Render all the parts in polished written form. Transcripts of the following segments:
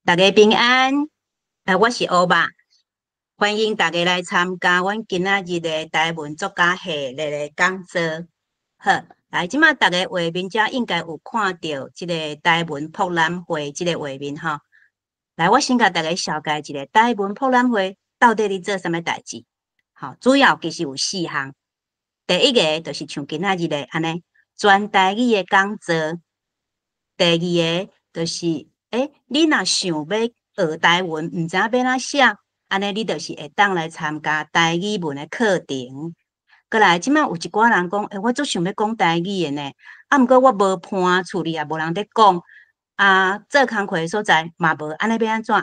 大家平安，我是烏肉，歡迎大家來參加阮今仔日的台文作家系列的講座。好，來，這馬逐家畫面遮應該有看著這个台文博覽會這个畫面吼。來，我先共大家紹介一下台文博覽會到底咧做啥物代誌。吼，主要其實有四項。第一个就是像今仔日的按呢，全台語的講座。第二个就是，你若想欲學台文，毋知影欲按怎寫，按呢你就是會當來參加台語文的課程。過來，這馬有一寡人講，欸，我足想欲講台語的呢，啊，毋過我無伴，厝裡也無人佇講，啊，做工課的所在嘛無，按呢欲按怎？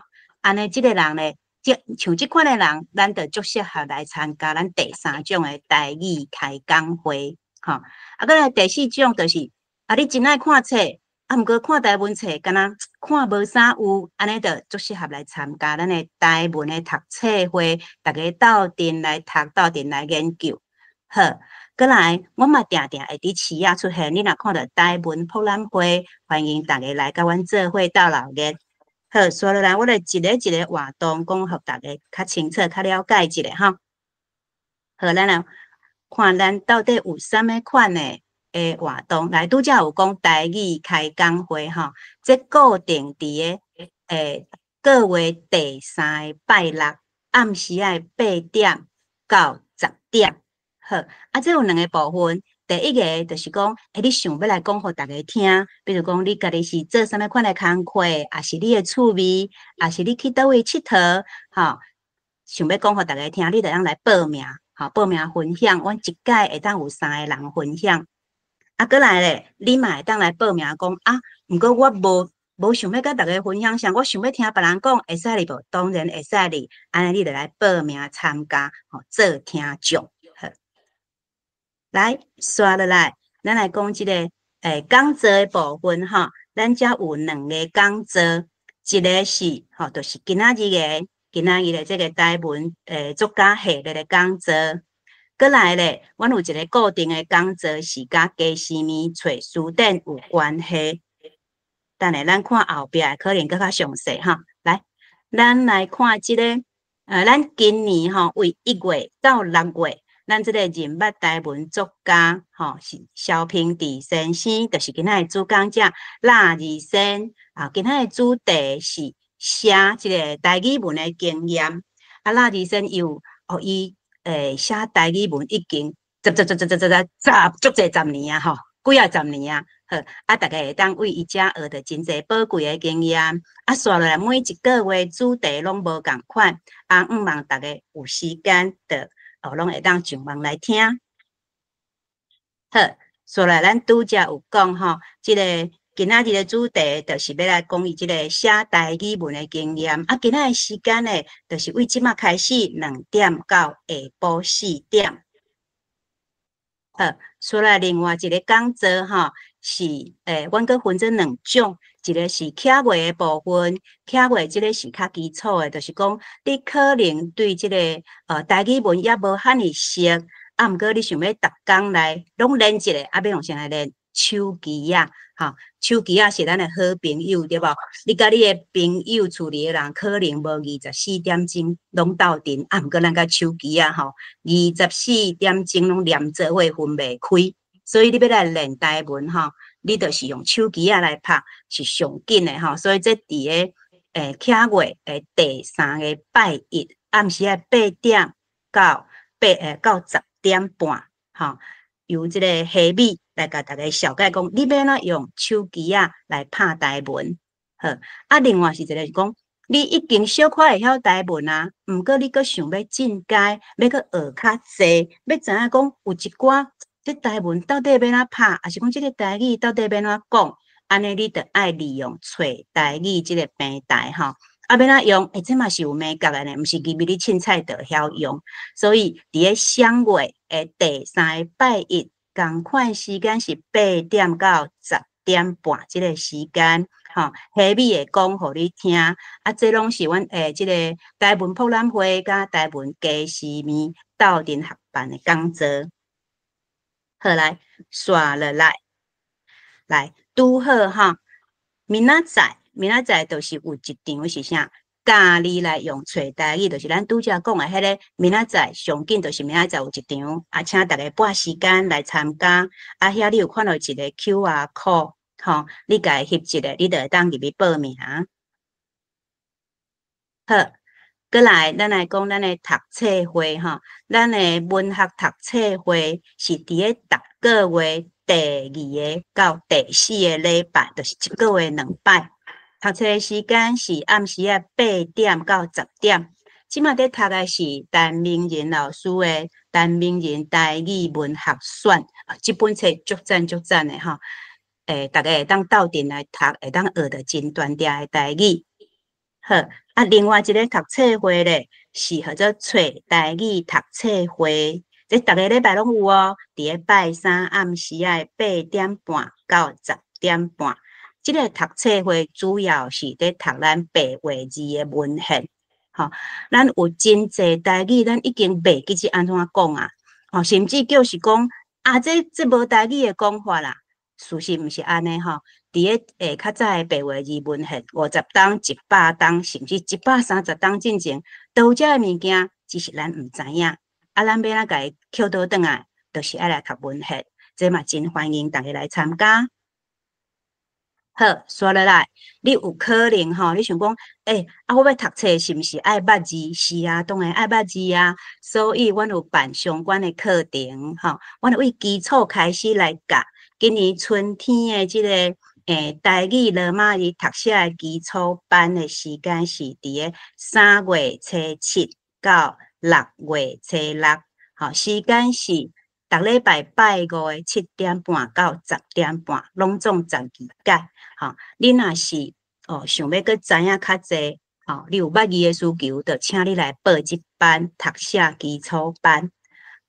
按呢這个人咧，這像這款的人，咱就足適合來參加咱第三種的台語開講會，吼。啊，過來第四種就是，啊，你真愛看冊，啊，毋過看台文冊，敢若看無啥有，按呢就足適合來參加咱的台文的讀冊會，逐家鬥陣來讀，鬥陣來研究。好，過來，阮嘛定定會佇市仔出現，你若看著台文博覽會，歡迎逐家來佮阮做伙鬥鬧熱。好，紲落來，我來一个一个活動講，予逐家較清楚、較了解一下吼。好，咱來看咱到底有啥物款的活動。來，拄才有講台語開講會吼，這固定佇个個月第三个拜六暗時仔8點到10點。好，啊，這有兩个部分。第一个就是講，你想欲來講予逐家聽，比如講你家己是做啥物款的工課，抑是你的趣味，抑是你去佗位𨑨迌，吼，想欲講予逐家聽，你就通來報名，吼，報名分享。阮一屆會當有三个人分享。啊，過來咧，你嘛會當來報名講啊，毋過我無想欲佮逐家分享啥，我想欲聽別人講，會使哩無？當然會使哩，按呢你就來報名參加，吼，做聽眾。好，來，紲落來，咱來講這个講座的部分吼，咱遮有兩个講座，一个是吼，就是今仔日的這个台文作家系列的講座。過來咧，阮有一个固定的講座是佮家私物揣辭典有關係。等下咱看後壁可能閣較詳細哈。來，咱來看這个，咱今年吼為1月到6月，咱這个認捌台文作家吼是蕭平治先生，就是今仔的主講者納二先啊。今仔的主題是寫這个台語文的經驗。啊，納二先有哦，伊寫台語文已經十十十十十十十足濟十年啊，吼，幾仔十年啊，好，啊，逐家會當為伊遮學著真濟寶貴的經驗。啊，紲落來每一个月主題攏無仝款，啊，向望逐家有時間就哦，攏會當上網來聽。好，紲來咱拄才有講吼，這个今仔日的主題就是欲來講伊這个寫台語文的經驗。啊，今仔的時間呢，就是為這馬開始2點到下晡4點。好，紲來另外一个講座吼，是阮閣分做兩種，一个是徛畫的部分，徛畫這个是較基礎的，就是講你可能對這个台語文猶無遐爾熟，啊，毋過你想欲逐工來攏練一下，啊，欲用啥來練？手機仔，吼，手機仔是咱的好朋友，對無？你佮你的朋友厝裡的人可能無24點鐘攏鬥陣，啊，毋過咱佮手機仔吼，24點鐘攏黏做伙分袂開，所以你欲來練台文吼，你就是用手機仔來拍是上緊的吼。所以這佇个徛畫的第三个拜一暗時仔8點到8到10點半，吼，由這个蝦米來共逐家紹介講，你欲按怎用手機仔來拍台文？好，啊，另外是一个是講，你已經小可會曉台文啊，毋過你閣想欲進階，欲閣學較濟，欲知影講有一寡這台文到底欲按怎拍，抑是講這个台語到底欲按怎講？按呢你就愛利用揣台語這个平台吼。啊，欲按怎用？欸，這嘛是有眉角的呢，毋是入去你凊彩就會曉用。所以佇个雙月的第三个拜一，仝款時間是8點到10點半這个時間，吼，蝦米會講予你聽。啊，這攏是阮這个台文博覽會佮台文家私物鬥陣合辦的講座。好來，紲落來，來拄好吼，明仔載。明仔載就是有一場是啥？教你來用揣台語，就是咱拄才講的彼个明仔載上緊，就是明仔載有一場，啊，請逐家撥時間來參加。啊，遐你有看著一个 QR code，吼，你共伊翕一下，你就會當入去報名。好，閣來，咱來講咱的讀冊會吼，咱的文學讀冊會是佇咧逐个月第二个到第四个禮拜，就是一个月兩擺。讀冊的時間是暗時仔8點到10點。這馬佇讀的是陳明仁老師的《陳明仁台語文學選》，啊，這本冊足讚足讚的吼，逐家會當鬥陣來讀，會當學著真端正的台語。好，啊，另外一个讀冊會咧，是號做揣台語讀冊會，這逐个禮拜攏有哦，佇咧拜三暗時仔8點半到10點半。這个讀冊會主要是佇讀咱白話字的文獻，吼，咱有真濟台語，咱已經袂記得按怎講啊，吼，甚至叫是講啊，這無台語的講法啦，事實毋是按呢吼。佇咧較早的白話字文獻，50冬、100冬，甚至130冬進前，都有這个物件，只是咱毋知影。啊，咱欲按怎共伊抾倒轉來，就是愛來讀文獻，這嘛真歡迎逐家來參加。好，紲落來，你有可能吼，你想講，欸，啊，我欲讀冊是毋是愛捌字？是啊，當然愛捌字啊。所以，阮有辦相關的課程，吼，阮有為基礎開始來教。今年春天的這个台語羅馬字讀寫的基礎班的時間是佇咧3月初7到6月初6，吼，時間是逐禮拜拜五的7點半到10點半，攏總12節。吼，你若是哦想欲閣知影較濟，吼，你有捌字的需求，就請你來報這班讀寫基礎班。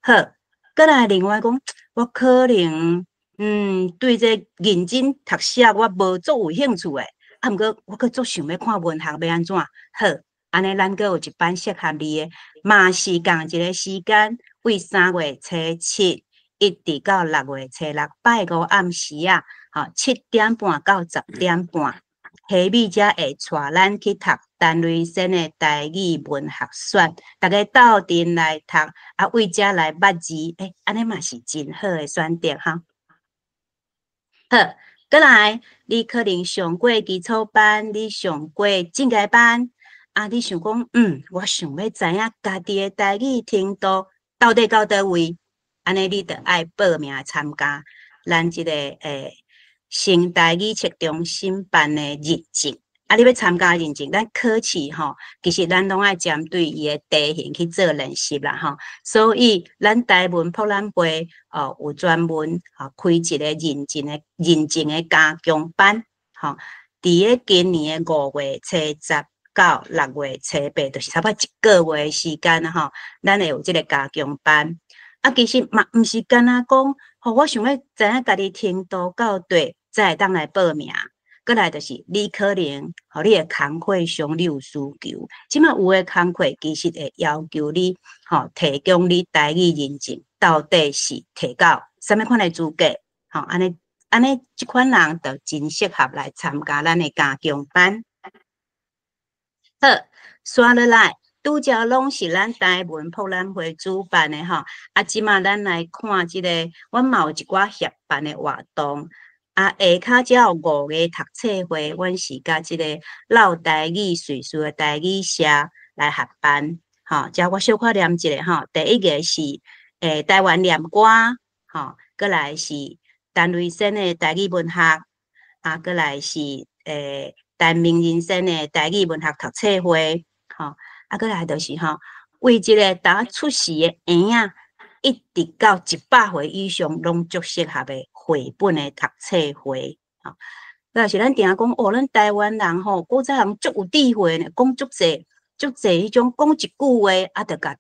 好，閣來另外講，我可能對這認真讀寫我無足有興趣的，啊，毋過我閣足想欲看文學欲按怎？好，按呢咱閣有一班適合你的，嘛是仝一个時間，為3月初7一直到6月初6，拜五暗時仔，吼，7點半到10點半，希美才會帶咱去讀陳瑞先的台語文學選，逐家鬥陣來讀，啊，為遮來捌字，欸，按呢嘛是真好的選擇哈。好，閣來，你可能上過基礎班，你上過進階班，啊，你想講，我想欲知影家己的台語程度到底到佗位，按呢你著愛報名參加咱這个新台語冊中心辦的認證。啊，你欲參加認證，咱考試吼，其實咱攏愛針對伊的題型去做練習啦吼。所以咱台文博覽會哦，有專門吼開一个認證的加強班，吼，佇咧今年的5月初10到6月初8，就是差不多一个月的時間吼，咱會有這个加強班。啊，其實嘛，毋是干焦講，吼，我想欲知影家己程度到底，才會當來報名。閣來就是你可能，吼，你的工課上你有需求，這馬有的工課其實會要求你，吼，提供你台語認證到底是提到啥物款的資格，吼，按呢按呢，這款人就真適合來參加咱的加強班。好，紲落來，拄才攏是咱台文博覽會主辦的吼，啊，這馬咱來看這个，阮嘛有一寡協辦的活動。啊，下跤才有五个讀冊會，阮是佮這个老台語瑞士的台語社來合辦，吼，遮我小可念一下吼。第一个是台灣念歌，吼，閣來是陳瑞先的台語文學，啊，閣來是陳明仁先的台語文學讀冊會，吼，啊，閣來就是吼，為這个剛出世的嬰仔，一直到100歲以上，攏足適合的繪本的讀冊會，吼。若是咱定定講，哦，咱台灣人吼，古早人足有智慧呢，講足濟足濟彼種講一句話，啊，就共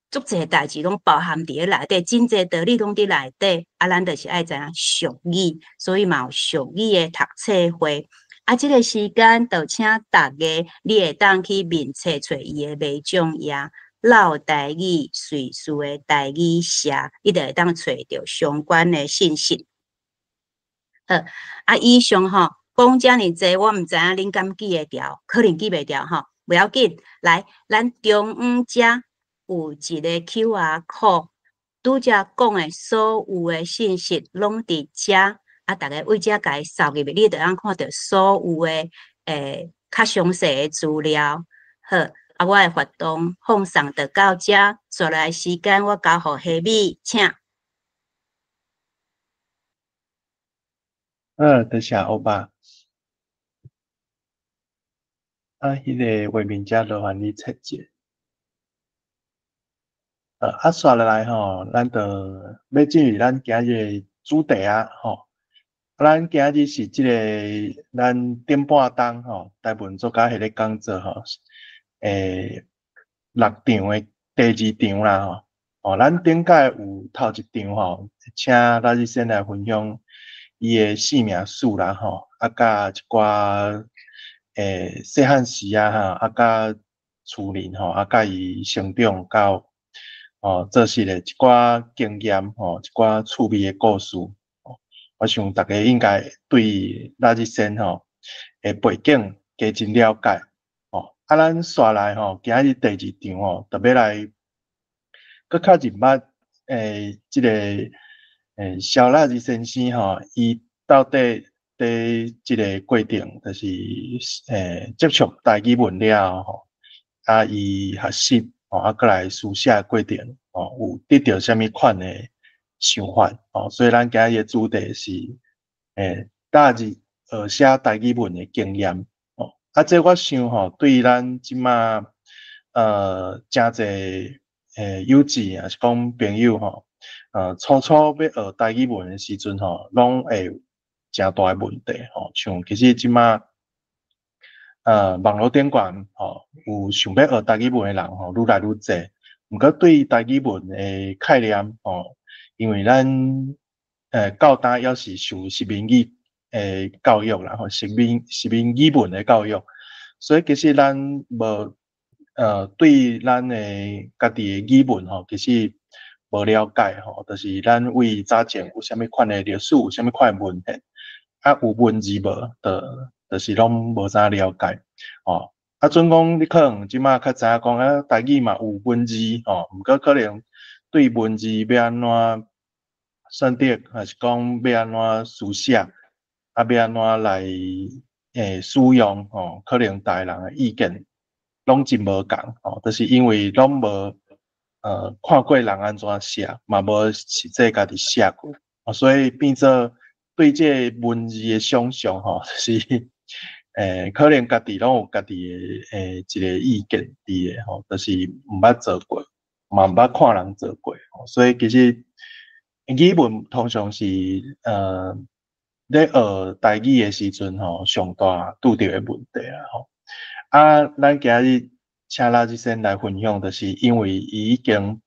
足濟代誌攏包含佇咧內底，真濟道理攏佇內底。啊，咱就是愛知影俗語，所以嘛有俗語的讀冊會。啊，這个時間就請逐家，你會當去面冊揣伊的迷獎頁。老台語瑞士的台語社，你就會當揣著相關的信息。好，啊，以上吼，講遮爾濟，我毋知影恁敢記會牢，可能記袂牢吼，無要緊。來，咱中央遮有一個 QR code，拄才講的所有的信息攏佇遮，啊，逐家對遮共伊掃入去，你就通看著所有的較詳細的資料。好，啊，我的活動放送就到遮，紲來時間我交予希美，請。好，多謝歐巴。啊，彼个畫面遮勞煩你設置。啊，紲落來吼，咱就欲進入咱今日的主題啊，吼。咱今日是這個咱頂半冬吼，台文作家彼个講座吼，六場的第二場啦吼。哦，咱頂擺有頭一場吼，請拉日先來分享伊的生命史啦吼，啊，佮一寡細漢時啊吼，啊，佮厝裡吼，啊，佮伊成長到哦做事的一寡經驗吼，一寡趣味的故事。我想大家應該對拉日先吼的背景加真了解吼。啊，咱紲來吼，今日第二場吼，特別來閣較認捌這个蕭拉日先生吼，伊到底佇這个過程，就是接觸台語文了後吼，啊，伊學習吼，啊，閣來書寫過程吼，有得著啥物款的想法吼，所以咱今日的主題是大日學寫台語文的經驗吼，啊，這我想吼，對咱這馬誠濟友志，抑是講朋友吼，初初欲學台語文的時陣吼，攏會有誠大的問題吼，像其實這馬網路頂懸吼，有想欲學台語文的人吼，愈來愈濟，毋過對台語文的概念吼，因為咱到今猶是受殖民語的教育啦吼，殖民語文的教育，所以其實咱無對咱的家己的語文吼，其實無了解吼，就是咱對早前有啥物款的歷史，有啥物款的文獻，啊有文字無，就是攏無啥了解吼。啊，準講你可能這馬較知影講啊，台語嘛有文字吼，毋過可能對文字欲按怎選擇，還是講欲按怎書寫，啊欲按怎來使用吼，可能逐个人的意見攏真無仝吼，就是因為攏無看過人按怎寫，嘛無實際家己寫過，所以變做對這个文字的想像吼，就是可能家己攏有家己的一個意見佇个吼，就是毋捌做過，嘛毋捌看人做過，所以其實語文通常是咧學台語的時陣吼，上大拄著的問題啦吼。啊，咱今日請拉日先來分享，就是因為伊已經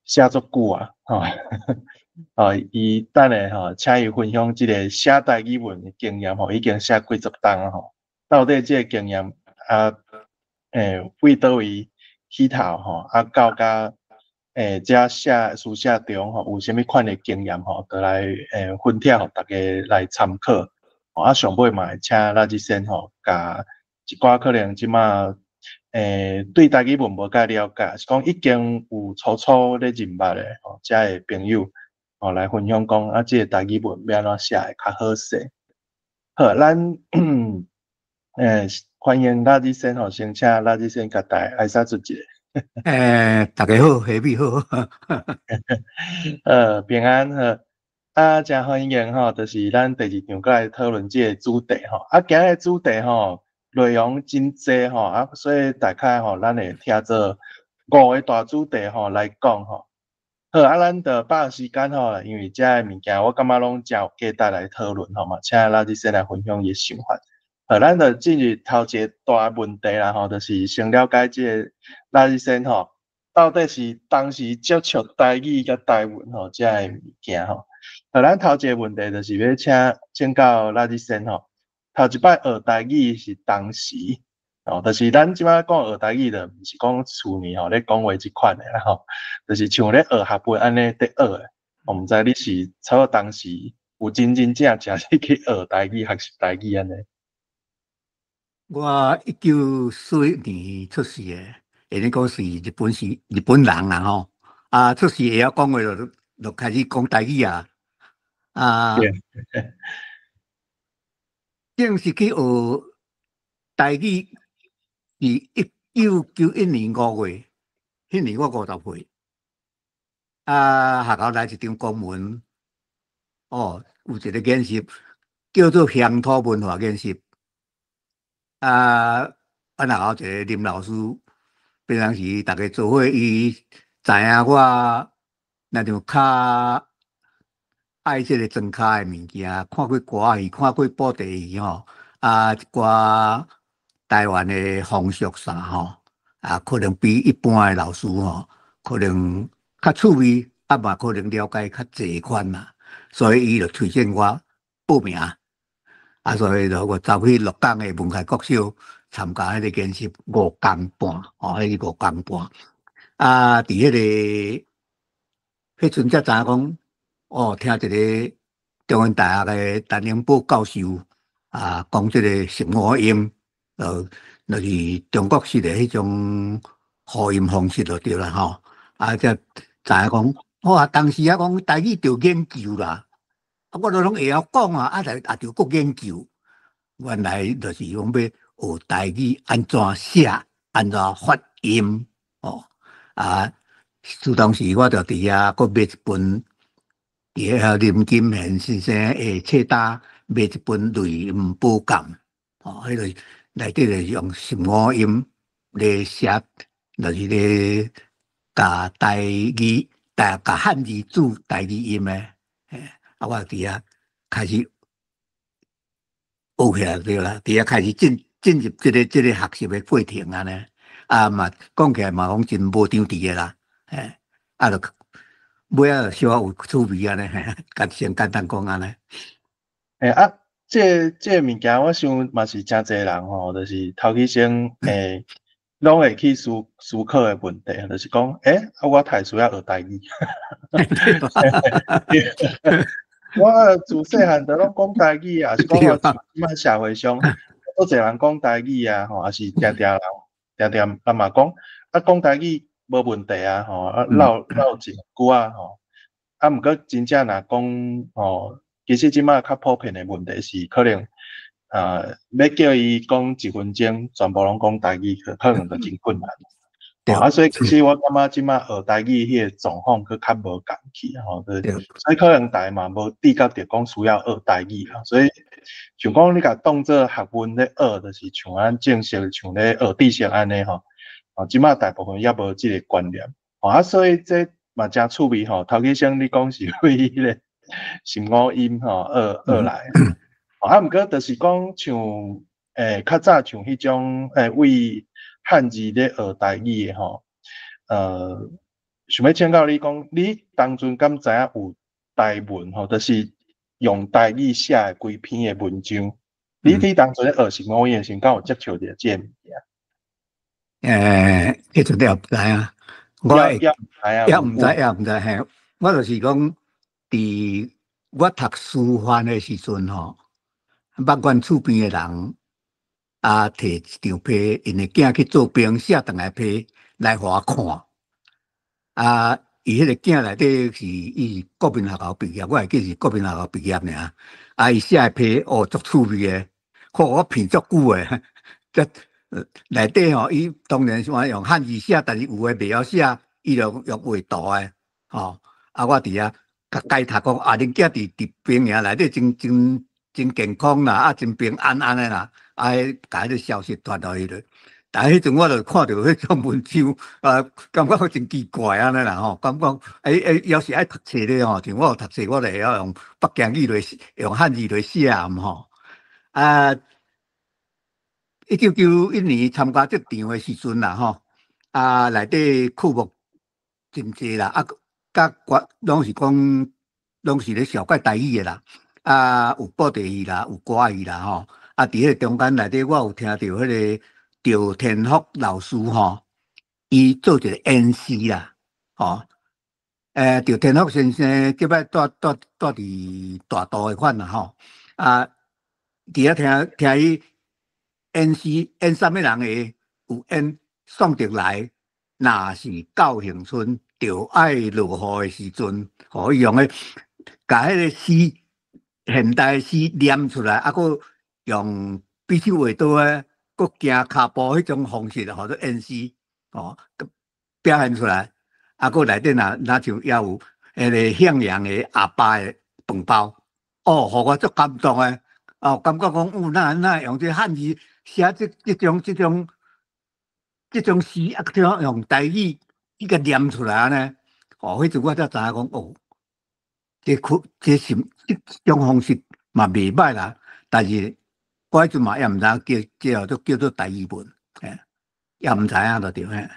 寫足久啊，吼，哦，伊等下吼，請伊分享這个寫台語文的經驗吼，已經寫幾十冬啊吼，到底這个經驗啊，對佗位起頭吼，啊到甲遮寫書寫中吼，有啥物款的經驗吼，就來分享予大家來參考。啊，上尾嘛會請拉日先吼，共一寡可能這馬對台語文無介了解，是講已經有初初咧認捌的吼，遮的朋友吼來分享講啊，這个台語文欲按怎寫會較好勢。好，咱歡迎拉日先吼，先請拉日先共大家挨拶一下。大家好，下美好。平安好。啊，誠歡迎吼，就是咱第二場閣來討論這个主題吼。啊，今日主題吼，內容真濟吼，啊，所以大概吼，咱會拆做五個大主題吼來講吼。好，啊，咱就把握時間吼，因為這个物件我感覺攏誠有價值來討論吼嘛，請拉日先來分享伊的想法。好，咱就進入頭一個大問題啦吼，就是先了解這个拉日先吼，到底是當時接觸台語佮台文吼，這个物件吼。好，咱頭一個問題就是欲請請教拉日先吼，頭一擺學台語是當時，哦，就是咱這擺講學台語，就毋是講厝裡吼咧講話這款的啦吼，就是像咧學學問按呢佇學的，我毋知你是差不多當時有有真真正正是去學台語、學習台語按呢？我1941年出世的，會使講是日本是日本人啦吼。啊，出世會曉講話就開始講台語啊。啊，正式去學台語是1991年5月，彼年我50歲。啊，學校來一場公文，哦，有一個研習叫做鄉土文化研習。啊，阮學校一個林老師，平常時逐家做伙，伊知影我若像較愛這個莊跤的物件，看過歌仔戲，看過布袋戲吼，啊，一寡台灣的風俗啥吼，啊，可能比一般的老師吼，可能較趣味，啊嘛可能了解較濟款啦，所以伊就推薦我報名。啊，所以就我走去鹿港的文開國小參加彼個研習5工半，吼，彼個五工半。啊，佇彼個彼陣才知影講，哦，聽一個中文大學的陳榮寶教授啊，講這個十五音，就是中國式的彼種呼音方式就對啦，吼。啊，才知影講，哇，當時啊講台語著研究啦。啊，我都攏會曉講啊，啊，來也著閣研究。原來就是講欲學台語按怎寫，按怎發音，哦。啊，自當時我就佇遐閣買一本，佇遐林金賢先生的冊單買一本《類音寶鑑》，哦，彼個內底就是用十五音來寫，就是咧共台語，共漢字做台語音的。啊，我佇遐開始學起來對啦，佇遐開始進入這個學習的過程按呢，啊嘛講起來嘛講真無張持的啦，嘿，啊就尾仔就小可有趣味按呢，嘿，先簡單講按呢。欸啊，這個物件我想嘛是誠濟人吼，就是頭起先會攏會去思考的問題，就是講，欸，啊我讀書猶學台語。我自細漢就攏講台語啊，抑是講我這擺社會上足濟人講台語啊，吼，抑是定定人定定人嘛講，啊講台語無問題啊，吼，啊嘮嘮真久啊，吼，啊毋過真正若講吼，其實這擺較普遍的問題是可能啊，欲叫伊講一分鐘全部攏講台語，可能就真困難。啊，所以其實我感覺這擺學台語彼個狀況閣較無仝去吼，所以可能大家嘛無自覺著講需要學台語啦。所以像講你共當做學問咧學，就是像咱正式像咧學知識按呢吼。哦，這擺大部分猶無這個觀念。哦，啊，所以這嘛誠趣味吼。頭起先你講是對彼個十五音吼學學來，啊，毋過就是講像較早像彼種為漢字咧學台語的吼，想欲請教你講，你當陣敢知影有台文吼，就是用台語寫的規篇的文章，你佇當陣咧學十五音的時陣，敢有接觸著這個物件？彼陣也毋知影，我會猶毋知，猶毋知嘿。我就是講，佇我讀師範的時陣吼，捌阮厝邊的人啊，提一張批，𪜶的囝去做兵，寫轉來批來予我看。啊，伊彼個囝內底是伊是國民學校畢業，我會記是國民學校畢業爾。啊，伊寫的批哦，足趣味的，看我騙足久的。這內底吼，伊當然是話用漢字寫，但是有的袂曉寫，伊就用畫圖的，吼。啊，我佇遐共解讀講，啊，恁囝佇兵營內底真真真健康啦，啊，真平安按呢啦，啊，共彼個消息傳予伊咧。但彼陣我就看著彼種文章，啊，感覺真奇怪按呢啦吼，感覺欸，猶是愛讀冊咧吼，像我有讀冊，我就會曉用北京語來用漢字來寫毋吼。啊，1991年參加這場的時陣啦吼，啊，內底科目真濟啦，啊，佮攏是講攏是咧紹介台語的啦，啊，有布袋戲啦，有歌仔戲啦吼，啊，佇彼個中間內底，我有聽著彼個趙天福老師吼，伊做一個演示啦，吼，趙天福先生這擺住佇大肚的款啦吼，啊，佇遐聽聽伊演詩演啥物人會有演宋德來，若是到恆春，著愛落雨的時陣，吼，伊用咧共彼個詩現代詩念出來，啊，閣用比手畫刀的，閣行跤步彼種方式，號做演詩，吼，表現出來。啊，閣內底若像也有彼個向陽的阿爸的飯包，哦，予我足感動的，哦，感覺講，哦，哪會用這漢字寫這種詩，啊，閣用台語去共念出來按呢？哦，彼陣我才知影講，哦，這可這是這種方式嘛袂䆀啦，但是我彼陣嘛也毋知影叫這叫做台語文，嘿，也毋知影就對嘿。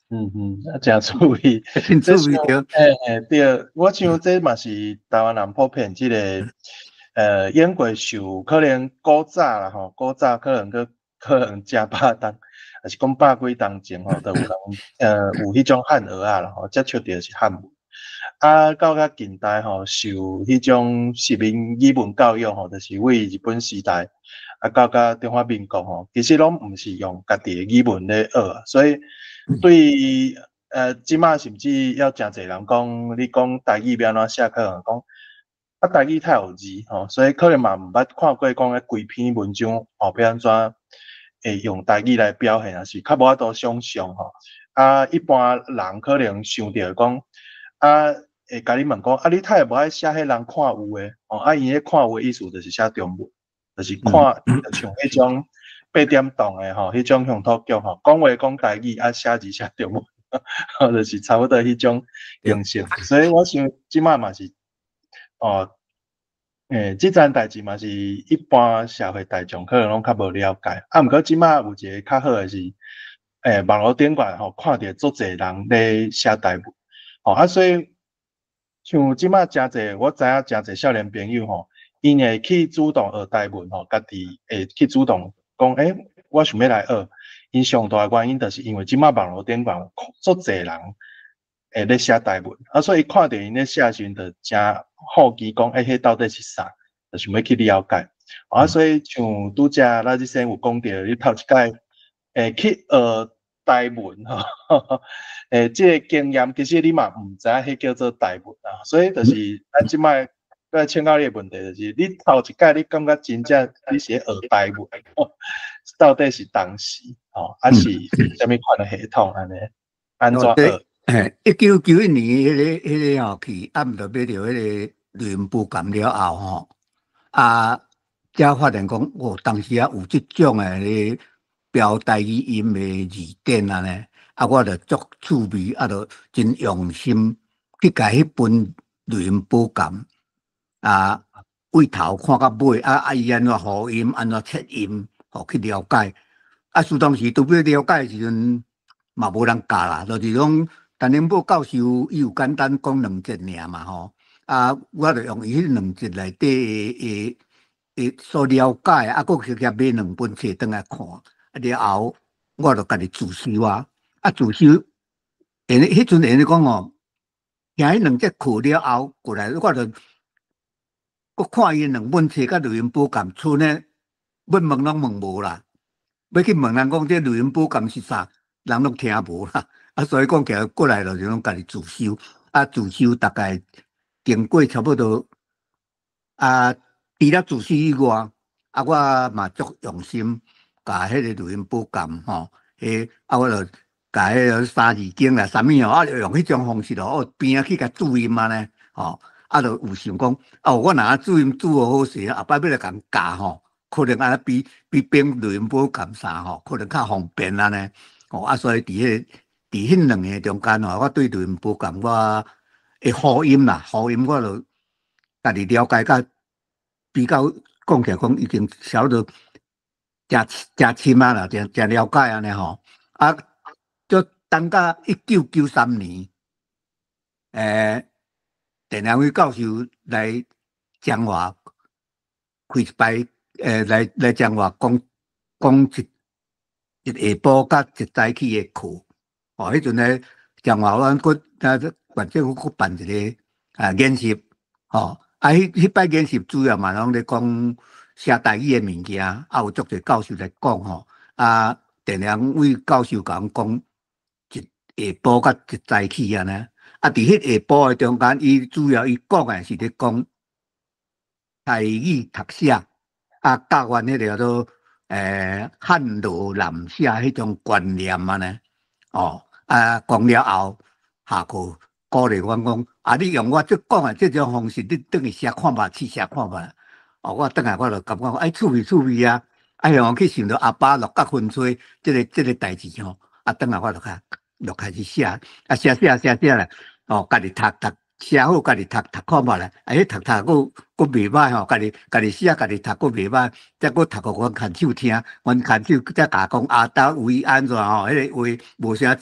嗯嗯，啊，誠趣味，真趣味對。欸欸對，我想這嘛是台灣人普遍這個，演過受可能古早啦吼，古早可能閣可能正百冬，抑是講百幾冬前吼，就有人有彼種漢蚵仔啦吼，接觸著是漢文。啊，到較近代吼，受彼種殖民語文教育吼，就是對日本時代，啊，到甲中華民國吼，其實攏毋是用家己的語文咧學，所以對，這馬甚至猶誠濟人講，你講台語欲按怎寫，可能講啊台語太有字吼，所以可能嘛毋捌看過講彼規篇文章吼，欲按怎會用台語來表現，抑是較無法度想像吼。啊，一般人可能想著講，啊，會共你問講，啊，你呾會無愛寫彼人看有的，吼，啊，伊彼看有的意思就是寫中文，就是看像彼種八點檔的吼，彼種鄉土劇吼，講話講台語，啊，寫字寫中文，吼，就是差不多彼種形式。所以我想這馬嘛是，哦，這層代誌嘛是一般社會大眾可能攏較無了解。啊，毋過這馬有一個較好的是，網路頂懸吼，看著足濟人咧寫台文，吼，啊，所以像這馬誠濟，我知影誠濟少年朋友吼，𪜶會去主動學台文吼，家己會去主動講，欸，我想欲來學。𪜶上大的原因就是因為這馬網路頂懸足濟人會咧寫台文，啊，所以伊看著𪜶咧寫時陣，就誠好奇講，欸，彼到底是啥？就想欲去了解。啊，所以像拄才咱這先有講著，你頭一擺會去學台文吼，欸，這個經驗其實你嘛毋知影彼叫做台文啊，所以就是咱這擺來請教你的問題，就是你頭一擺你感覺真正你是咧學台文，到底是當時吼，抑是啥物款的系統按呢？按怎學？嘿，1991年彼個吼去，啊，毋就買著彼個錄音寶鑑了後吼，啊，才發現講，哦，當時啊有這種的咧標台語音的字典按呢，啊，我就足趣味，啊，就真用心去共彼本錄音寶鑑，啊，對頭看到尾，啊啊，伊按怎呼音，按怎切音，吼去了解。啊，事當時拄欲了解的時陣，嘛無人教啦，就是講陳榮寶教授伊有簡單講兩節爾嘛吼，啊，我就用伊彼兩節內底的所了解，啊，閣直接買兩本冊轉來看，啊了後我就家己自修啊，啊自修，因為彼陣因講吼，聽彼兩節課了後過來，我就閣看伊兩本冊佮錄音寶鑑，賰呢欲問攏問無啦，欲去問人講這錄音寶鑑是啥，人攏聽無啦，啊，所以講起來過來就是攏家己自修，啊，自修大概經過差不多，啊，除了自修以外，啊，我嘛足用心，共彼個錄音寶鑑吼，彼啊，我就共彼個三字經啦，啥物哦，啊，就用彼種方式哦，邊仔去共注音按呢，吼，啊，就有想講，哦，我若注音注予好勢，後擺欲來共教吼，可能按呢比編錄音寶鑑啥吼，可能較方便按呢，吼，啊，所以佇彼兩个中間吼，我對錄音寶鑑我的呼音啦，呼音我就家己了解甲比較講起來講已經曉得誠誠深啊啦，誠誠了解按呢吼。啊，就等到1993年，鄭良輝教授來彰化開一擺，來彰化講講一下晡佮一早起的課。哦，彼陣咧彰化阮閣縣政府閣辦一个演習，吼，啊，彼擺演習主要嘛攏咧講寫台語的物件，啊，有足濟教授來講吼，啊，鄭良偉教授共阮講一下晡佮一早起按呢，啊，佇彼下晡的中間，伊主要伊講的是咧講台語讀寫，啊，教阮彼個叫做漢羅南寫彼種觀念按呢，哦，啊，講了後下課鼓勵阮講，啊，你用我這講的這種方式，你轉去寫看覓，試寫看覓。哦，我轉來我就感覺哎趣味趣味啊，啊，向去想著阿爸落角分吹這个代誌吼，啊，轉來我就開就開始寫，啊，寫寫寫寫咧，哦，家己讀讀寫好，家己讀讀看覓咧，啊，彼讀讀閣閣袂䆀吼，家己寫家己讀閣袂䆀，才閣讀予阮牽手聽，阮牽手才共講啊，佗位按怎吼，彼个話無啥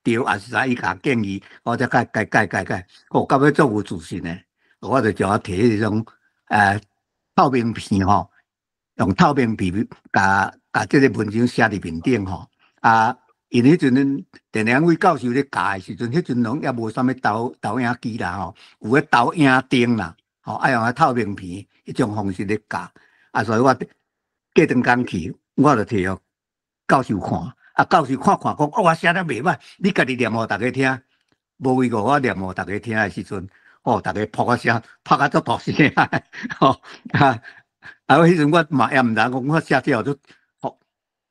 對，抑是啥伊共建議，我才改改改改改，哦，到尾足有自信的，我就將我提彼種透明片吼，用透明片共共這个文章寫佇面頂吼，啊，因彼陣恁鄭良偉教授咧教的時陣，彼陣攏猶無啥物投影機啦吼，有彼投影燈啦，吼，愛用彼透明片彼種方式咧教，啊，所以我過轉工去，我就提予教授看，啊，教授看看講，哦，我寫得袂䆀，你家己念予逐家聽，無為過我念予逐家聽的時陣，哦，逐家噗仔聲，拍甲足大聲，吼，啊，啊，彼陣我嘛猶毋知講我寫這號做，吼，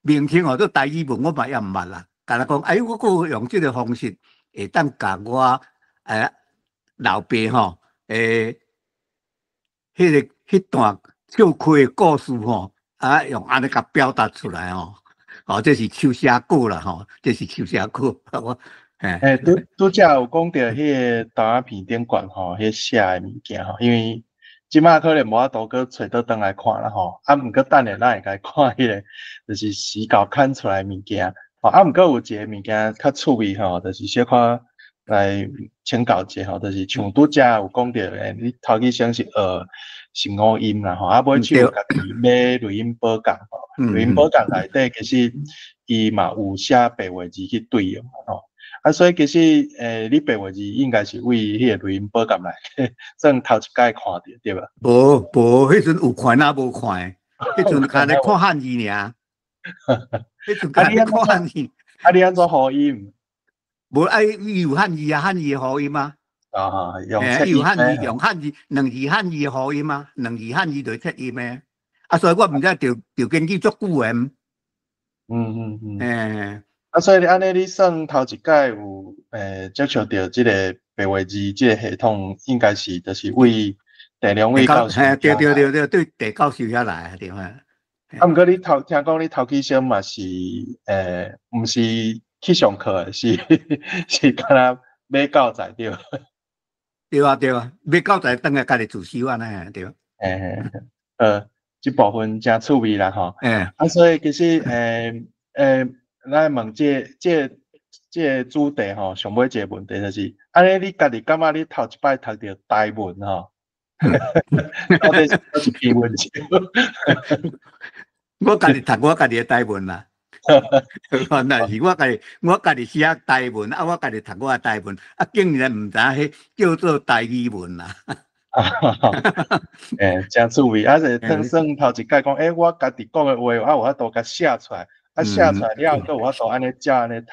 名稱號做台語文，我嘛猶毋捌啦。敢若講，哎，我閣用這个方式會當共我老爸吼，彼段笑虧的故事吼，啊，用按呢共表達出來吼，哦，這是手寫稿啦吼，這是手寫稿，我，欸，拄拄才有講著彼個投影片頂懸吼，彼寫的物件吼，因為這馬可能無法度閣揣倒轉來看啦吼，啊，毋過等下咱會共看彼个，就是時校刊出來的物件，吼，啊，毋過有一个物件較趣味吼，就是小可來請教者吼，就是像拄才有講著的，你頭起先是學成五音啦吼，啊，尾手家己買雷音寶降吼，雷音寶降內底其實伊嘛有寫白話字去對應吼，啊，所以其實你白話字應該是為彼个雷音寶降來，算頭一擺看著對吧？無無，彼陣有看哪無看，彼陣干焦看漢字爾，彼陣干焦看漢字。啊，你按怎呼音？無愛伊有漢字啊，漢字的呼音啊。啊，用伊有漢字，用漢字，兩字漢字的呼音啊，兩字漢字就切音的。啊，所以我毋知著著根據足久的。啊，所以你按呢，你算頭一擺有接觸著這个白話字這个系統，應該是就是為鄭良偉教授。嘿，對對對對，對鄭教授遐來對啊。啊，毋過你頭聽講你頭起先嘛是毋是去上課的，是敢若買教材對？對啊對啊，買教材轉來家己自修按呢對。欸，這部分誠趣味啦吼。啊，所以其實咱問這個主題吼，上尾一個問題就是，按呢你家己感覺你頭一擺讀著台文吼，到底是佗一篇文章？我家己讀我家己的台文啦。原來是我家己寫台文，啊，我家己讀我的台文，啊，竟然毋知影彼叫做台語文啦。欸，誠趣味，啊，是算頭一擺講，欸，我家己講的話，啊，有法度共寫出來，啊，寫出來了後，閣有法度按呢照按呢讀。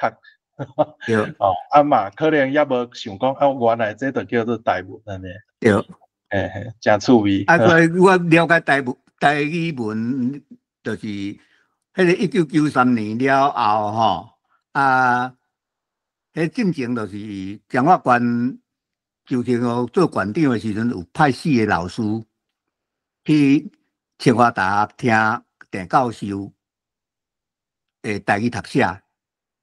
對。哦，啊嘛，可能猶無想講，啊，原來這就叫做台文按呢。對。嘿嘿，誠趣味。啊，所以我了解台語文，就是彼个1993年了後吼，啊，彼進前就是彰化縣周清和做縣長的時陣，有派四个老師去清華大學聽鄭教授的台語讀寫，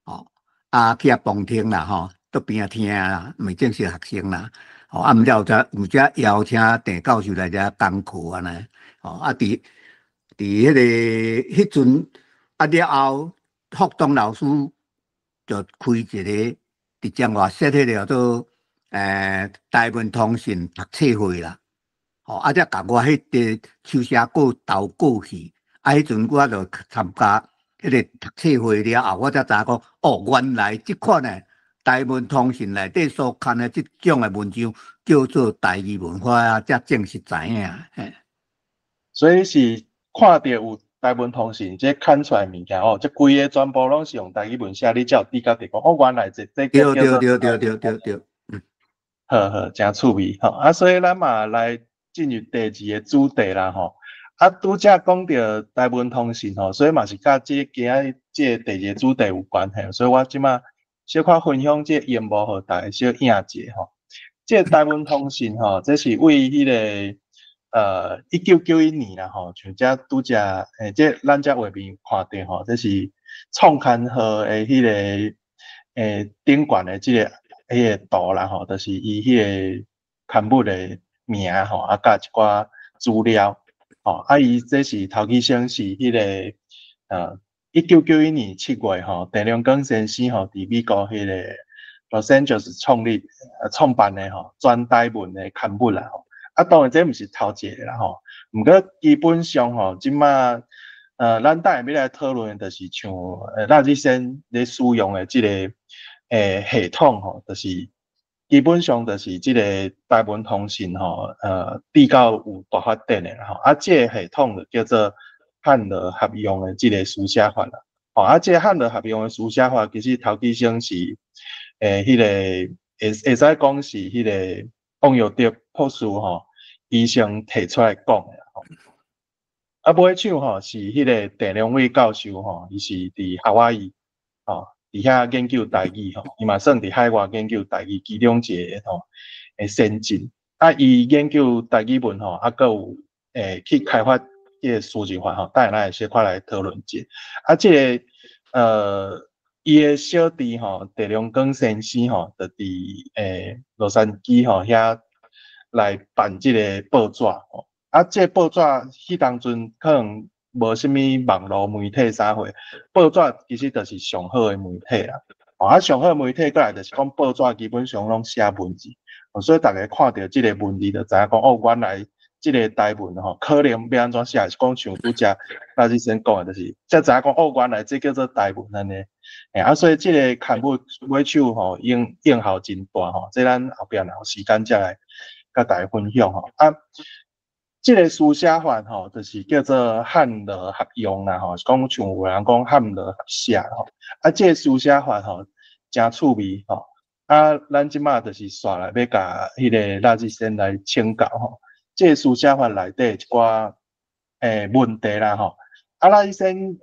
吼，啊去遐旁聽啦，吼，佇邊仔聽啦，毋是正式學生啦，吼，啊，毋才有才邀請鄭教授來遮講課按呢，吼，啊，佇彼个彼陣啊了後，福東老師就開一个佇彰化設彼個叫做台文通訊讀冊會啦，吼，啊，才共我彼个手寫稿投過去，啊，彼陣我就參加彼个讀冊會了後，我才知影講，哦，原來這款的台文通訊內底所刊的這種的文章叫做台語文，我才正式知影。所以是看著有台文通訊這刊出來物件哦，這規个全部攏是用台語文寫，你才有知覺著講哦，原來這對對對對對對對，嗯，好好，誠趣味吼。啊，所以咱嘛來進入第二個主題啦吼。啊，拄才講著台文通訊吼，所以嘛是佮這今仔這個第二個主題有關係，所以我這馬小可分享這個螢幕予大家小映者吼。這個台文通訊吼，這是為彼個1991年啦吼，像這拄才這咱這畫面看著吼，這是創刊號的彼個頂懸的這个彼个圖啦吼，就是伊彼个刊物的名吼，啊，佮一寡資料吼，啊，伊這是頭起先是彼个1991年7月吼，鄭良光先生吼，佇美國彼個洛杉磯創立創辦的吼，全台文的刊物啦吼。啊，當然這毋是頭一个啦吼，毋過基本上吼，這馬咱等下欲來討論的，就是像賴志先咧使用的這个系統吼，就是基本上就是這個台文通訊吼，比較有大發展的啦吼。啊，這個系統就叫做漢羅合用的這個書寫法啦。吼，啊，這個漢羅合用的書寫法，其實頭起先是彼个會使講是彼个王耀德博士吼，伊先提出來講的吼。啊，尾手吼是彼个鄭良偉教授吼，伊是佇夏威夷吼，佇遐研究台語吼，伊嘛算佇海外研究台語其中一个吼先進。啊，伊研究台語文吼，啊，閣有去開發這个輸入法吼，等下咱會小可來討論者。啊，這个伊的小弟吼，鄭良光先生吼，就佇洛杉磯吼遐來辦這個報紙吼。啊，這個報紙彼當陣可能無啥物網路媒體啥貨，報紙其實就是上好的媒體啦。啊，上好的媒體過來就是講報紙基本上攏寫文字，所以逐家看著這个文字就知影講哦，原來這个台文吼，可能欲按怎寫，是講像拄才賴志先講的，就是才知影講哦，原來這叫做台文按呢。啊，所以這个刊物尾手吼影響真大吼，這咱後壁若有時間才來佮大家分享吼。啊，這个書寫法吼，就是叫做漢羅合用啦吼，是講像有人講漢羅合寫吼。啊，這个書寫法吼，誠趣味吼。啊，咱這馬就是紲來欲共彼个賴志先來請教吼。這个書寫法內底一寡問題啦吼。啊，賴醫生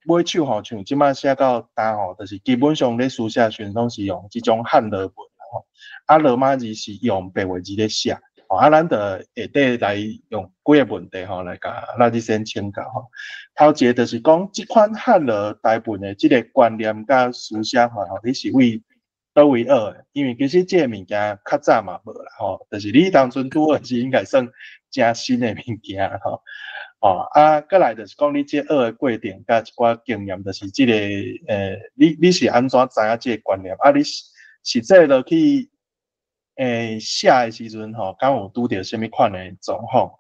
尾手吼，像這馬寫到今吼，就是基本上咧書寫時陣攏是用這種漢羅文吼。啊，羅馬字是用白話字咧寫。啊，咱就下底來用幾个問題吼，來共賴志先請教吼。頭一个就是講，這款漢羅台文的這个觀念佮書寫法吼，你是為佗位學的？因為其實這个物件較早嘛無啦吼，就是你當陣拄學是應該算誠新的物件吼。哦，啊，過來就是講你這學的過程佮一寡經驗，就是這个你是按怎知影這个觀念？啊，你實際落去寫的時陣吼，敢有拄著啥物款的狀況？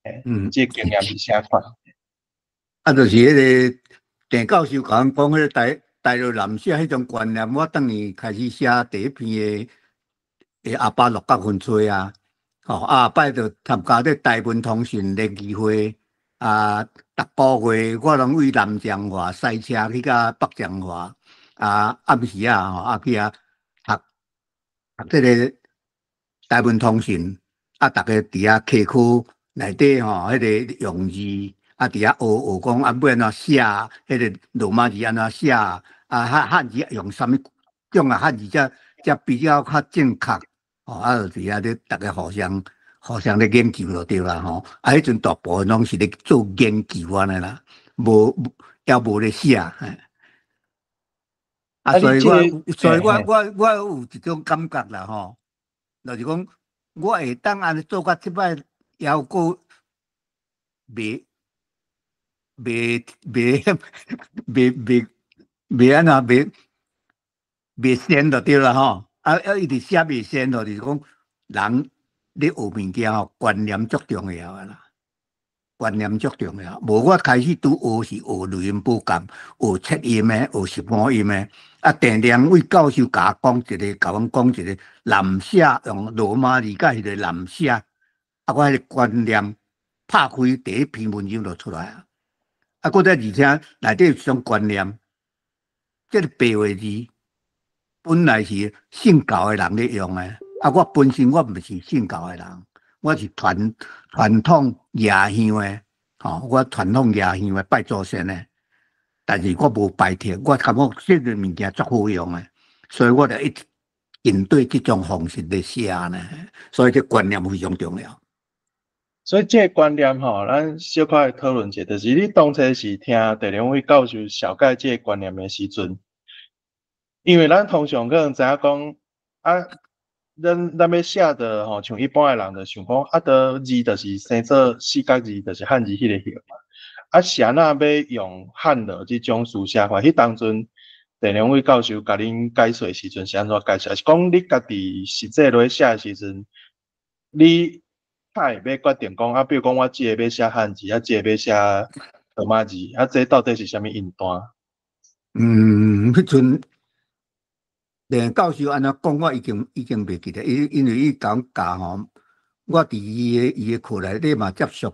這個經驗是啥款？啊，就是彼个鄭教授共阮講彼個台羅南寫彼種觀念，我轉去開始寫第一篇的阿巴鹿角分吹啊，吼啊，後擺就參加這台文通訊聯誼會啊，逐个月我攏為南彰化賽車去到北彰化啊，暗時啊吼啊去遐讀讀這个台文通訊啊，逐家佇遐課課內底吼，彼个用字啊，佇遐學學講啊，欲按怎寫，彼个羅馬字按怎寫，啊漢字用啥物種啊漢字才比較較正確，吼啊，就佇遐咧，逐家互相咧研究就對啦吼。啊，彼陣大部分攏是咧做研究按呢啦，無猶無咧寫。啊，所以我有一種感覺啦吼，就是講我會當按呢做甲這擺，猶閣袂按怎袂先就對啦吼。啊，一直寫袂先，就是講人咧學物件吼，觀念足重要的啦。觀念足重要。無我開始拄學是學雷音寶鑑，學七音的，學15音的。啊，鄭良偉教授共我講一个，共阮講一个南寫用羅馬字佮彼个南寫，啊，我彼个觀念拍開第一篇文章就出來啊。啊，閣再而且內底有一種觀念，這个白話字本來是信教的人咧用的，啊，我本身我毋是信教的人，我是傳統夜香的，吼，我傳統夜香的拜祖先的。但是我無拜託，我感覺這个物件足好用的，所以我就一直針對這種方式咧寫呢。所以這觀念非常重要。所以這个觀念吼，咱小可來討論一下，就是你當初是聽鄭良偉教授紹介這个觀念的時陣，因為咱通常可能知影講啊，咱欲寫的吼，像一般的人就想講啊，著字就是生做四角字，就是漢字彼个形嘛。啊，是按怎欲用漢羅這種書寫法？彼當陣鄭良偉教授共恁解說時陣是按怎解說？還是講你家己實際落去寫的時陣，你較會欲決定講啊？比如講我這个欲寫漢字，啊，這个欲寫羅馬字，啊，這到底是啥物音單？嗯，彼陣連教授按怎講，我已經袂記得，因為伊共阮教吼，我佇伊的課內底嘛接觸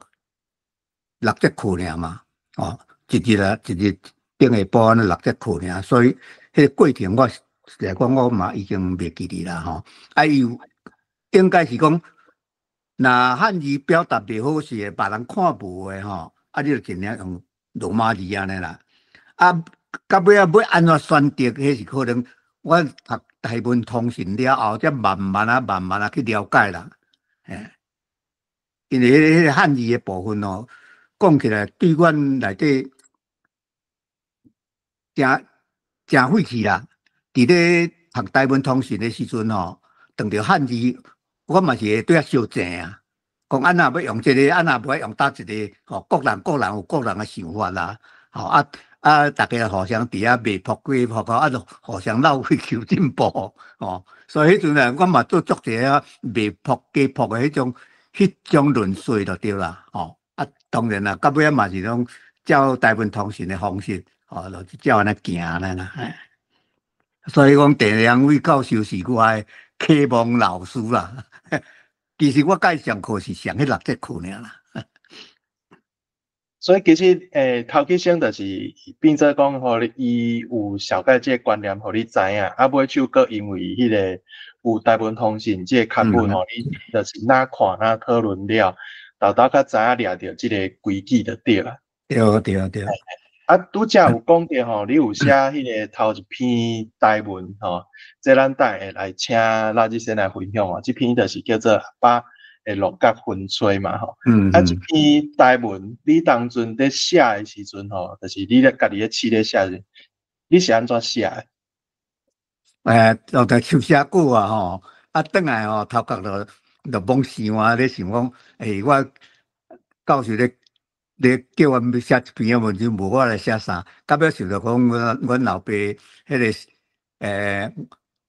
六節課爾嘛，哦，一日啊，一日頂下晡按呢六節課爾，所以彼个過程我實在講我嘛已經袂記得啦吼。啊，伊有應該是講，若漢字表達袂好勢，別人看無的吼，啊，你就盡量用羅馬字按呢啦。啊，到尾仔欲按怎選擇，彼是可能我讀台文通訊了後，才慢慢啊、慢慢啊去了解啦。嘿，因為彼个漢字的部分哦，講起來對阮內底誠誠費氣啦。佇咧讀台文通訊的時陣吼，碰著漢字，我嘛是會對遐相爭啊。講按怎欲用這个，按怎無愛用佗一个，吼，各人各人有各人的想法啦。吼啊啊，逐家互相佇遐賣噗過噗啊，就互相鬥去求進步，吼。所以彼陣啊，我嘛做足濟啊賣噗加噗的彼種論述就對啦，吼。啊，當然啦，到尾仔嘛是攏照台文通訊的方式，吼，就照按呢行按呢啦。所以講，鄭良偉教授是我的啟蒙老師啦。其實我共伊上課是上彼六節課爾啦。所以其實，頭起先就是變做講，予你伊有紹介這个觀念，予你知影。啊，尾手閣因為彼个有台文通訊這个刊物吼，你就是若看若討論了，沓沓較知影掠著這个規矩就對啦。對對對。啊，拄才有講著吼，你有寫彼个頭一篇台文吼，這咱等下會來請拉日先來分享哦。這篇就是叫做阿爸的鹿角薰吹嘛吼。啊，這篇台文你當陣佇寫的時陣吼，就是你咧家己咧試咧寫時，你是按怎寫的？就在手寫稿啊吼，啊，轉來吼，頭殼就罔想啊，咧想講，欸，我教授咧叫阮欲寫一篇文章，無我來寫啥？到尾想著講，阮老爸彼个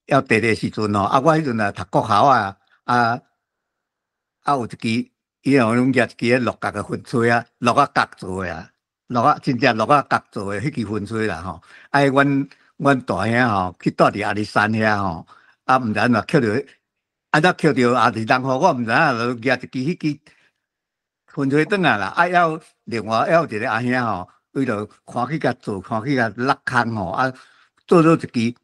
要佇的時陣吼，啊，我彼陣啊讀國校啊，啊有一支，伊予阮舉一支彼鹿角的薰吹啊，鹿仔角做的啊，鹿仔真正鹿仔角做的彼支薰吹啦吼。啊，阮大兄吼去蹛佇阿里山遐吼，啊，毋知按怎抾著，按怎抾著也是人予我毋知影，就舉一支彼支薰吹轉來啦。啊，猶另外猶有一个阿兄吼，伊就歡喜共做，歡喜共落空吼，啊，做做一支聽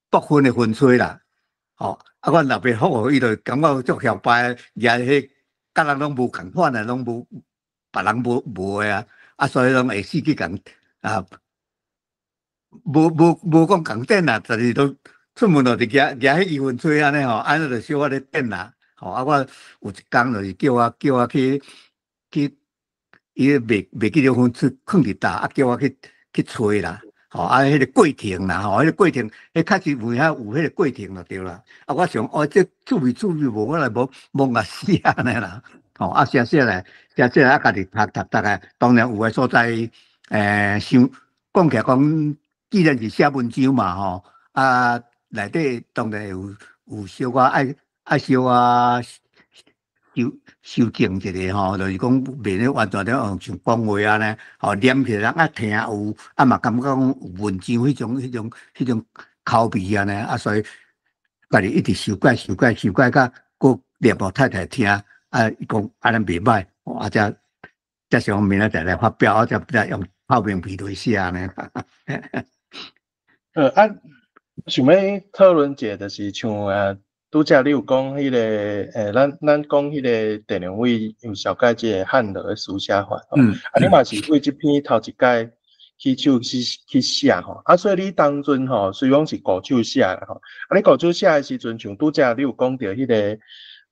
爆薰的薰吹啦，吼。啊，阮老爸福予伊就感覺足囂擺，舉彼佮人攏無仝款啊，攏無別人無的啊，啊，所以攏會死去共啊，無講仝等啦，就是都出門就舉舉彼支薰吹按呢吼，按呢就小可咧等啦，吼啊，我有一工就是叫我去，伊袂記得薰吹囥佇佗，啊，叫我去揣啦。吼啊，彼个過程啦，吼，彼个過程，彼確實有遐有彼个過程就對啦。啊，我想，哦，這趣味趣味，無我來無摸共寫按呢啦。吼，啊寫寫來，寫寫來啊，家己讀讀讀啊，當然有的所在，想講起來講，既然是寫文章嘛，吼，啊，內底當然有小可愛小可修修正一下吼，就是講袂咧完全咧用像講話按呢，吼念起來人啊聽有，啊嘛感覺講有文章彼種口味按呢，啊所以家己一直修改修改修改，甲閣念予太太聽，啊伊講按呢袂䆀，啊才才想明仔載來發表，啊才才用透明皮來寫按呢。啊，想欲討論一下，就是像啊，拄才你有講彼個，咱講彼個鄭良偉有紹介這個漢羅的書寫法吼，啊，你嘛是為這篇頭一擺起手去寫吼，啊，所以你當陣吼，雖講是古手寫啦吼，啊，你古手寫的時陣，像拄才你有講著彼個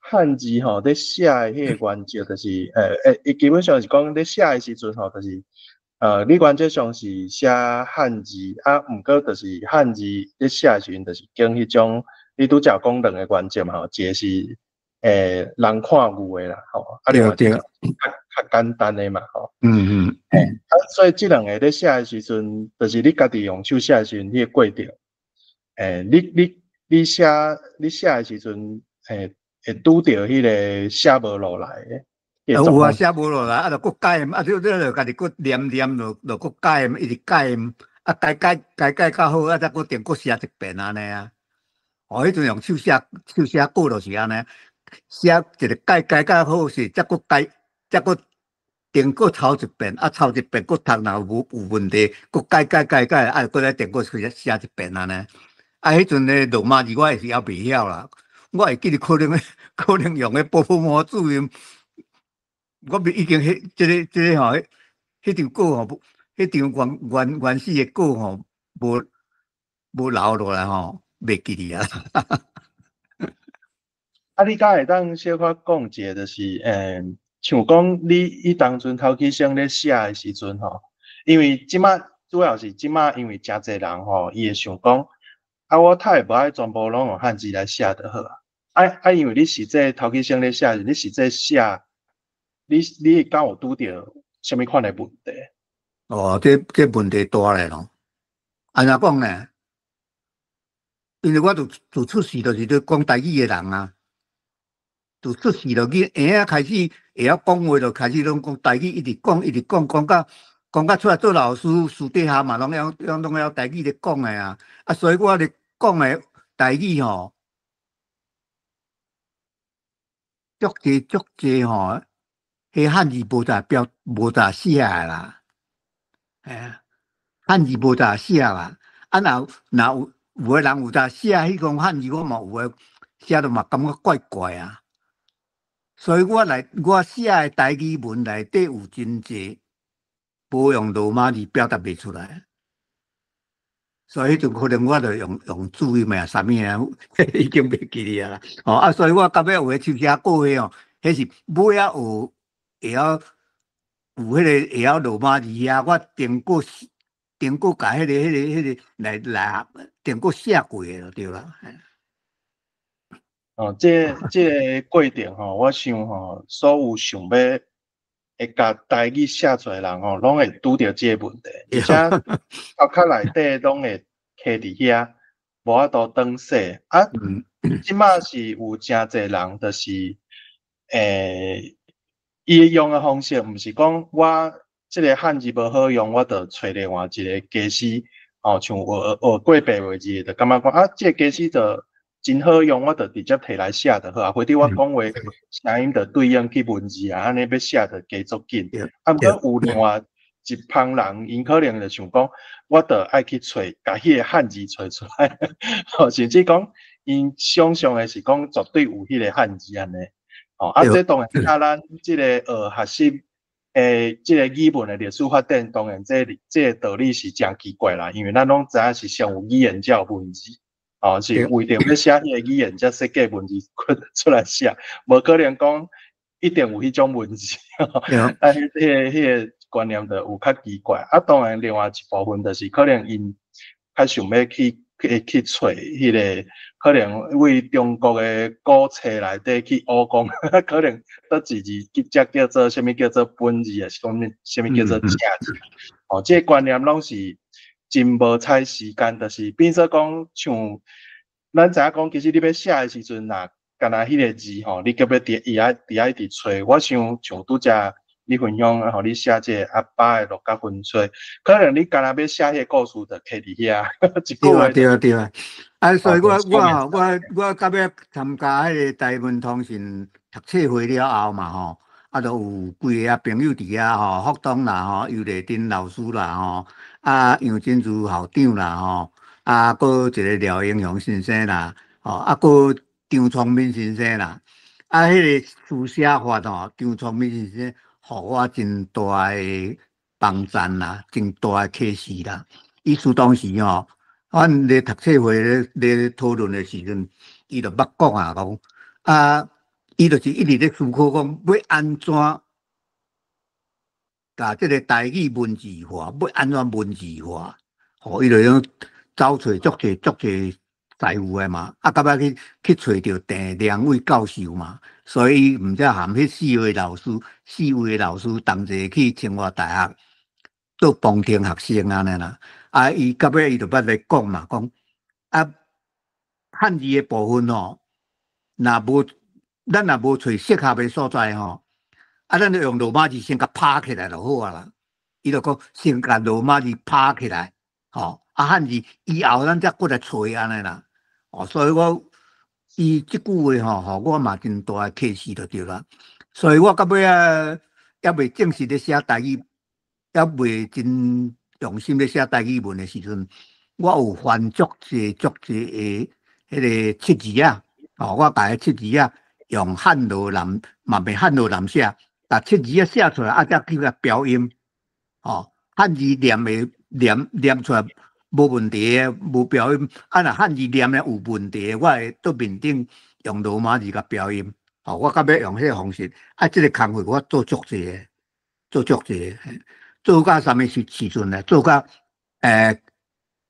漢字吼，咧寫的彼個原則，就是，伊基本上是講咧寫的時陣吼，就是，你原則上是寫漢字，啊，毋過就是漢字咧寫的時陣，就是經彼種，你拄才有講兩個原則嘛吼，一個是，人看有的啦，吼，啊，另外一個較簡單的嘛，吼。啊，所以這兩個咧寫的時陣，就是你家己用手寫的時陣，彼個過程，你寫的時陣，會拄著彼個寫無落來的。有啊，寫無落來，啊，就閣改，啊，就你就家己閣念念，就閣改，一直改，啊，改改改改較好，啊，才閣定閣寫一遍按呢啊。哦，彼陣用手寫手寫稿就是按呢，寫一個改改較好勢，才閣改，才閣定閣抄一遍，啊，抄一遍閣讀，若有問題，閣改改改改，啊，閣再定閣寫寫一遍按呢。啊，彼陣咧羅馬字我也是猶袂曉啦，我會記得可能用彼波普摩注音。我袂已經彼這个這个吼，彼張稿吼，彼張原始的稿吼，無留落來吼，袂記得啊。啊，你敢會當小可講一下，就是，像講你伊當陣頭起先咧寫的時陣吼，因為這馬主要是這馬，因為誠濟人吼，伊會想講，啊，我較會無愛全部攏用漢字來寫就好啊。啊，因為你實際頭起先咧寫，你實際寫。你敢有拄著啥物款的問題？哦，這問題大咧咯。按怎講呢？因為我自出世就是咧講台語的人啊，自出世就囡仔開始會曉講話，就開始攏講台語，一直講一直講，講甲出來做老師，私底下嘛攏會曉台語咧講的啊。啊，所以我咧講的台語吼，足濟足濟吼。彼漢字無咋標，無咋寫啦，嘿啊，漢字無咋寫啦。啊，若有的人有咋寫彼種漢字，我嘛有的寫著嘛感覺怪怪啊。所以我來我寫的台語文內底有真濟無用羅馬字表達袂出來，所以彼陣可能我就用注音啊，啥物啊，已經袂記得啊啦。哦啊，所以我到尾有的手寫稿彼哦，彼是尾仔學。會曉有彼個會曉羅馬字啊，我頂過頂過共彼個來頂過寫過的就對啦。哦，這個過程吼，我想吼，所有想欲會共台語寫出來的人吼，攏會拄著這個問題，而且頭殼內底攏會卡佇遐，無法度轉寫。啊，這馬是有誠濟人，就是，伊用的方式，毋是講我這個漢字無好用，我就揣另外一個家私，吼，像學過白話字，就感覺講啊，這個家私就真好用，我就直接提來寫就好啊。或者我講話聲音就對應去文字啊，按呢欲寫就加足緊。啊，毋過有另外一幫人，𪜶可能就想講，我就愛去揣，共彼個漢字揣出來，吼，甚至講𪜶想象的是講絕對有彼個漢字按呢。哦，啊，這當然佮咱這个學習這个語文的歷史發展，當然這個道理是誠奇怪啦，因為咱攏知影是先有語言才有文字，哦，是為著欲寫彼个語言才設計文字出來寫，無可能講一定有彼種文字，啊，彼個觀念就有較奇怪。啊，當然另外一部分就是可能𪜶較想欲去揣彼个，可能為中國的古冊內底去學講，可能佗一字才叫做啥物叫做本字，抑是講啥物叫做正字。哦，這個觀念攏是真無采時間，就是變做講像咱知影講，其實你欲寫的時陣，若敢若彼个字吼，你閣欲佇伊愛佇遐一直揣，我想像拄才你分享吼，你寫這個阿爸的鹿角薰吹，可能你敢若欲寫彼個故事，就徛佇遐，一句話。對啊對啊，啊，所以我我我我到尾參加彼個台文通訊讀冊會了後嘛吼，啊，就有幾个朋友佇遐吼，福東啦吼，游麗珍老師啦吼，啊，楊真如校長啦吼，啊，閣一個廖英雄先生啦，吼，啊，閣張聰敏先生啦，啊，彼個書寫法吼，張聰敏先生予我真大的幫贊啦，真大的啟示啦。伊說當時吼，阮咧讀冊會咧咧討論的時陣，伊就捌講啊，講啊，伊就是一直咧思考講，欲按怎共這個台語文字化，欲按怎文字化，吼，伊就用走揣足濟足濟師傅的嘛，啊，到尾去去揣著鄭良偉教授嘛，所以毋才含彼四位老師，四位老師同齊去清華大學做旁聽學生按呢啦。啊，伊到尾伊就捌咧講嘛，講啊，漢字的部分吼，若無咱若無揣適合的所在吼，啊，咱就用羅馬字先共拍起來就好啊啦。伊就講先共羅馬字拍起來，吼，啊漢字以後咱才閣來揣按呢啦。哦，所以我伊這句話吼，予我嘛真大的啟示就對啦。所以我到尾仔猶未正式咧寫台語，猶未真用心咧寫台語文的時陣，我有翻足濟足濟的彼個七字仔，吼，我共彼七字仔用漢羅南嘛袂漢羅南寫，共七字仔寫出來，啊，才去共標音，吼，漢字念的念念出來無問題的，無標音，啊，若漢字念的有問題，我會佇面頂用羅馬字共標音，吼，我到尾用彼個方式，啊，這個工課我做足濟的，做足濟的，做到啥物時時陣呢？做到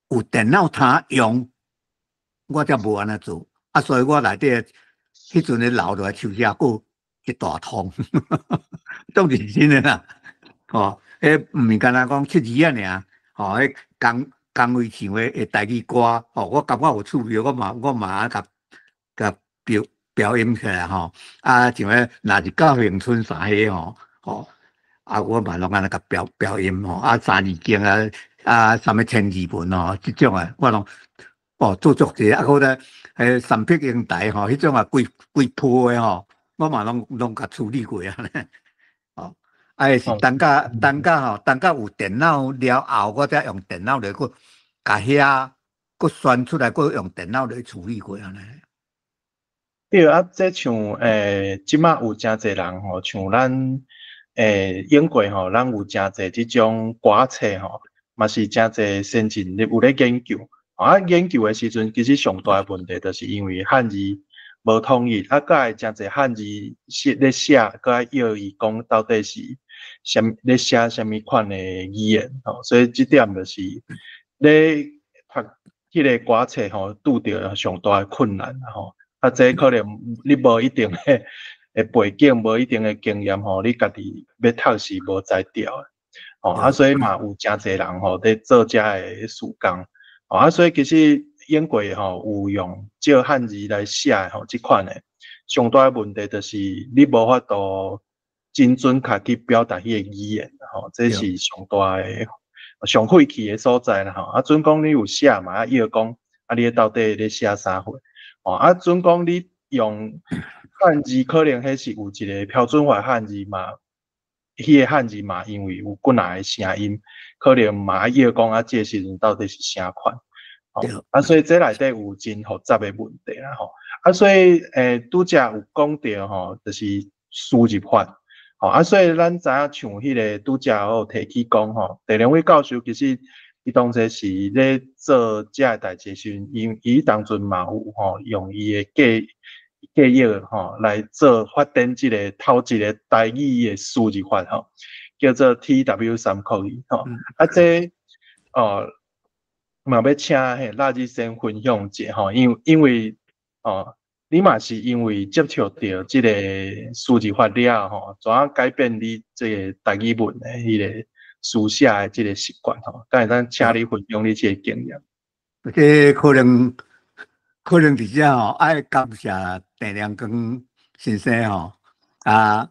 有電腦通用，我才無按呢做，啊，所以我內底彼陣咧留落來手寫稿一大通，當認真的啦，吼，彼毋是干焦講七字仔爾，吼，彼江江葳唱的的台語歌，吼，我感覺有趣味，我嘛我嘛愛共共標標音起來吼，啊，像彼若是到恆春啥彼吼，吼，啊，我嘛攏按呢共標標音吼，啊，三字經啊，啊，啥物千字文吼，這種啊，我攏哦做足濟，啊，閣咧，彼三碧英台吼，彼種啊規規鋪的吼，我嘛攏攏共處理過啊，哦，啊，是等甲等甲吼，等甲有電腦了後，我才用電腦來閣共遐閣選出來，閣用電腦來處理過按呢。對啊，這像這馬有誠濟人吼，像咱英國吼，咱有誠濟這種歌冊吼，嘛是誠濟先進有咧研究。啊，研究的時陣，其實上大的問題就是因為漢字無統一，啊，閣會誠濟漢字寫咧寫，閣愛約伊講到底是啥咧寫啥物款的語言吼，所以這點就是咧讀彼個歌冊吼，拄著上大的困難吼。啊，這可能你無一定的的背景，無一定的經驗吼，你家己欲讀是無才調的。吼，啊，所以嘛有誠濟人吼佇做遮的事工。吼，啊，所以其實英國吼有用照漢字來寫的吼，這款的上大的問題就是你無法度真準確去表達彼個語言吼，這是上大的上費氣的所在啦吼。啊，準講你有寫嘛，啊，伊就講啊，你到底咧寫啥貨？吼，啊，準講你用漢字，可能彼是有一個標準化漢字嘛，彼個漢字嘛，因為有幾若個聲音，可能嘛愛約講啊，這個時陣到底是啥款？吼，啊，所以這內底有真複雜的問題啦吼。啊，所以拄才有講著吼，就是輸入法。吼，啊，所以咱知影像彼個拄才有提起講吼，鄭良偉教授其實伊當初是咧做這个代誌時陣，因伊當陣嘛有吼用伊的記記憶吼來做發展這個頭一個台語的輸入法吼，叫做 TW302吼。啊，這哦嘛欲請彼賴日先分享一下吼，因因為哦，你嘛是因為接觸著這個輸入法了後吼，怎樣改變你這個台語文的彼個書寫的這個習慣吼？敢會當請你分享你這個經驗？這可能可能佇遮吼，愛感謝鄭良光先生吼，啊，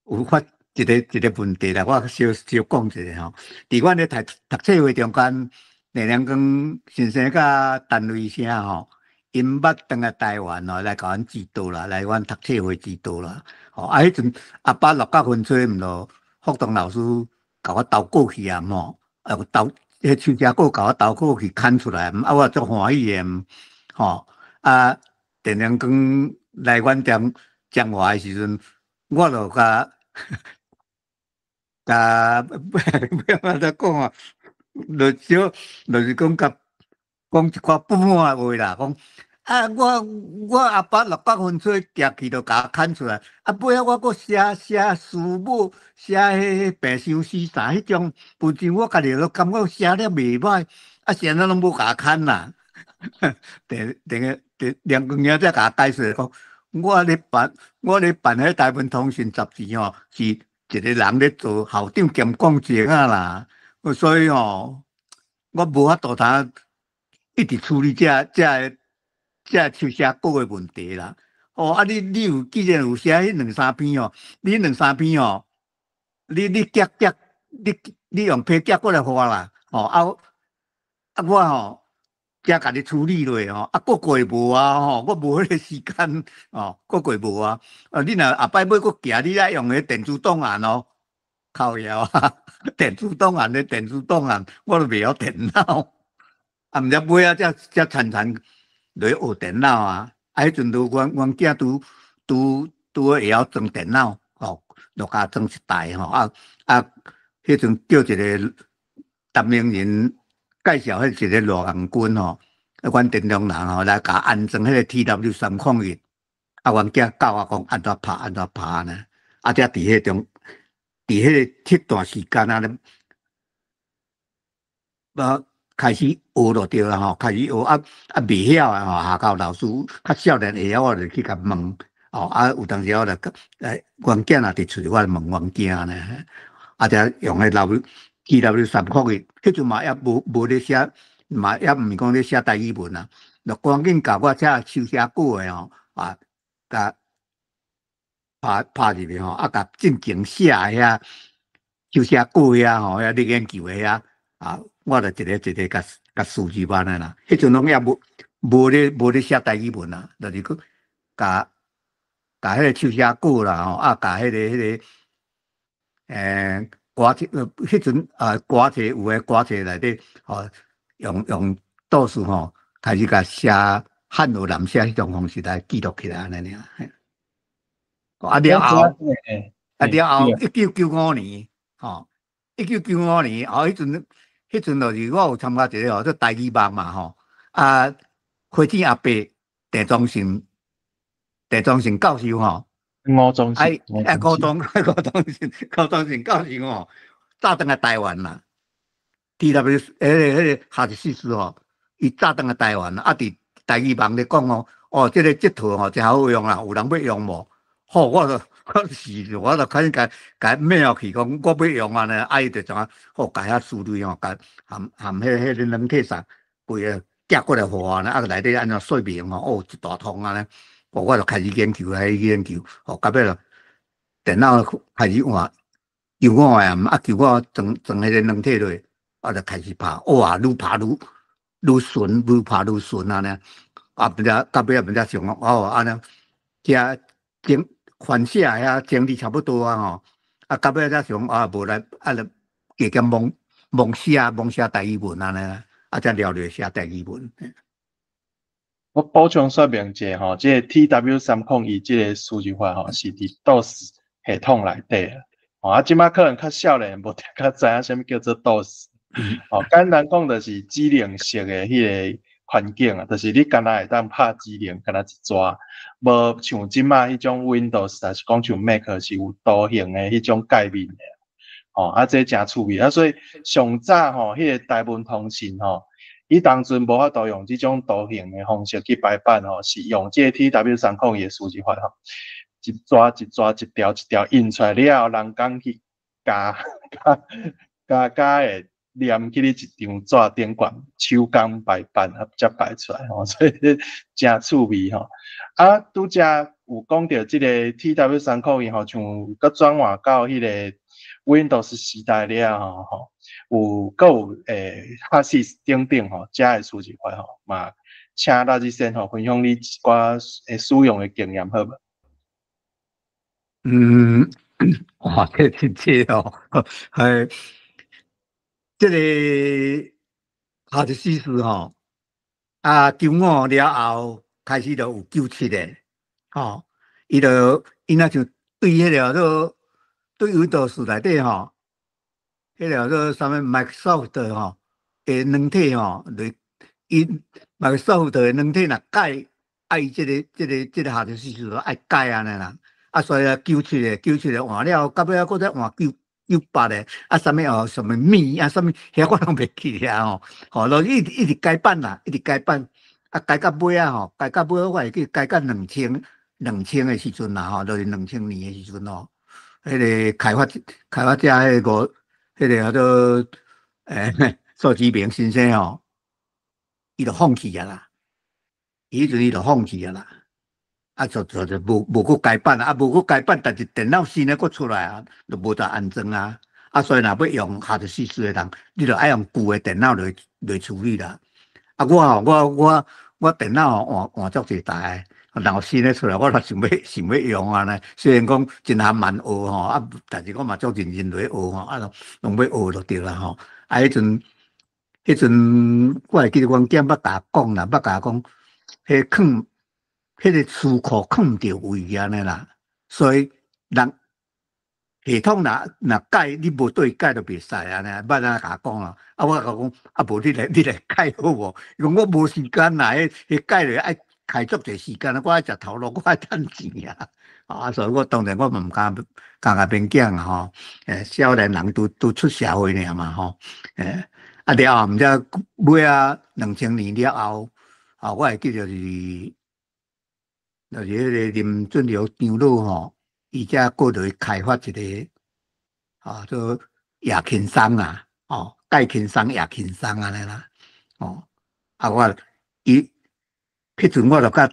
有發一个一个問題啦，我小小講一下吼。佇阮咧讀讀冊會中間，鄭良光先生佮陳瑞生吼，𪜶捌轉來台灣吼來共阮指導啦，來阮讀冊會指導啦。吼，啊，彼陣阿爸六角分吹毋著，福東老師共我投過去啊，吼，啊，投彼手寫稿共我投過去刊出來，啊，我足歡喜的，吼，啊，鄭良光來阮店講話的時陣，我就共共欲按怎講啊？就少就是講共講一寡不滿的話啦，講啊，我我阿爸六百分吹寄去就共我刊出來，啊，尾仔我閣寫寫師母，寫彼病相思啥彼種文章，我家己都感覺寫了袂歹，啊，是按怎攏無共我刊啦？鄭鄭個鄭梁光兄才共我解釋講，我咧辦彼台灣通訊雜誌吼，是一個人咧做校長兼講者啊啦，所以吼，我無法度通一直處理這這个這個手寫稿的問題啦。哦，啊你你有既然有寫彼兩三篇哦，你兩三篇哦，你你寄寄你你用批寄過來予我啦，吼啊啊我吼才共你處理落吼，啊個個月無啊吼，我無彼個時間哦，個個月無啊。啊你若後擺欲閣寄，你愛用彼電子檔案哦，靠腰啊，電子檔案的電子檔案，我都袂曉電腦。啊，毋知尾仔才才田田落去學電腦啊！啊，彼陣都阮阮囝拄拄拄好會曉裝電腦，吼，就共裝一台吼，啊啊，彼陣叫一個陳明仁介紹彼一個羅紅軍吼，啊，阮田中人吼來共安裝彼個 TW301，啊，阮囝教我講按怎拍按怎拍呢？啊，才佇彼種佇彼個這段時間啊咧，啊。開始學就對啦吼，開始學啊啊袂曉的吼，學校老師較少年會曉，我就去共問哦。啊，有當時我就欸，阮囝若佇厝，我就問阮囝呢。啊，才用彼 TW301，彼陣嘛猶無無咧寫，嘛猶毋是講咧寫台語文啊，就趕緊共我這手寫稿的吼，啊，共拍拍入去吼，啊，共正經寫的遐手寫稿遐吼，遐咧研究的遐啊。我就一個一個共共輸入按呢啦，彼陣攏猶無無咧無咧寫台語文啊，就是閣共共彼個手寫稿啦吼，啊，共彼個彼個歌冊，彼陣啊歌冊有的歌冊內底吼，用用 DOS 吼，開始共寫漢語南寫彼種方式來記錄起來按呢爾。啊了後，啊了後，1995年，吼，1995年，哦，彼陣。彼陣就是我有參加一個吼，做台語網嘛吼，啊，花子阿伯鄭宗信，鄭宗信教授吼，吳宗信，哎，吳宗吳宗信，吳宗信教授吼，早轉來台灣啦，TW 彼個彼個哈一四四吼，伊早轉來台灣啦，啊，佇台語網咧講哦，哦，這個這套吼誠好用啦，有人欲用無？吼，我就我是我就開始共共 mail 去講，我欲用按呢，啊伊就怎啊，好共遐輸入吼，共含含彼彼個軟體啥，規个寄過來予我呢，啊內底按怎說明吼，哦一大通按呢，哦我就開始研究，開始研究，哦到尾咯，電腦開始換，舊我的啊，舊我裝裝彼個軟體落，我就開始拍，哇，愈拍愈愈順，愈拍愈順按呢，啊，毋知到尾仔毋知想講，哦按呢，遮整。翻寫遐整理差不多啊吼，啊到尾才想啊無來啊就加減摸摸寫摸寫台語文按呢，啊才了了寫台語文。我補充說明一下吼，這個 TW301這個輸入法吼，是佇 DOS 系統內底啊。啊，這馬可能較少年無較知影啥物叫做 DOS。哦，簡單講就是指令式的彼個環境啊，就是你干焦會當拍指令，干焦一逝，無像這馬彼種 Windows，抑是講像 Mac 是有圖形的彼種界面的。哦，啊，這誠趣味啊，所以上早吼，彼個台文通訊吼，伊當陣無法度用這種圖形的方式去排版吼，是用這個 TW301的輸入法吼，一逝一逝一條一條印出來了後，人工去加加加加會黏去你一張紙頂懸，手工排版啊，才排出來吼，所以誠趣味吼。啊，拄才有講著這個 TW301吼，像閣轉換到彼個 Windows 時代了後吼，有閣有HardSys 等等吼，遮的輸入法吼，嘛，請拉日先吼分享你一寡使用的經驗好無？嗯，哇，這真濟哦，係這個 HardSys 吼，啊，95了後開始就有97的，吼，伊就伊若像對彼個做對 Windows 內底吼，彼個做啥物 Microsoft 吼的軟體吼，來伊 Microsoft 的軟體若改，愛這個 HardSys 愛改按呢啦。啊，所以啊，97的97的換了，到尾仔閣再換98的，啊，啥物哦，啥物米啊，啥物，遐我攏袂記啊吼，吼，就一直一直改版啦，一直改版，啊，改到尾仔吼，改到尾我會記改到兩千的時陣啦吼，就是2000年的時陣吼，彼個開發者彼個叫做蘇志明先生吼，伊就放棄啊啦，伊彼陣伊就放棄啊啦。啊，就無閣改版啊，無閣改版，但是電腦新的閣出來啊，就無得安裝啊。啊，所以若欲用 HardSys 的人，你就愛用舊的電腦來處理啦。啊，我吼，我電腦吼換換足濟台，然後新的出來，我就想欲用按呢。雖然講真還慢學吼，啊，但是我嘛足認真來學吼，啊，攏欲學就對啦吼。啊，彼陣我會記得阮囝捌共我講啦，捌共我講，彼囥彼個詞庫囥毋著位按呢啦，所以人系統若改，你無對改就袂使按呢，捌按呢共我講啦。啊，我共講，啊，無你來改好無？伊講我無時間啦，彼改落愛開足濟時間啊，我愛食頭路，我愛趁錢啊。啊，所以我當然我嘛毋敢共勉強啊吼。少年人拄出社會爾嘛吼。啊了後，毋知尾仔2000年了後，啊，我會記著是，就是彼個林俊良長老吼，伊才閣落開發一個，啊，做也輕鬆啊，哦，蓋輕鬆也輕鬆按呢啦，哦，啊我伊，彼陣我就佮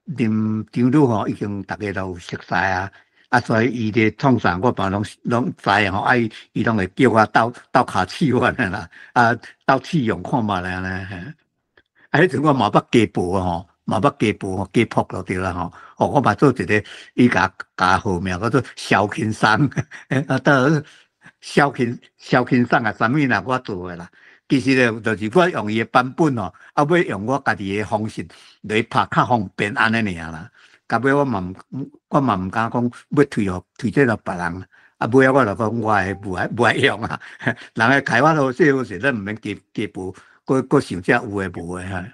林長老吼，已經逐家都有熟似啊，啊，所以伊咧創啥我嘛攏知吼，啊伊伊攏會叫我鬥鬥跤手按呢啦，啊鬥試用看覓按呢，啊彼陣我嘛捌加報吼。嘛捌加報吼，加撲就對啦吼。哦，我嘛做一個，伊共加號名叫做蕭輕鬆，啊，到蕭輕鬆啊，啥物啦，我做的啦。其實咧，就是我用伊的版本吼，啊，欲用我家己的方式來拍較方便按呢爾啦。到尾我嘛毋敢講欲推薦予別人，啊，尾仔我就講我的無愛用啊。人的開發好勢好勢，咱毋免加加報，閣想這有的無的哈。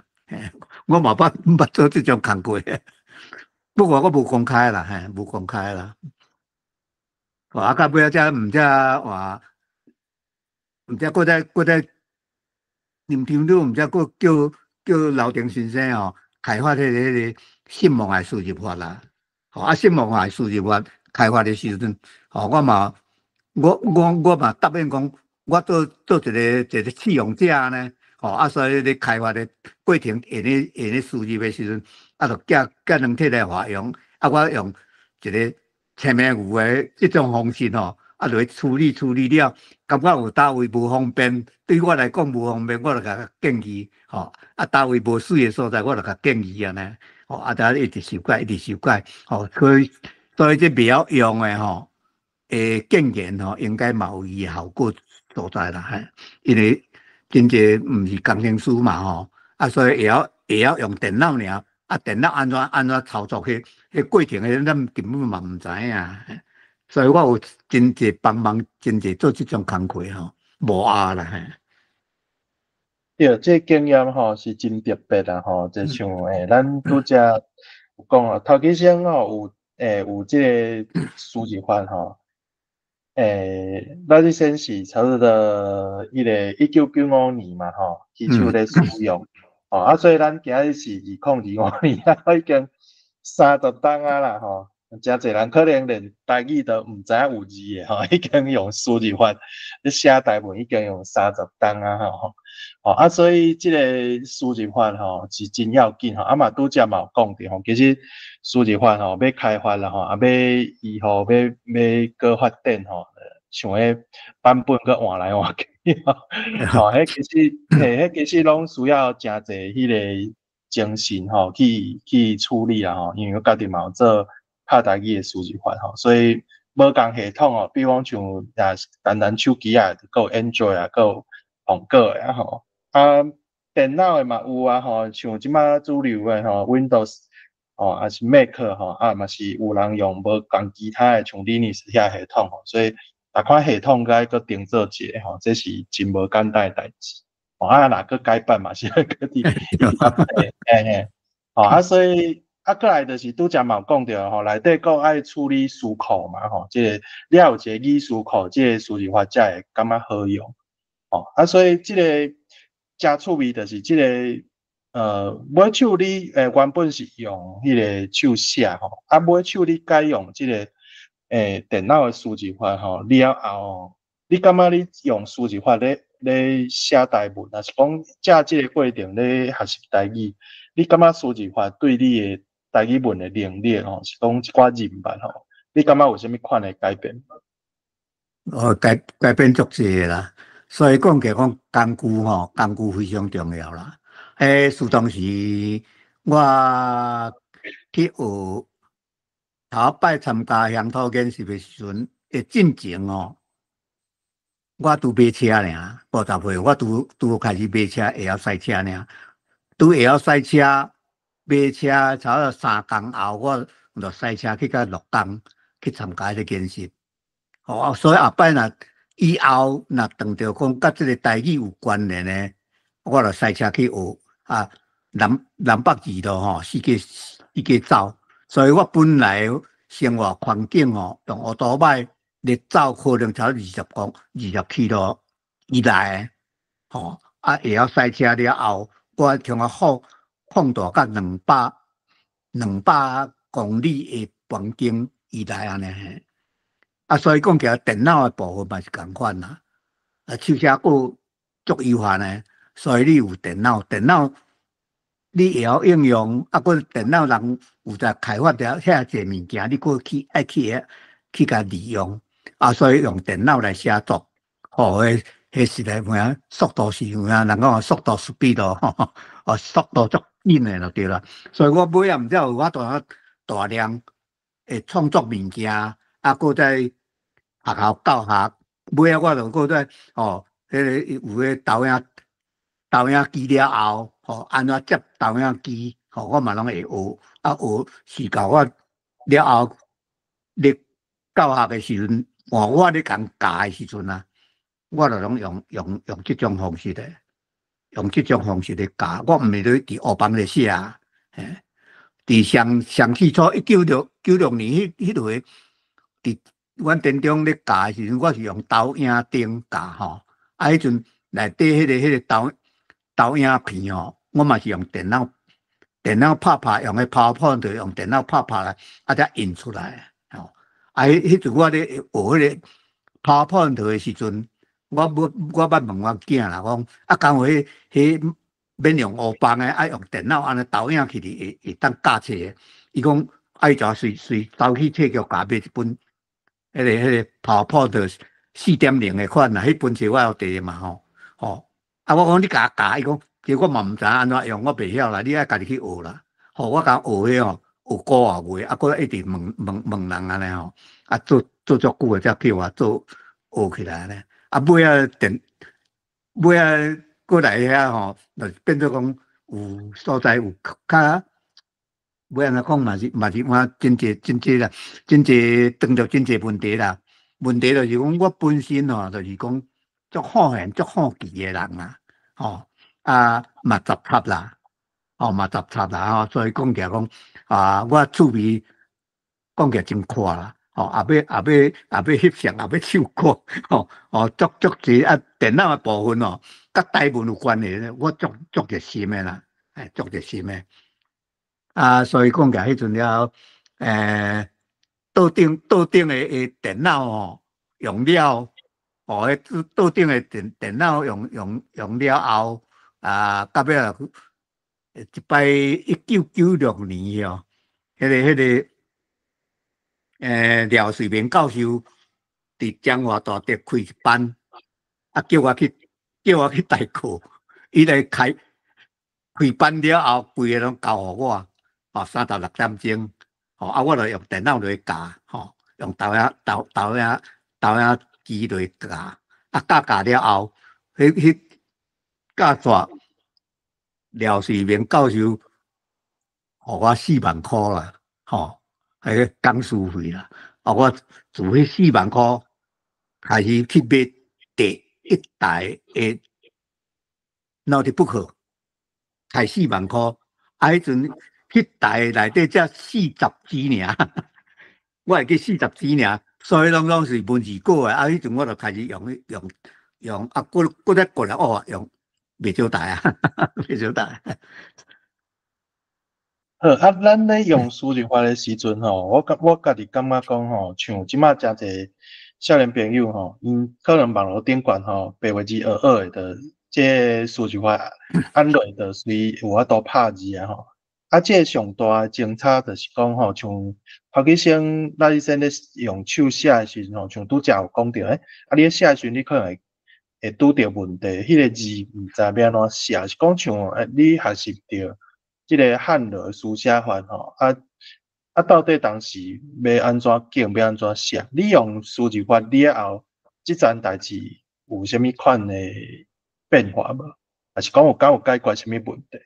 我嘛捌做這種工課，不過我無公開啦，嘿，無公開啦。啊，到尾仔才毋才話，毋才閣再林長老，毋才閣叫劉定先生吼開發彼個信望愛輸入法啦。吼啊，信望愛輸入法開發的時陣，吼我嘛，我嘛答應講，我做一個試用者呢。吼啊，所以咧開發的過程，會用咧輸入的時陣，啊，就寄寄軟體來予用，啊，我用一個千面牛的這種方式吼，啊，落去處理處理了，感覺有佗位無方便，對我來講無方便，我就共建議，吼，啊，佗位無媠的所在，我就共建議按呢，吼，啊，就一直修改，一直修改，吼，所以這袂曉用的吼，建言吼，應該嘛有伊的效果所在啦，嘿，因為真濟毋是工程師嘛吼，啊，所以會曉用電腦爾，啊，電腦按怎操作，彼過程，彼咱根本嘛毋知影，所以我有真濟幫忙，真濟做這種工課吼，無壓啦。對，這個經驗吼是真特別啦吼，就像咱拄才有講啊，頭幾先吼有這個輸入法吼。那你先是差不多彼個1995年嘛吼，起手咧使用，哦啊，所以咱今日是2025年啊，已經30冬啊啦吼，誠濟人可能連台語都毋知影有字的吼，已經用輸入法咧寫台文，已經用30冬啊吼，吼啊，所以這个輸入法吼是真要緊吼，啊嘛拄才嘛有講著吼，其實輸入法吼欲開發啦吼，啊欲以後欲欲閣發展吼，像彼版本閣換來換去吼，吼，彼其實嘿，彼其實攏需要誠濟彼个精神吼去去處理啊吼，因為我家己嘛有做拍台語的輸入法吼，所以無仝系統吼，比如講像若是單單手機啊，閣有 Android 啊，閣有蘋果的啊吼，啊電腦的嘛有啊吼，像這擺主流的吼 Windows 吼，抑是 Mac 吼，啊嘛是有人用無仝其他的像 Linux 遐系統吼，所以逐款系統閣愛閣定做一个吼，這是真無簡單的代誌。吼啊，若閣改版嘛是愛閣佇嘿嘿，吼啊所以。啊，閣來就是拄才嘛有講著吼，內底閣愛處理詞庫嘛吼，這个你愛有一个語詞庫，這个輸入法才會感覺好用。吼啊，所以這个誠趣味就是這个尾手你原本是用彼个手寫吼，啊尾手你改用這个電腦的輸入法吼了後，你感覺你用輸入法咧咧寫台文，抑是講藉這个過程咧學習台語，你感覺輸入法對你的台語文的能力吼，是講一寡認捌吼，你感覺有啥物款的改變？哦，改改變足濟的啦，所以講起講工具吼，工具非常重要啦。彼時當時我去學頭一擺參加鄉土研習的時陣，的進前哦，我拄買車爾，50歲，我拄拄開始買車，會曉駛車爾，拄會曉駛車。買車差不多3工後，我就駛車去到鹿港去參加彼個研習。哦，所以後擺若以後若當著講佮這个台語有關聯的，我就駛車去學啊。南南北二路吼，四界四界走。所以我本來生活環境吼，用烏多擺咧走，可能差不多20公20 kilo 以內，吼啊，會曉駛車了後，我從啊好。擴大到200 200公里的環境以內按呢。啊，所以講起來電腦的部分嘛是仝款啦。啊，手寫閣足有限的，所以你有電腦，電腦你會曉應用，啊，閣電腦人有在開發著遐濟物件，你閣去愛去去共利用，啊，所以用電腦來寫作，吼，彼彼實在有影速度是有影，人講速度 speed 吼，哦，速度足緊的就對啦。所以我尾仔毋才有法度大量會創作物件，啊，閣在學校教學，尾仔我就閣在吼，彼个有彼投影投影機了後，吼，按怎接投影機，吼，我嘛攏會學，啊，學是教我了後，咧教學的時陣，換我咧共教的時陣啊，我就攏用用用這種方式的，用這種方式咧教，我毋是咧佇黑板咧寫啊，嘿，佇上上起初1996年彼彼回，佇阮田中咧教的時陣，我是用投影燈教吼，啊，彼陣內底彼个彼个投投影片吼，我嘛是用電腦電腦拍拍，用彼 PowerPoint 就用電腦拍拍來，啊，才印出來，吼，啊，彼彼陣我咧學彼个 PowerPoint 的時陣，我我我捌問我囝啦，講啊，敢有彼彼免用烏板的，啊，用電腦按呢投影起來會會當教冊的？伊講啊，伊就隨隨走去冊局共買一本，彼个彼个 PowerPoint 4.0的款啦，彼本冊我有佇嘛吼，吼，啊，我講你共我教，伊講其實我嘛毋知按怎用，我袂曉啦，你愛家己去學啦。吼，我共學彼吼，學幾个月，啊，閣一直問問問人按呢吼，啊，做做足久的才叫我做學起來按呢。啊，尾仔電，尾仔過來遐吼，就變做講有所在有較，欲按怎講嘛是嘛是換真濟真濟啦，真濟當著真濟問題啦。問題就是講我本身吼，就是講足好閒足好奇的人啊，吼啊嘛雜插啦，吼嘛雜插啦吼，所以講起來講啊，我趣味講起來真闊啦，吼，也欲也欲也欲翕相，也欲唱歌，吼哦足足濟啊，電腦的部分哦，佮台文有關係，我足足熱心的啦，哎，足熱心的。啊，所以講起來彼陣了後，欸。桌頂的電腦吼用了，哦，彼桌頂的電腦用了後，啊，到尾啊，一擺1996年哦，彼個廖瑞明教授佇彰化大德開一班，啊，叫我去代課，伊來開班了後，規个攏交予我，哦，36點鐘，吼，啊，我就用電腦來教，吼，用投影機來教，啊，教教了後，彼教煞廖瑞明教授予我4萬箍啦，吼，彼个講師費啦，啊，我自彼四萬箍開始去買第一台的 notebook，開四萬箍，啊，彼陣彼台內底才40 G 爾，我會記40 G 爾，所以攏是文字稿的，啊，彼陣我就開始用，啊，閣再過來哦，用袂少台啊，袂少台。好，啊，咱咧用輸入法的時陣吼，我家己感覺講吼，像這馬誠濟少年朋友吼，𪜶可能網路頂懸吼，白話字學學的，就這個輸入法按落就隨有法度拍字啊吼。啊，這個上大的爭差就是講吼，像頭幾先咱先咧用手寫的時陣吼，像拄才有講著，啊，你咧寫的時陣，你可能會拄著問題，彼個字毋知欲按怎寫，是講像你學習著這個漢羅書寫法吼，啊，到底當時欲按怎揀，欲按怎寫？你用輸入法了後，這層代誌有啥物款的變化無？還是講有敢有解決啥物問題？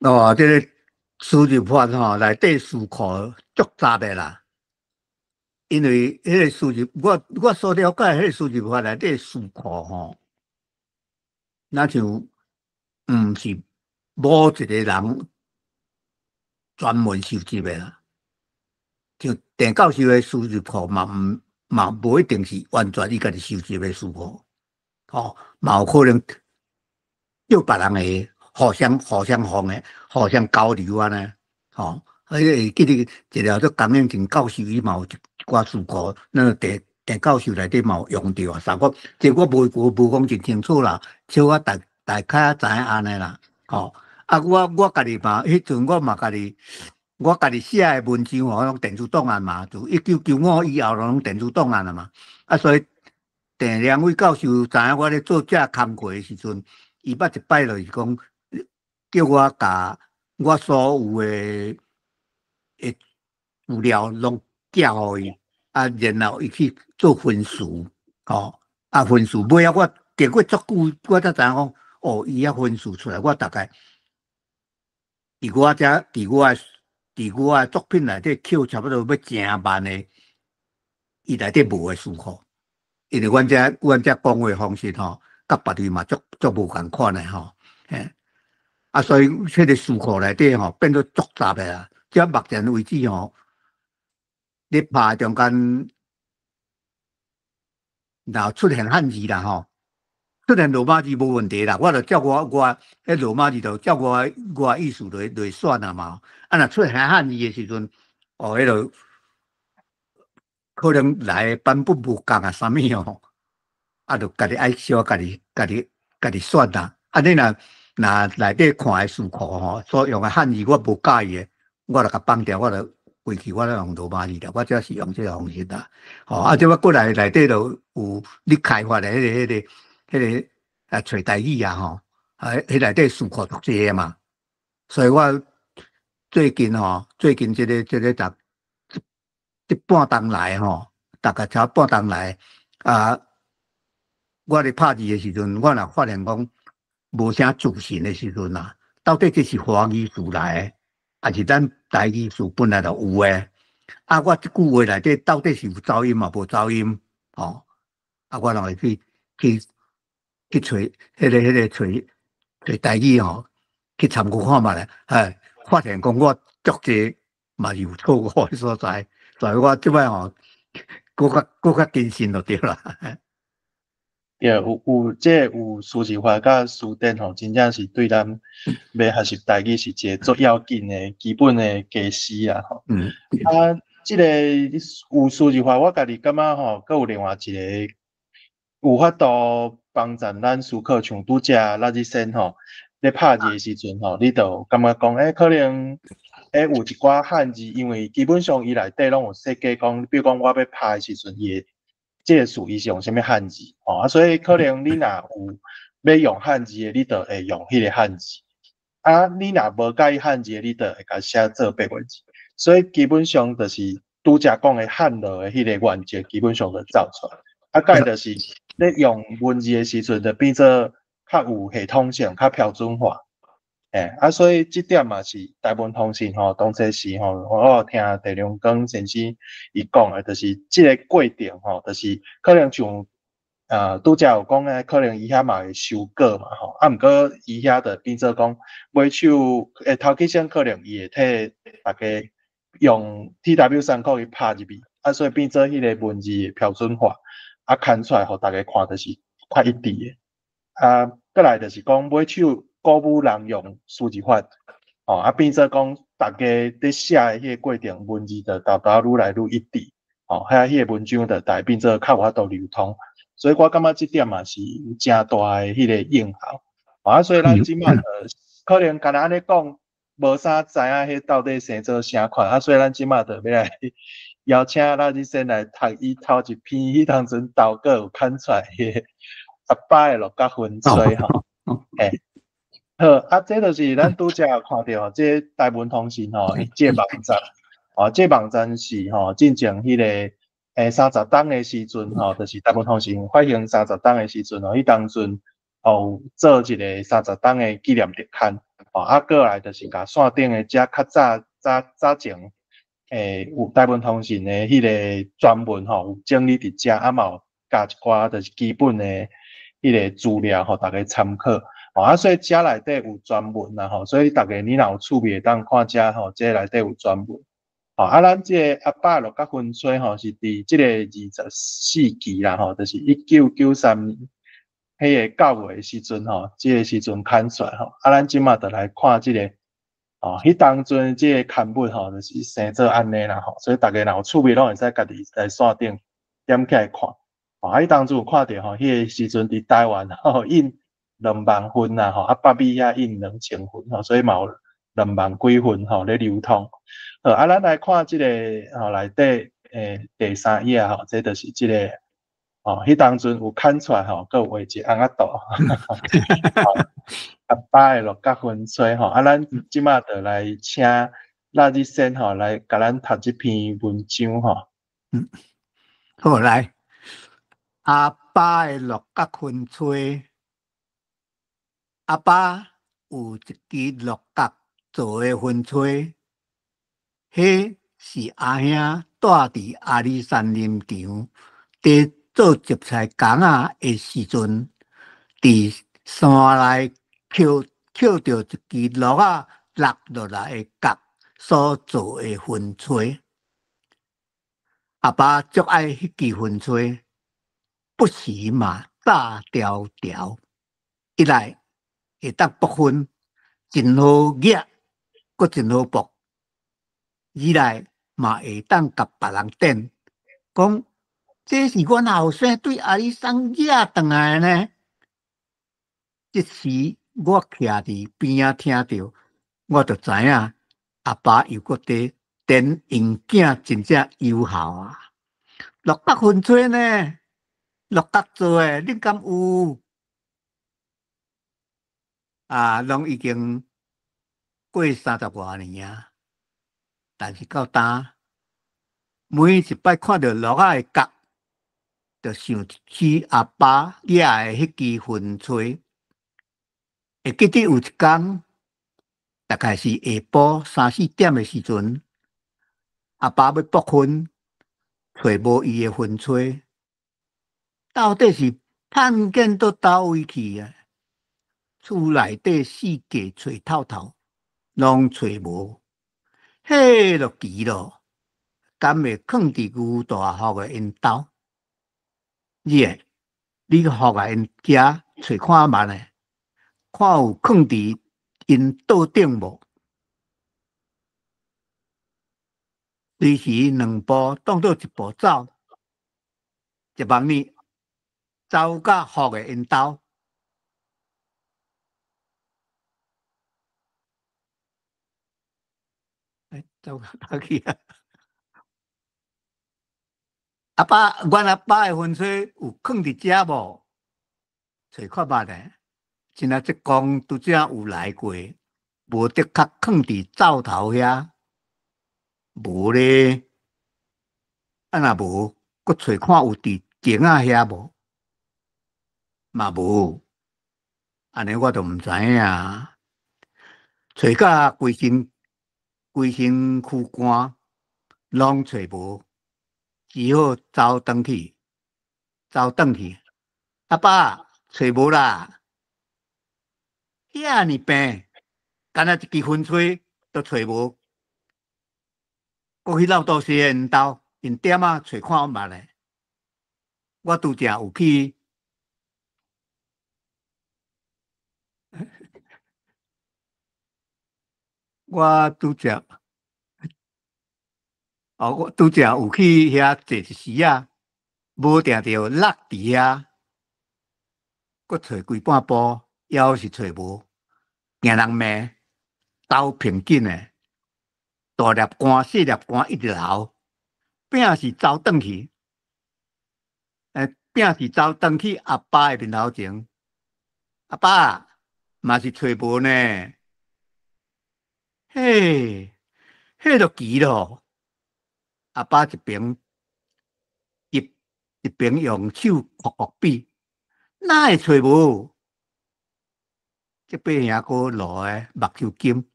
哦，這個輸入法吼，內底詞庫足雜的啦。因為彼個輸入，我所了解，彼個輸入法內底詞庫吼，若像毋是某一個人專門收集的啦。像鄭教授的輸入庫嘛，毋嘛無一定是完全伊家己收集的詞庫，吼，嘛有可能叫別人的互相放的，互相交流按呢，吼。啊，會記得一個做江永靖教授，伊嘛有一寡詞庫，那個鄭教授內底嘛有用著啊。啥我這我無講真清楚啦，小可大概知影按呢啦，吼。啊，我家己嘛，彼陣我嘛家己，我家己寫的文章吼，攏電子檔案嘛，自1995以後攏電子檔案啊嘛。啊，所以鄭良偉教授知影我咧做這工課的時陣，伊捌一擺就是講，叫我共我所有的資料攏寄予伊，啊，然後伊去做分詞，吼，啊，分詞尾仔我經過足久，我才知影講，哦，伊遐分詞出來，我大概佇我遮，佇我的作品內底抾差不多欲成萬个，伊內底無的詞庫，因為阮遮講話方式吼，佮別位嘛足無仝款的吼，嘿，啊，所以彼個詞庫內底吼變做足雜的啦。這目前為止吼，咧拍中間，若出現漢字啦吼，出現羅馬字無問題啦，我就照我彼羅馬字就照我意思來選啊嘛。啊，若出現漢字的時陣，哦，彼個可能來的版本無仝啊，啥物哦，啊，就家己愛小可家己選啦。啊，你若內底看的詞庫吼，所用的漢字我無佮意的，我就共放掉，我就規氣我攏用羅馬字啦，我這是用這個方式啦。吼，啊，這我過來內底就有你開發的彼個啊，揣台語啊吼，啊，彼內底詞庫足濟的嘛。所以我最近吼，最近這個這半冬來吼，大概差半冬來啊，我咧拍字的時陣，我若發現講無啥自信的時陣啊，到底這是華語詞來的，還是咱台語詞本來就有的？啊，我這句話內底到底是有走音嘛，無走音？吼，啊，我就會去揣彼個揣台語吼，去參考看覓咧，哎，發現講我足濟嘛是有錯誤的所在，所以我這擺吼，閣較謹慎就對啦。對，有這個有輸入法佮辭典吼，真正是對咱欲學習台語是一個足要緊的基本的基石啊吼。啊，這個有輸入法，我家己感覺吼，閣有另外一個有法度幫助咱思考，像拄才垃圾先吼，咧拍字的時陣吼，你就感覺講，可能有一寡漢字，因為基本上伊內底攏有設計講，比如講我欲拍的時陣，伊會這個詞伊是用啥物漢字，吼啊，所以可能你若有欲用漢字的，你就會用彼個漢字。啊，你若無佮意漢字的，你就會共寫做白話字。所以基本上就是拄才講的漢落的彼個原則，基本上就走出來。啊，蓋就是咧用文字的時陣，就變做較有系統性、較標準化。啊，所以這點嘛是台文通信吼，當初時吼，我有聽鄭良光先生伊講的，就是這個過程吼，就是可能像拄才有講的，可能伊遐嘛會修改嘛吼，啊，毋過伊遐就變做講尾手頭起先可能伊會替大家用 TW 三扣去拍入去，啊，所以變做彼個文字的標準化，啊，刊出來予大家看就是較一致的。啊，過來就是講尾手鼓舞人用輸入法，吼，啊，變做講大家佇寫的彼個過程文字就沓沓愈來愈一致，吼，遐彼個文章就大變做較有法度流通。所以我感覺這點嘛是有誠大的彼個應效。啊，所以咱這馬就可能干焦按呢講，無啥知影彼到底生做啥款，啊，所以咱這馬就欲來邀請咱這先來讀伊頭一篇，彼當陣投稿有刊出來彼個阿爸的鹿角薰吹吼，好，啊，這就是咱拄才有看著這個台文通信吼，這個網站，哦，這個網站是吼進前彼個30冬的時陣吼，就是台文通信發行三十冬的時陣吼，彼當陣哦有做一個三十冬的紀念特刊，哦，啊，過來就是共線頂的遮較早早早前有台文通信的彼個專文吼，有整理佇遮，啊嘛有加一寡就是基本的彼個資料，予大家參考。哦，啊，所以遮內底有專文啦吼，所以大家你若有趣味會當看遮吼，這內底有專文。吼，啊，咱這個阿爸鹿角薰吹吼，是佇這個24期啦吼，就是1993年彼個9月的時陣吼，這個時陣刊出來吼。啊，咱這馬就來看這個，哦，彼當陣這個刊物吼，就是生做按呢啦吼，所以大家若有趣味，攏會使家己來線頂點起來看。哦，啊，彼當陣有看著吼，彼個時陣佇台灣吼印2萬份啦吼，啊，北美遐印2000份吼，所以嘛有2萬幾份吼咧流通。好，啊，咱來看這個吼內底第三頁吼，這就是這個吼，彼當陣有刊出來吼，閣有畫一個尪仔圖。阿爸的鹿角薰吹吼，啊，咱這馬就來請垃圾先吼來共咱讀這篇文章吼。嗯，好來，阿爸的鹿角薰吹，阿爸有一支鹿角做的薰吹，彼是阿兄蹛佇阿里山林場，佇做雜菜工仔的時陣，佇山內抾抾著一支鹿仔落落來的角所做的薰吹。阿爸足愛彼支薰吹，不時嘛紮條條，一來會當撥薰，真好額，閣真好撥；二來嘛會當共別人展，講這是阮後生對阿里山額轉來的呢。這時我徛佇邊仔聽著，我就知影阿爸又閣佇展𪜶囝真正優孝啊！鹿角薰吹呢，鹿角做的，恁敢有？啊，攏已經過三十外年啊，但是到今，每一擺看著鹿仔的角，就想起阿爸額的彼支薰吹。會記得有一工，大概是下晡三四點的時陣，阿爸欲撥薰，揣無伊的薰吹，到底是探見到佗位去啊？厝內底四界揣透透，攏揣無，彼就奇咯，敢會囥佇牛大福的𪜶兜？你會，你去予𪜶遮揣看覓呢？看有囥佇𪜶桌頂無？隨時兩步當做一步走，一望呢走甲福的𪜶兜。欸，走到佗去啊？阿爸，阮阿爸的薰吹有囥佇遮無？揣看覓咧，真啊，這公拄才有來過，無的確囥佇灶頭遐，無咧。啊若無，閣揣看有佇井仔遐無？嘛無。按呢我就毋知影。揣甲規身規身軀汗，攏揣無，只好走轉去，走轉去。阿爸，揣無啦，遐爾平，干焦一支薰吹都揣無，閣去老道士的𪜶兜，𪜶點仔揣看覓咧。我拄才有去。我拄才，哦，我拄才有去遐坐一時仔，無定著落佇遐，閣揣幾半步，猶是揣無，驚人罵，斗平緊的，大粒汗、細粒汗一直流，餅是走轉去，欸，餅是走轉去阿爸的面頭前，阿爸嘛是揣無呢。嘿，彼就奇咯！阿爸一邊一一邊用手戳戳比，哪會揣無？這伯兄閣落來目睭金，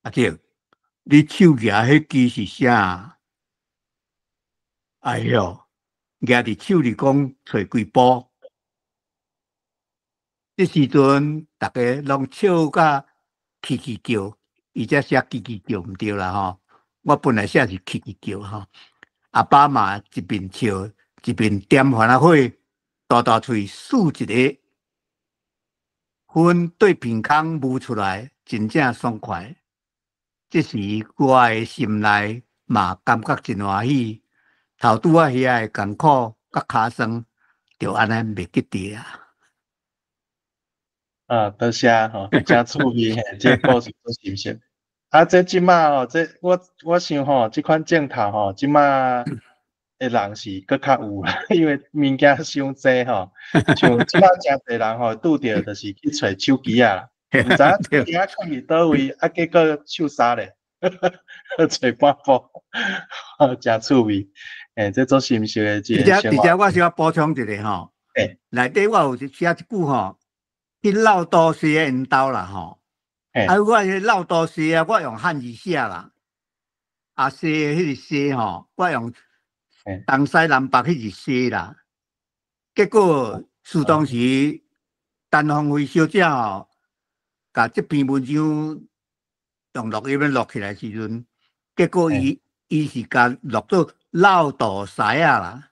阿叔，你手舉彼支是啥？哎喲，舉佇手裡講揣幾步？這時陣逐家攏笑甲起起叫，伊才寫起起叫毋對啦吼。我本來寫是起起叫吼。阿爸嘛一邊笑一邊點番仔火，大大喙欶一个，薰對鼻孔霧出來，真正爽快。這時我的心內嘛感覺真歡喜，頭拄仔遐的艱苦佮尻酸，就按呢袂記得啊。啊，多謝吼，誠趣味嘿，這個故事足深刻。啊，這這馬吼，這我我想吼，這款鏡頭吼，這馬的人是閣較有啦，因為物件傷濟吼，像這馬誠濟人吼，拄著就是去揣手機仔，毋知影手機仔囥佇佗位，啊，結果手沙咧，揣半步，誠趣味，欸，這足深刻的一個生活。而且我小可補充一下吼，內底我有寫一句吼。去老道士的𪜶兜啦吼，啊，我彼老道士啊，我用漢字寫啦，啊，西彼個西吼，我用東西南北彼個西啦。結果是當時陳鳳飛小姐吼，共這篇文章用錄音錄起來時陣，結果伊伊是共錄做老道士啊啦，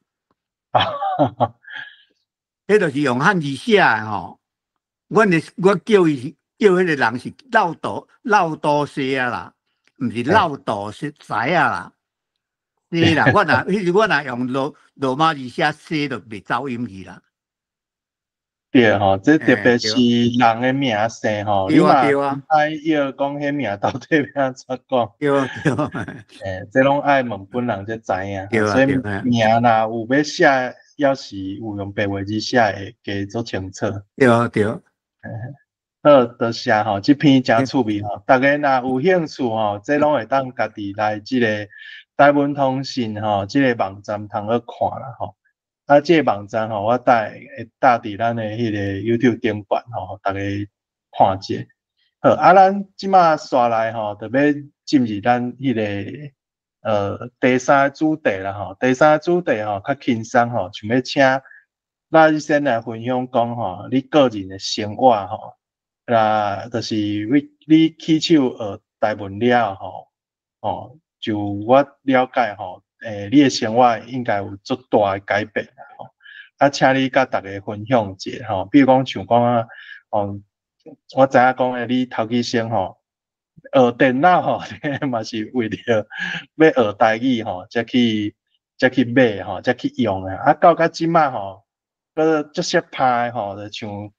彼就是用漢字寫的吼。阮的我叫伊是叫彼个人是老道老道士啊啦，毋是老道士师啊啦。是啦，我若彼時我若用羅羅馬字寫西就袂走音去啦。對吼，這特別是人的名姓吼，你嘛愛要講彼名到底欲按怎講？對啊對啊。欸，這攏愛問本人才知影。所以名若有欲寫，抑是有用白話字寫，會加足清楚。對啊對。好，多謝吼，這篇誠趣味吼，逐家若有興趣吼，這攏會當家己來這个台文通信吼，這个網站通去看啦吼。啊，這个網站吼，我等下會貼佇咱的彼个 YouTube 頂懸吼，逐家看者。好，啊，咱這馬紲來吼，就欲進入咱彼个第三主題啦吼。第三主題吼，較輕鬆吼，想欲請咱先來分享講吼，你個人的生活吼，那就是為你起手學台文了吼，哦，就我了解吼，欸，你的生活應該有足大的改變啦吼。啊，請你佮逐家分享一下吼，比如講像講啊，哦，我知影講的，你頭起先吼，學電腦吼，嘛是為著欲學台語吼，才去買吼，才去用的。啊，到甲這馬吼，閣足識拍的吼，就像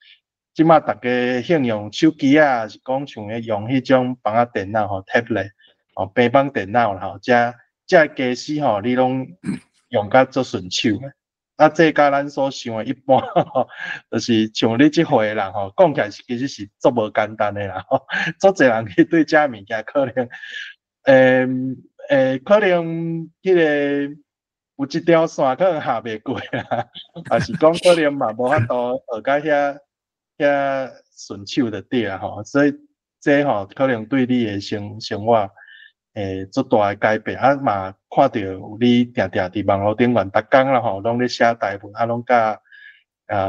這馬逐家興用手機啊，是講像咧用彼種放仔電腦吼，tablet 吼，平板電腦啦吼，遮遮家私吼，你攏用甲足順手的。啊，這佮咱所想的一般吼，就是像你這歲的人吼，講起來是其實是足無簡單的啦吼。足濟人去對這物件可能，可能彼個有一條線可能下袂過啦，抑是講可能嘛無法度學甲遐遐順手就對啊吼。所以這吼可能對你的生活會足大的改變，啊嘛看著你定定佇網路頂懸，逐工啦吼，攏咧寫台文，啊攏佮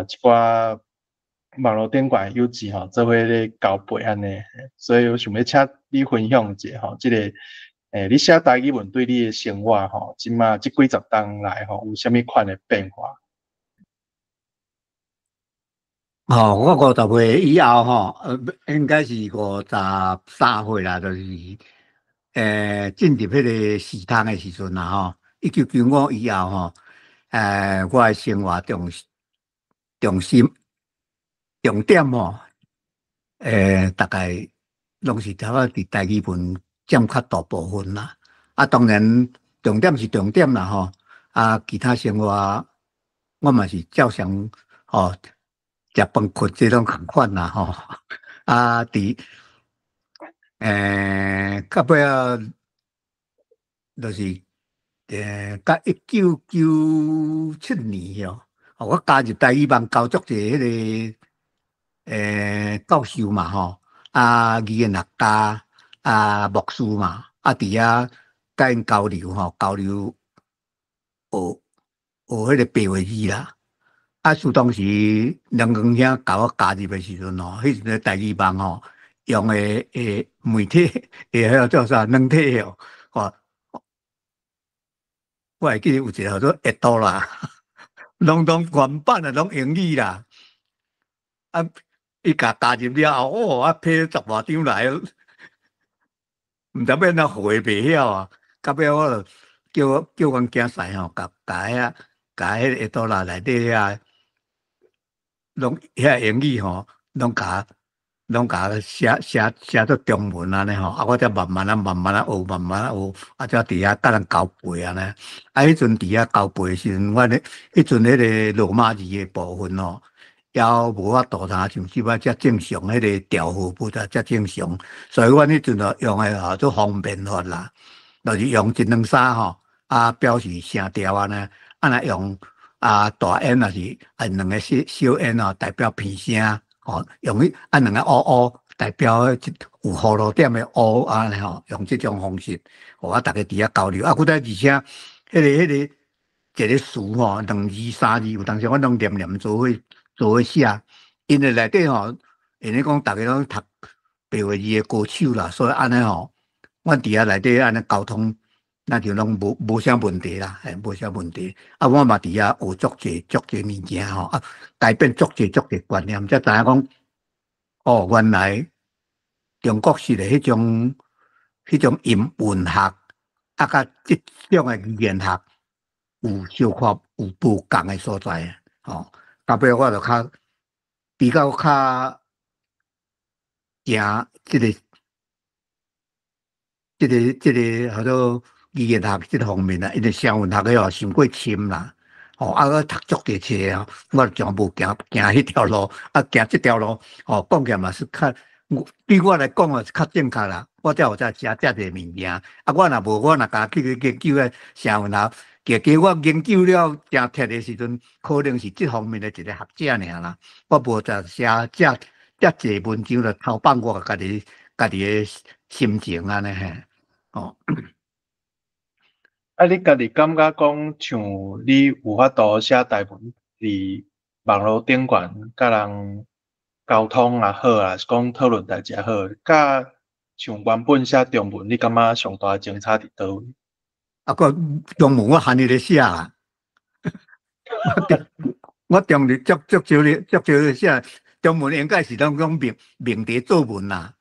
一寡網路頂懸友誼吼，做伙咧交陪按呢。所以我想欲請你分享一下吼，這個你寫台語文對你的生活吼，這馬這幾十冬來吼，有啥物款的變化？吼，我50歲以後吼，應該是53歲啦，就是進入彼個時空的時陣啦吼，1995以後吼，我的生活重心重點吼，大概攏是差不多佇台語文佔較大部分啦。啊，當然重點是重點啦吼，啊，其他生活我嘛是照常吼，食飯睏這攏仝款啦吼。啊，佇到尾仔就是甲1997年哦，我加入台語網交足濟彼個教授嘛吼，啊語言學家啊牧師嘛，啊佇遐佮𪜶交流吼，交流學學彼個白話字啦。啊，自當時梁光兄共我加入的時陣吼，彼時陣台語網吼用的媒體會彼叫啥軟體哦，吼，我會記得有一個叫做會多啦，攏原版的攏英語啦。啊，伊共加入了後，哦，啊批十外張來，毋知欲按怎回袂曉啊。到尾我就叫阮囝婿吼，共共遐共彼個會多啦內底遐，攏遐英語吼，攏共寫做中文按呢吼，啊，我才慢慢仔慢慢仔學，慢慢仔學，啊，才佇遐佮人交陪按呢。啊，彼陣佇遐交陪的時陣，阮咧彼陣彼個羅馬字的部分吼，猶無法度通像這擺遮正常，彼個調和步才遮正常，所以阮彼陣就用的叫做方便法啦，就是用一兩三吼，啊表示聲調按呢，啊若用啊大 N 若是啊兩個小小 n 吼，代表平聲，吼，用彼啊兩個烏烏代表有弧度點的烏按呢吼，用這種方式，予啊逐家佇遐交流，啊，閣再而且彼個一個詞吼，兩字三字，有當時我攏連連做伙寫，因為內底吼，因為講逐家攏讀白話字的高手啦，所以按呢吼，阮佇遐內底按呢溝通，那就攏無啥問題啦，嘿，無啥問題。啊，我嘛佇遐學足濟足濟物件吼，啊，改變足濟足濟觀念，才知影講，哦，原來中國式的彼種音韻學，啊，佮這種的語言學有小可有無仝的所在，吼。到尾我就較比較較行這個叫做語言學這個方面啦，因為聲韻學的哦傷過深啦，吼啊，我讀足濟冊啊，我就無行行彼條路，啊行這條路，吼講起來嘛是較，對我來講啊是較正確啦，我才有才寫遮濟物件，啊我若無我若共去研究彼聲韻學。結果我研究了誠徹的時陣，可能是這方面的一個學者爾啦。我無在寫遮遮濟文章來投放我家己的心情按呢嘿，哦。啊，你家己感覺講，像你有法度寫台文佇網路頂懸，佮人溝通也好啊，是講討論代誌也好，佮像原本寫中文，你感覺上大的相差佇佗位？啊，閣中文我番日咧寫啦，我中日足足少咧，足少咧寫中文，應該是攏講命題作文啦，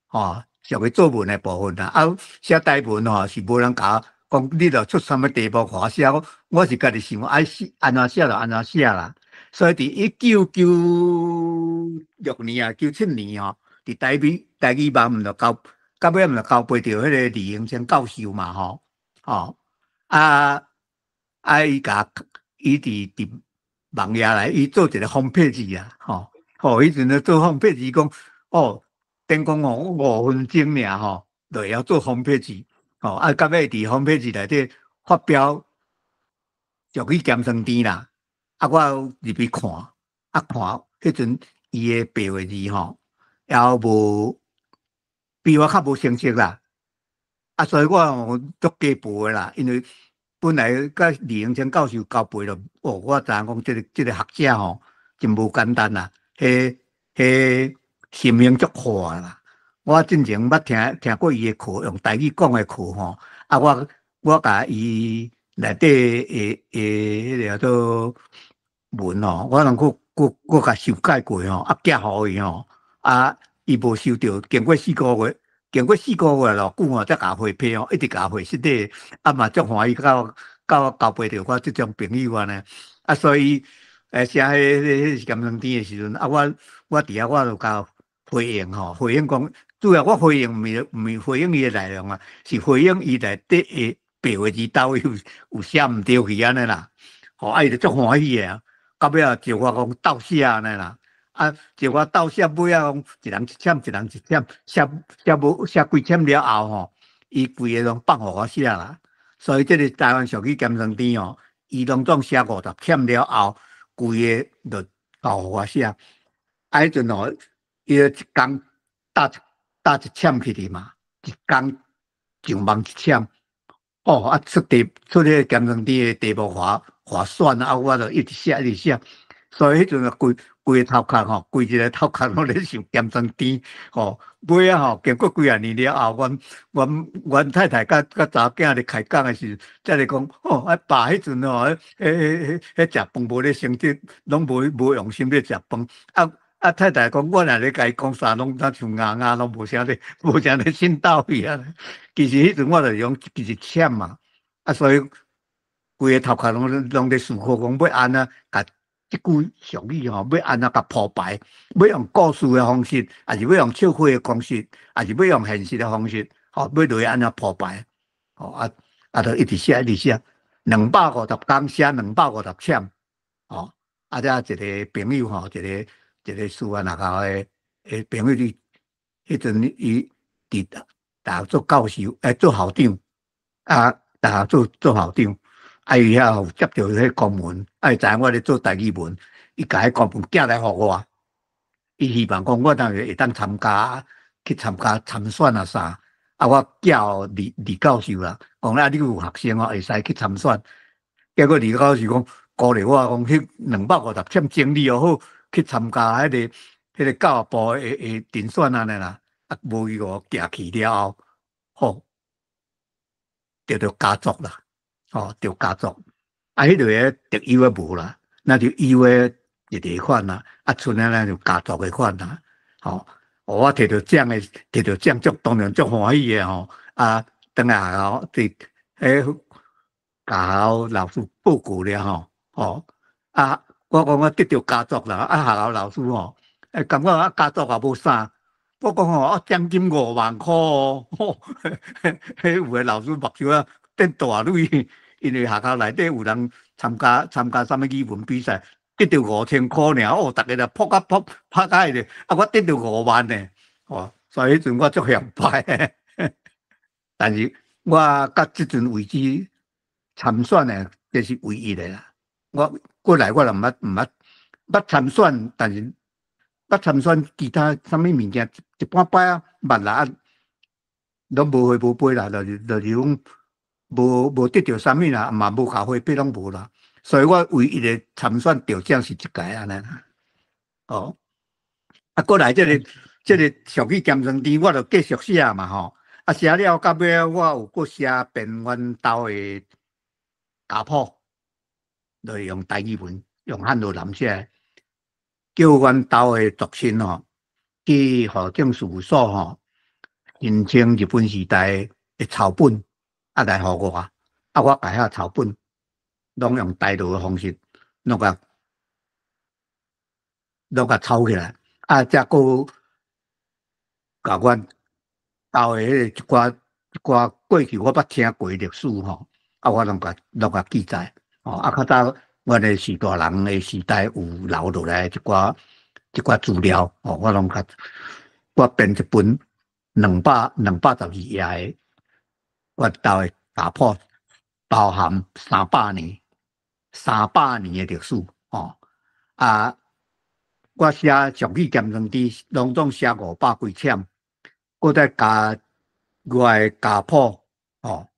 吼，屬於作文的部分啦。啊，寫台文吼是無人共我講，你著出啥物題目予我寫，我是家己想愛寫按怎寫就按怎寫啦。所以佇1996年啊，97年吼，佇台語台語網毋就交，到尾毋就交批著彼个李榮清教授嘛吼，吼啊啊伊共伊佇網頁內，伊做一个封皮字啊，吼吼，彼陣咧做封皮字講，哦，頂講吼5分鐘爾吼，就會曉做封皮字，吼啊，到尾佇封皮字內底發表俗語鹹酸甜啦，啊，我入去看，啊看，彼陣伊的白話字吼，猶無比我較無成熟啦，啊，所以我吼足雞婆的啦，因為本來佮李榮清教授交陪咯，哦，我知影講這個學者吼真無簡單啦，彼彼心胸足闊啦。我進前捌聽聽過伊的課，用台語講的課吼，啊，我我共伊內底的的彼个叫做文吼，我攏閣閣閣共修改過吼，啊，寄予伊吼，啊，伊無收著，經過四個月，經過四個月偌久吼，才共回批吼，一直共回實體，啊嘛足歡喜，佮我交陪著我這種朋友按呢，啊，所以寫彼彼彼鹹酸甜的時陣，啊，我我佇遐我就共回應吼，回應講，主要我回應毋是毋是回應伊的內容啊，是回應伊內底的白話字佗位有有寫毋對去按呢啦，吼，啊伊就足歡喜的啊，到尾仔招我講鬥寫按呢啦，啊招我鬥寫，尾仔講一人一簽，一人一簽，寫寫無寫幾簽了後吼，伊規個攏放予我寫啦，所以這个台灣俗語鹹酸甜吼，伊攏總寫50簽了後，規个就交予我寫，啊彼陣吼，伊一工搭搭一簽起去嘛，一工上網一簽，哦啊出題出彼个鹹酸甜的題目予我予我選啊，我就一直寫一直寫，所以彼陣啊規規個頭殼吼，規一个頭殼攏咧想鹹酸甜吼，尾仔吼經過幾仔年了後，阮阮阮太太佮佮查某囝咧開講的時陣，才咧講，吼啊爸彼陣吼，彼彼彼彼食飯無咧成績，攏無無用心咧食飯，啊啊太太講，我若咧共伊講啥，攏若像啞啞，攏無啥咧，無啥咧信道去啊。其實彼陣我就是講其實凊嘛，啊所以規個頭殼攏攏咧思考講欲按怎共這句俗語吼，欲按怎共鋪排，欲用故事的方式，抑是欲用笑話的方式，抑是欲用現實的方式，吼，欲落去按怎鋪排，吼啊啊，就一直寫一直寫，250工寫250簽，吼，啊，才一個朋友吼，一個一個師範學校的的朋友，伊彼陣伊佇大學做教授，欸，做校長，啊，大學做做校長。啊！伊遐有接著彼公文，啊！伊知影我咧做台語文，伊共彼公文寄來予我。伊希望講我當然會當參加去參加參選啊啥。啊！我寄予李李教授啦，講啊，你有學生哦，會使去參選。結果李教授講鼓勵我講，彼250簽整理好去參加彼个彼個教育部的的遴選按呢啦。啊，無伊予寄去了後，吼，得著佳作啦。吼，著佳作，啊，彼類的特優的無啦，那就優的一個款啦，啊，賰仔就佳作的款啦，吼，我摕著獎的，摕著獎足當然足歡喜的吼，啊，轉來學校佇彼學校老師報告了吼，吼，啊，我講我得著佳作啦，啊，學校老師吼，欸，感覺啊佳作也無啥，我講吼，啊，獎金5萬箍哦，彼有的老師目睭仔變大蕊。因為學校內底有人參加參加啥物語文比賽，得著5000箍爾，哦，逐家就撲甲撲拍開咧，啊，我得著5萬呢，哦，所以彼陣我足顯擺，但是我到這陣為止參選的，這是唯一的啦。我過來我就毋捌毋捌捌參選，但是捌參選其他啥物物件，一半擺啊捌啦，攏無花無杯啦，就是就是講。無無得著啥物啦，嘛無共回批攏無啦，所以我唯一的參選得獎是這屆按呢啦。哦，啊，過來這个這个俗語鹹酸甜，我就繼續寫嘛吼。啊，寫了到尾我有閣寫編阮兜的家譜，就是用台語文，用漢羅南寫，叫阮兜的族親吼去戶政事務所吼，申請日本時代的抄本，啊來予我，啊我共遐抄本，攏用台語的方式，攏共抄起來，啊，才閣共阮兜的彼個一寡一寡過去我捌聽過的歷史吼，啊，我攏共記載，吼，啊，較早阮的序大人的時代有留落來一寡一寡資料，吼，我攏共我編一本212頁的阮兜的家譜，包含三百年，三百年的歷史，吼，啊，我寫俗語鹹酸枝，攏總寫500幾屔，閣再加我的家譜，吼，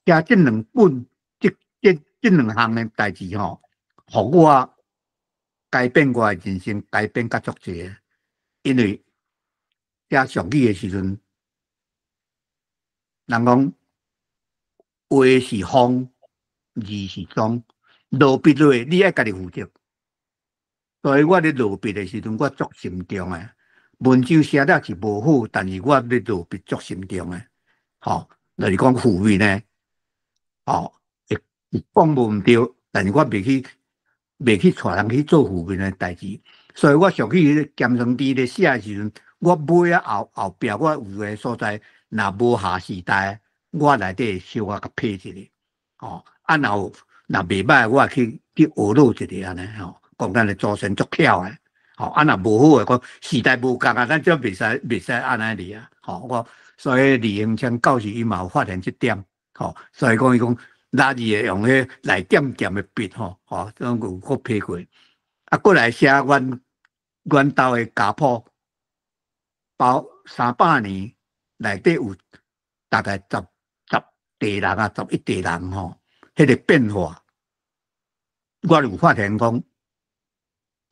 寫這兩本，這兩項的代誌吼，予我改變我的人生，改變較足濟。因為寫俗語的時陣，人講話是風，字是霜，落筆落，你愛家己負責。所以我咧落筆的時陣，我足慎重的。文章寫了是無好，但是我咧落筆足慎重的。吼，就是講負面呢，吼，會講無毋對，但是我袂去帶人去做負面的代誌。所以我俗語鹹酸枝咧寫的時陣，我尾仔後後壁我有个所在，若無合時代，我內底小可共批一下，吼，啊若有若袂䆀，我去學落一下按呢吼。講咱的祖先足巧的，吼，啊若無好的講時代無仝啊，咱這袂使按呢哩啊，吼，我所以李榮昌教授伊嘛有發現這點，吼，所以講伊講哪字會用彼內點點的筆吼，吼，攏有閣批過，啊，閣來寫阮兜的家譜，包300年內底有大概10代人啊，11代人吼，彼個變化，我有發現講。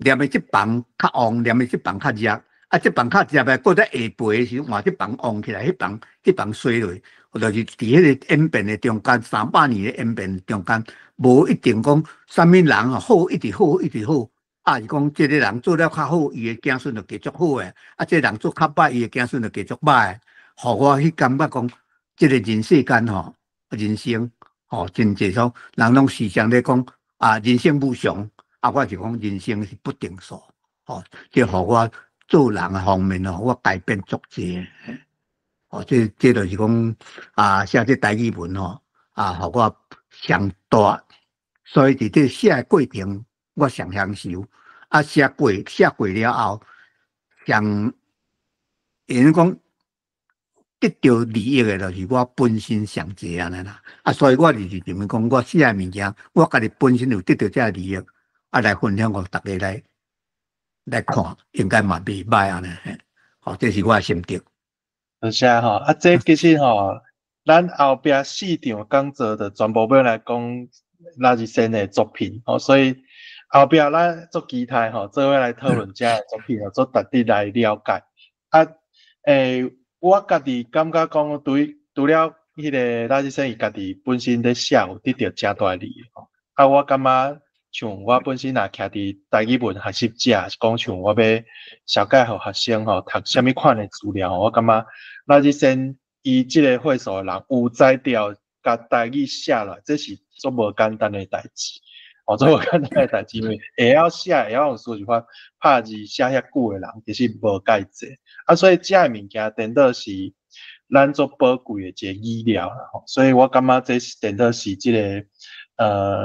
念的這房較旺，念的這房較熱，啊，這房較熱的，閣在下輩的時陣，換這房旺起來，彼房衰落，就是佇彼個演變的中間，300年的演變中間，無一定講啥物人好，一直好，一直好，啊是講這個人做了較好，伊的子孫就繼續好的，啊，這個人做較歹，伊的子孫就繼續歹的。予我去感覺講，這個人世間吼，人生吼，真濟種人攏時常咧講啊，人生無常。啊，我是講人生是不定數，吼，這予我做人的方面吼，我改變足濟。哦，這就是講啊，寫這台語文吼，啊，予我上大。所以佇這寫的過程，我上享受。啊，寫過了後，上會講得著利益的，就是我本身上濟按呢啦。啊，所以我就是認為講，我寫的物件，我家己本身有得著這个利益。啊，來分享予大家來看，應該嘛袂䆀按呢。好，這是我的心得。多謝吼，啊，這其實吼，咱後壁四場講座就全部欲來講拉日先的作品，吼，所以後壁咱足期待吼，做伙來討論這个作品，足值得來了解。啊，我家己感覺講，對，除了彼個拉日先伊家己本身咧寫有得著誠大利益吼，啊，我感覺。像我本身若徛佇台語文學習者，是講像我欲紹介予學生吼，讀啥物款的資料，我感覺拉日先伊這个歲數的人有才調，共台語寫落，這是足無簡單的代誌，哦，足無簡單的代誌，因為會曉寫、會曉用輸入法拍字寫遐久的人，其實無介濟，啊，所以這个物件顛倒是咱足寶貴的一个語料啦，吼，所以我感覺這是顛倒是這个。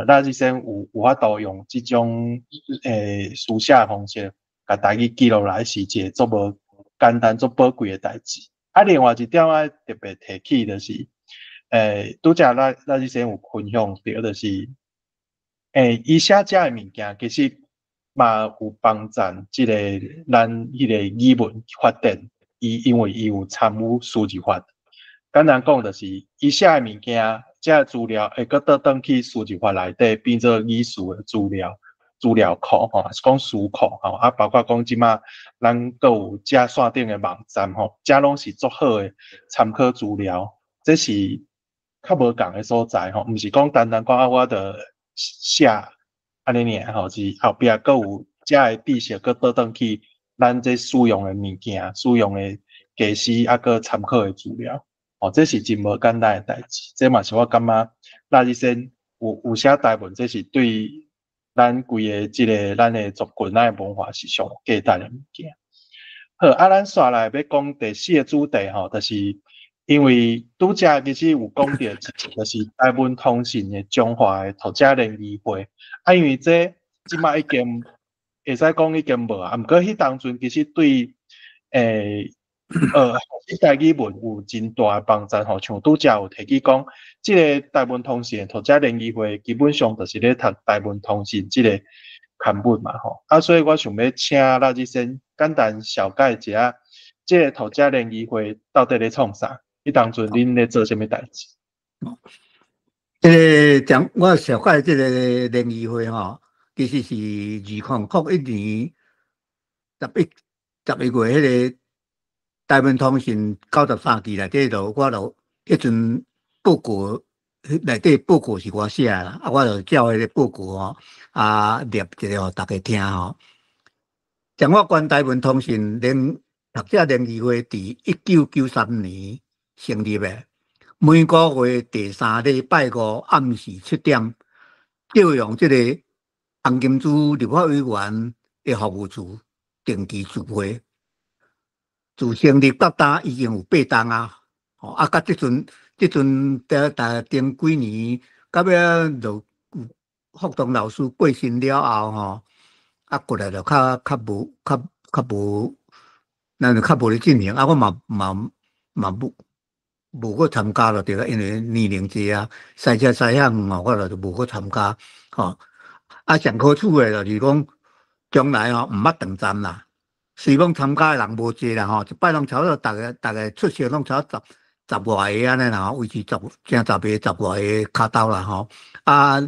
拉日先有法度用這種書寫的方式，共台語記錄來，是一個足無簡單、足寶貴的代誌。啊，另外一點我特別提起，就是，拄才拉日先有分享著，就是，伊寫這个物件，其實嘛有幫贊這个咱彼個語文發展。伊因為伊有參與輸入法，簡單講就是，伊寫的物件。這个資料會閣倒轉去輸入法內底，變做語詞的資料、資料庫吼，還是講詞庫吼，啊，包括講這馬咱閣有這線頂的網站吼，這攏是足好的參考資料，這是較無仝的所在吼，毋是講單單講啊，我著寫按呢爾吼，是後壁閣有這个知識閣倒轉去咱這使用的物件、使用的家私啊，閣參考的資料，哦，這是真無簡單的代誌。這嘛是我感覺賴日先有寫台文，這是對咱規个這个咱的族群、咱的文化是上有價值的物件。好，啊，咱紲來欲講第四个主題吼，就是因為拄才其實有講著，就是台文通信的彰化的讀者聯誼會，啊，因為這這擺已經會使講已經無啊，毋過彼當陣其實對學習台語文有真大的幫助吼，像拄才有提起講，這个台文通信的讀者聯誼會基本上就是咧讀台文通信這个刊物嘛吼，啊，所以我想欲請賴日先簡單紹介一下，這个讀者聯誼會到底咧創啥？彼當陣恁咧做啥物代誌？這个講我紹介這个聯誼會吼，其實是2001年11月彼个台文通信93期內底就我就彼陣報告，內底報告是我寫啦，啊，我就照彼個報告吼，啊，念一下予大家聽吼。彰化縣台文通信聯讀者聯誼會佇1993年成立的，每個月第三禮拜五暗時7點，借用這個洪金珠立法委員的服務處定期聚會。自成立到今已經有八冬啊，吼啊，到這陣這陣在大頂幾年，到尾就福東老師過身了後吼，啊，過來就較較無較較無，咱就較無咧進行，啊，我嘛嘛嘛無無閣參加了，對啦，因為年齡濟啊，駛車駛遐遠吼，我就無閣參加，吼。啊，上可取的就是講，將來吼毋捌斷站啦。雖講參加的人無濟啦吼，一擺攏差不多，逐个逐个出席攏差不多十十外个按呢啦吼，維持十正十個十外个跤頭啦吼。啊，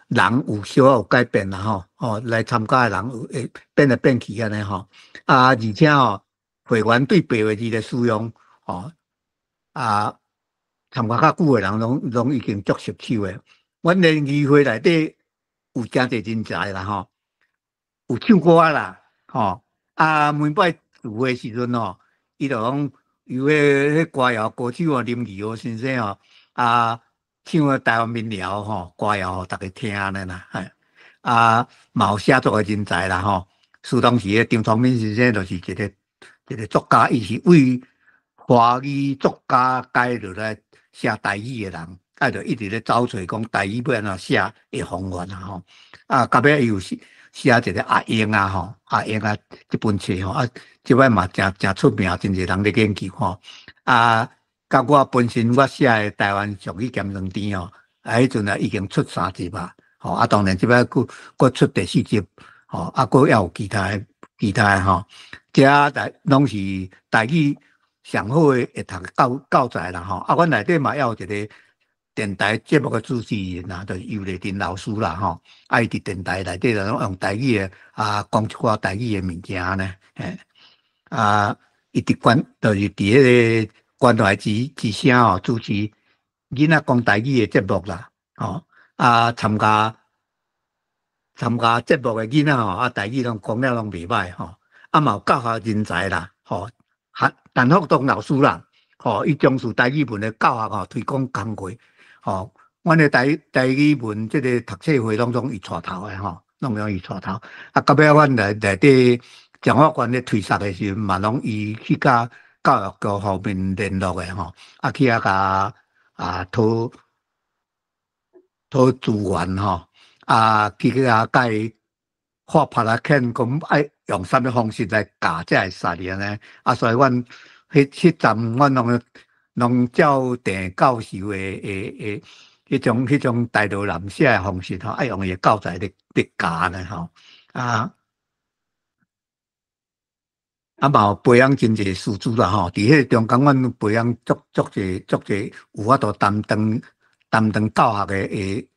人有小可有改變啦吼，哦，來參加的人有會變來變去按呢吼。啊，而且吼，會員對白話字的使用，吼，啊，參加較久的人攏攏已經足熟手的。阮聯誼會內底有誠濟人才啦吼，有唱歌啦，吼。啊，每擺聚會時陣吼，伊就講有彼彼歌謠歌手哦，林義和先生吼，啊，唱个台灣民謠吼，歌謠予逐家聽按呢啦，嘿，啊，嘛有寫作的人才啦吼。事當時的張聰敏先生就是一个一个作家，伊是為華語作家改落來寫台語的人，啊，就一直咧走揣講台語欲按怎寫的方法啦吼。啊，到尾伊有寫寫一个阿英啊吼，阿英啊這本冊吼，啊，這擺嘛誠誠出名，真濟人咧研究吼。啊，佮我本身我寫的台灣俗語鹹酸甜吼，啊，彼陣啊已經出三集啊，吼，啊，當然這擺閣閣出第四集，吼，啊，閣猶有其他的其他的吼，這台攏是台語上好的會讀教教材啦吼。啊，阮內底嘛猶有一个電台節目的主持人啊，就是游麗珍老師啦吼，啊，伊佇電台內底就攏用台語的啊，講一寡台語的物件呢，嘿，啊，伊佇關就是佇彼个關懷之之聲吼，主持囡仔講台語的節目啦，吼，啊，參加參加節目的囡仔吼，啊，台語攏講了攏袂䆀吼，啊，嘛有教學人才啦，吼，陳福東老師啦，吼，伊從事台語文的教學吼，推廣工作。吼，阮的台台語文這个讀冊會攏總伊帶頭的吼，攏總伊帶頭。啊，到尾阮內內底彰化縣咧推捒的時陣，嘛攏伊去佮教育局方面聯絡的吼，啊去遐共啊討討資源吼，啊去去遐共伊發拍來勸講愛用啥物方式來教才會使按呢？啊，所以阮彼彼陣阮攏攏照鄭教授的的的彼種彼種台羅南寫的方式吼，愛用伊的教材咧咧教呢吼，啊啊嘛有培養真濟師資啦吼，佇彼個中間，阮培養足足濟足濟有法度擔當擔當教學的的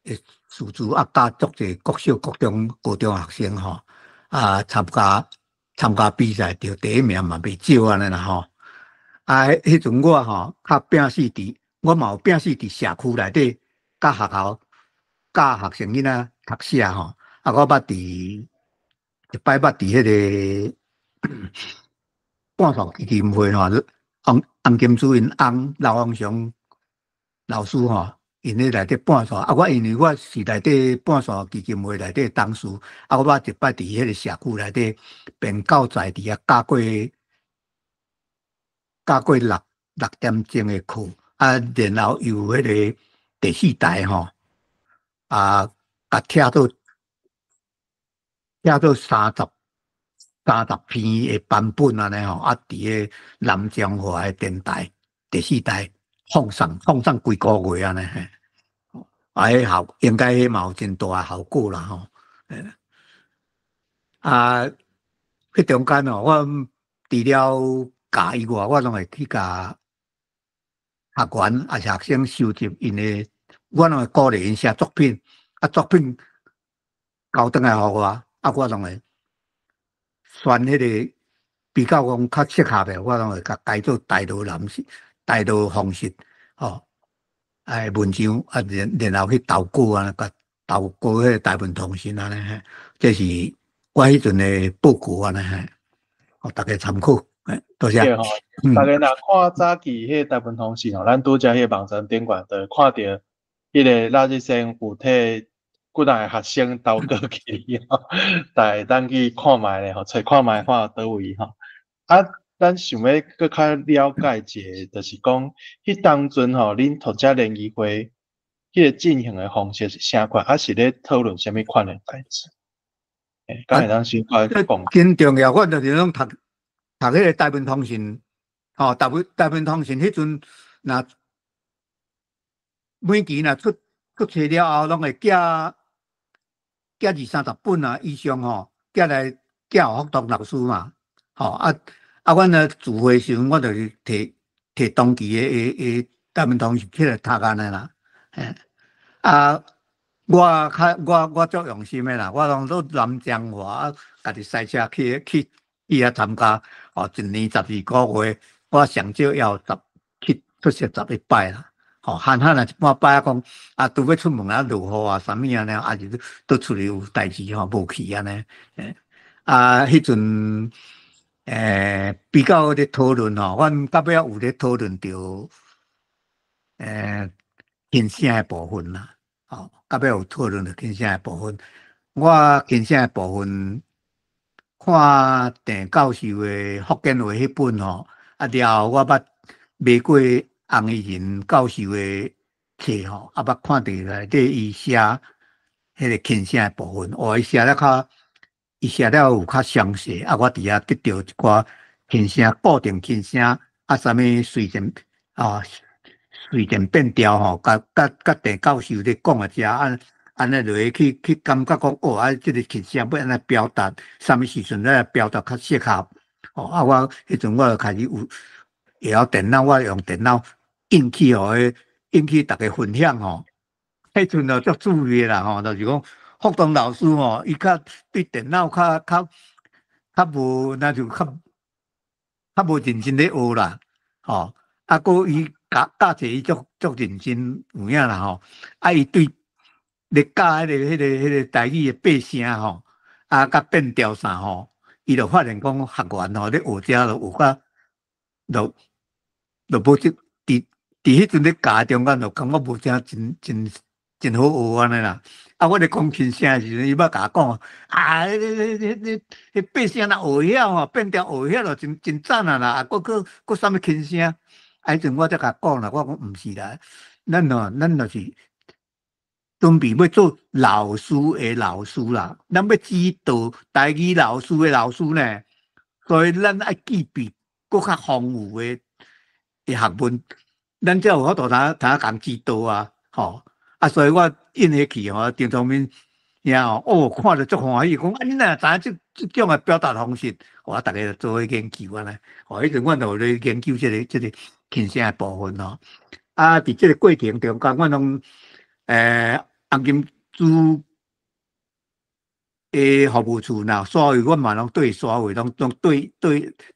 的師資，啊教足濟國小、國中、高中學生吼，啊參加參加比賽得第一名嘛袂少按呢啦吼。啊，彼陣我吼較摒四佇，我嘛有摒四佇社區內底，佮學校教學生囡仔讀寫吼。啊，我捌佇一擺捌佇彼個半山基金會吼，洪洪金珠𪜶翁劉洪祥老師吼，𪜶咧內底半山，啊，我因為我是內底半山基金會內底董事，啊，我捌一擺佇彼個社區內底編教材佇遐教過6點鐘的課，啊，然後由彼個第四台吼，啊，共拆做30篇的版本按呢吼，啊，佇個南彰化的電台第四台放送幾個月按呢嘿，啊，彼效應該彼嘛有真大的效果啦吼，啊，彼中間哦，我除了教以外，我攏會去共學員抑是學生收集𪜶的，我攏會鼓勵𪜶寫作品，啊，作品交轉來予我，啊，我攏會選彼個比較講較適合的，我攏會共改做台羅南式、台羅方式，吼，哎，文章啊，然後去投稿啊，共投稿彼個台文通訊按呢嘿，這是我彼陣的報告按呢嘿，予大家參考，多謝。對吼，大家若看早期彼個台文通訊吼，咱拄才彼個網站頂懸，就會看著彼個賴日先有替幾若個學生投稿去吼，大家會當去看覓咧吼，揣看覓看佗位吼。啊，咱想欲閣較了解一下，就是講，彼當陣吼，恁讀者聯誼會彼個進行的方式是啥款？啊是咧討論啥物款的代誌？欸，敢會當小可講？真重要，我就是攏讀讀彼個台文通訊，吼，台文通訊彼陣，若每期若出冊了後，攏會寄寄二三十本啊以上吼，寄來寄予福東老師嘛，吼啊啊！阮咧聚會時陣，我就是提提當期的台文通訊起來讀按呢啦，嘿啊！我較我足用心的啦，我攏做南彰化，啊，家己駛車去遐參加，吼，一年12個月，我上少要十去出席11擺啦，吼，罕罕啊一半擺講啊，拄欲出門啊，落雨啊，啥物按呢，啊是都厝裡有代誌吼，無去按呢，啊，彼陣比較咧討論吼，阮到尾仔有咧討論著，輕聲的部分啦。吼，到尾有討論著輕聲的部分。我輕聲的部分看鄭教授的福建話彼本吼，啊了後我捌買過洪宜仁教授的冊吼，啊捌看著內底伊寫彼個輕聲的部分，哇，伊寫了較，伊寫了有較詳細，啊，我佇遐得著一寡輕聲固定輕聲，啊，啥物隨前啊。隨前變調吼，佮鄭教授咧講的遮按按呢落去感覺講，哦，啊，這個輕聲欲按怎表達，啥物時陣來表達較適合，哦，啊，我彼陣我就開始有會曉電腦，我用電腦印去予彼印去逐家分享吼。彼陣就足注意的啦吼，就是講福東老師吼，伊較對電腦較無，若就較無認真咧學啦，吼，啊，閣伊教教冊伊足認真有影啦吼，啊，伊對咧教彼個台語的八聲吼，啊，佮變調啥吼，伊就發現講學員吼咧學遮就學甲，就無這佇彼陣咧教中間就感覺無啥真好學按呢啦。啊，我咧講輕聲的時陣，伊捌共我講，啊，彼八聲若學曉吼，變調學曉就真讚啊啦，啊，閣啥物輕聲？啊，彼陣我才共講啦，我講毋是啦，咱吼，咱就是準備欲做老師的老師啦，咱欲指導台語老師的老師呢，所以咱愛具備閣較豐富的學問，咱才有法度通共指導啊，吼！啊，所以我印彼去吼，鄭聰明兄吼，哦，看著足歡喜，講啊，你哪會知影這種的表達方式？我逐家做伙研究按呢，吼，彼陣阮就有咧研究這個輕聲的部分吼。啊，佇這個過程中間，阮攏洪金珠的服務處，若煞位，阮嘛攏對煞位，攏對，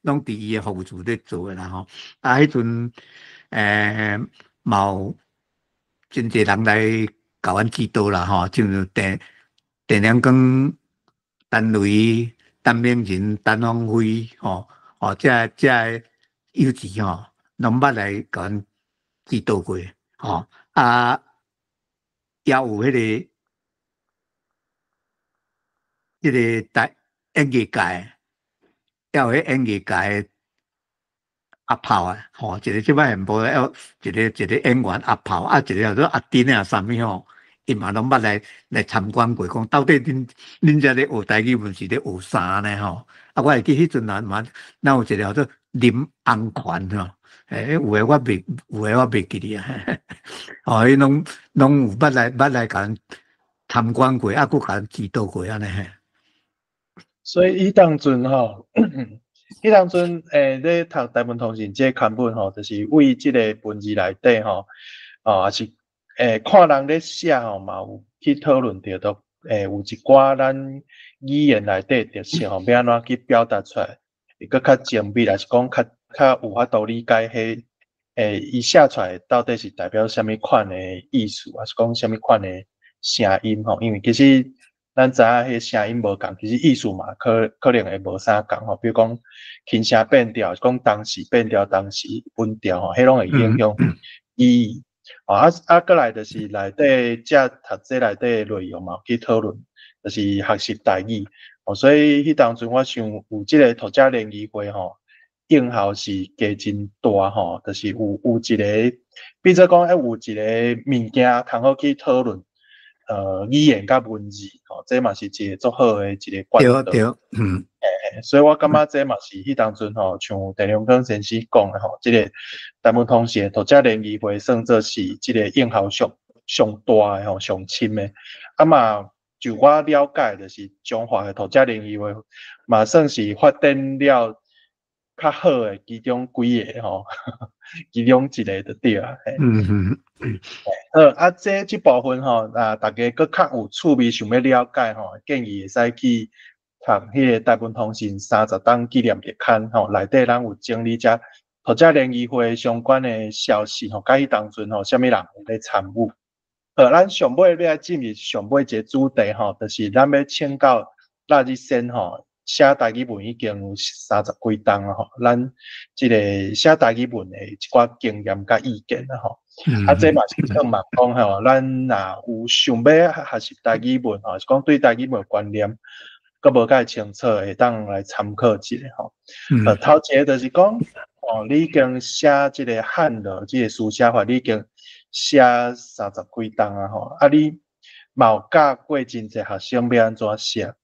攏佇伊的服務處咧做的啦吼。啊，彼陣嘛有真濟人來共阮指導啦吼，像鄭良光、陳雷、陳明仁、陳芳輝吼，哦，這幼稚吼，攏捌來共阮指導過，吼啊，也有彼個台演藝界，也有彼演藝界阿炮啊，吼，一個這擺現無要一個一個演員阿炮，啊，一個叫做阿丁啊，啥物吼，伊嘛攏捌來參觀過，講到底恁遮咧學台語文是咧學啥呢？吼，啊，我會記彼陣啊嘛，咱有一個叫做林紅權吼，有的我袂記得啊，哦，伊攏有捌來共阮參觀過，啊，閣共阮指導過按呢。所以彼當陣吼，彼當陣咧讀台文通信這刊本吼，就是為這个文字內底吼，哦，也是看人咧寫吼，嘛有去討論著，都有一寡咱語言內底特色吼，欲按怎去表達出來，會閣較精密，抑是講較有法度理解彼伊寫出來到底是代表啥物款的意思，抑是講啥物款的聲音吼？因為其實咱知影彼聲音無仝，其實意思嘛可能會無啥仝吼。比如講輕聲變調，講當時變調，當時穩調吼，彼攏會影響意義。啊，閣來就是內底遮讀冊內底內容嘛，有去討論，就是學習台語。哦，所以彼當陣我想有這个讀者聯誼會吼，應效是加真大吼，就是有一个，變做講有一个物件通好去討論，語言佮文字吼，這嘛是一个足好的一个管道。對對，嗯。所以我感覺這嘛是彼當陣吼，像鄭良光先生講的吼，這个台文通信讀者聯誼會算做是這个應效上上大的吼，上深的。啊嘛，就我了解，就是彰化的讀者聯誼會嘛，算是發展了較好的其中幾个吼，其中一个就對啊。好，啊，這部分吼，啊，大家閣較有趣味想欲了解吼，建議會使去讀彼个台文通信30冬紀念特刊吼，內底咱有整理遮讀者聯誼會相關的消息吼，佮彼當陣吼，啥物人有咧參與。好，咱上尾欲來進入上尾一个主題吼，就是咱欲請教賴日先吼，寫台語文已經有三十幾冬啊吼，咱這个寫台語文的一寡經驗佮意見啊吼。啊，這嘛是向望講吼，咱若有想欲學習台語文吼，是講對台語文觀念閣無介清楚，會當來參考一下吼。頭一个就是講，哦，你已經寫這个漢羅這个書寫法，你已經寫三十幾冬啊吼，啊，你嘛有教過真濟學生欲按怎寫？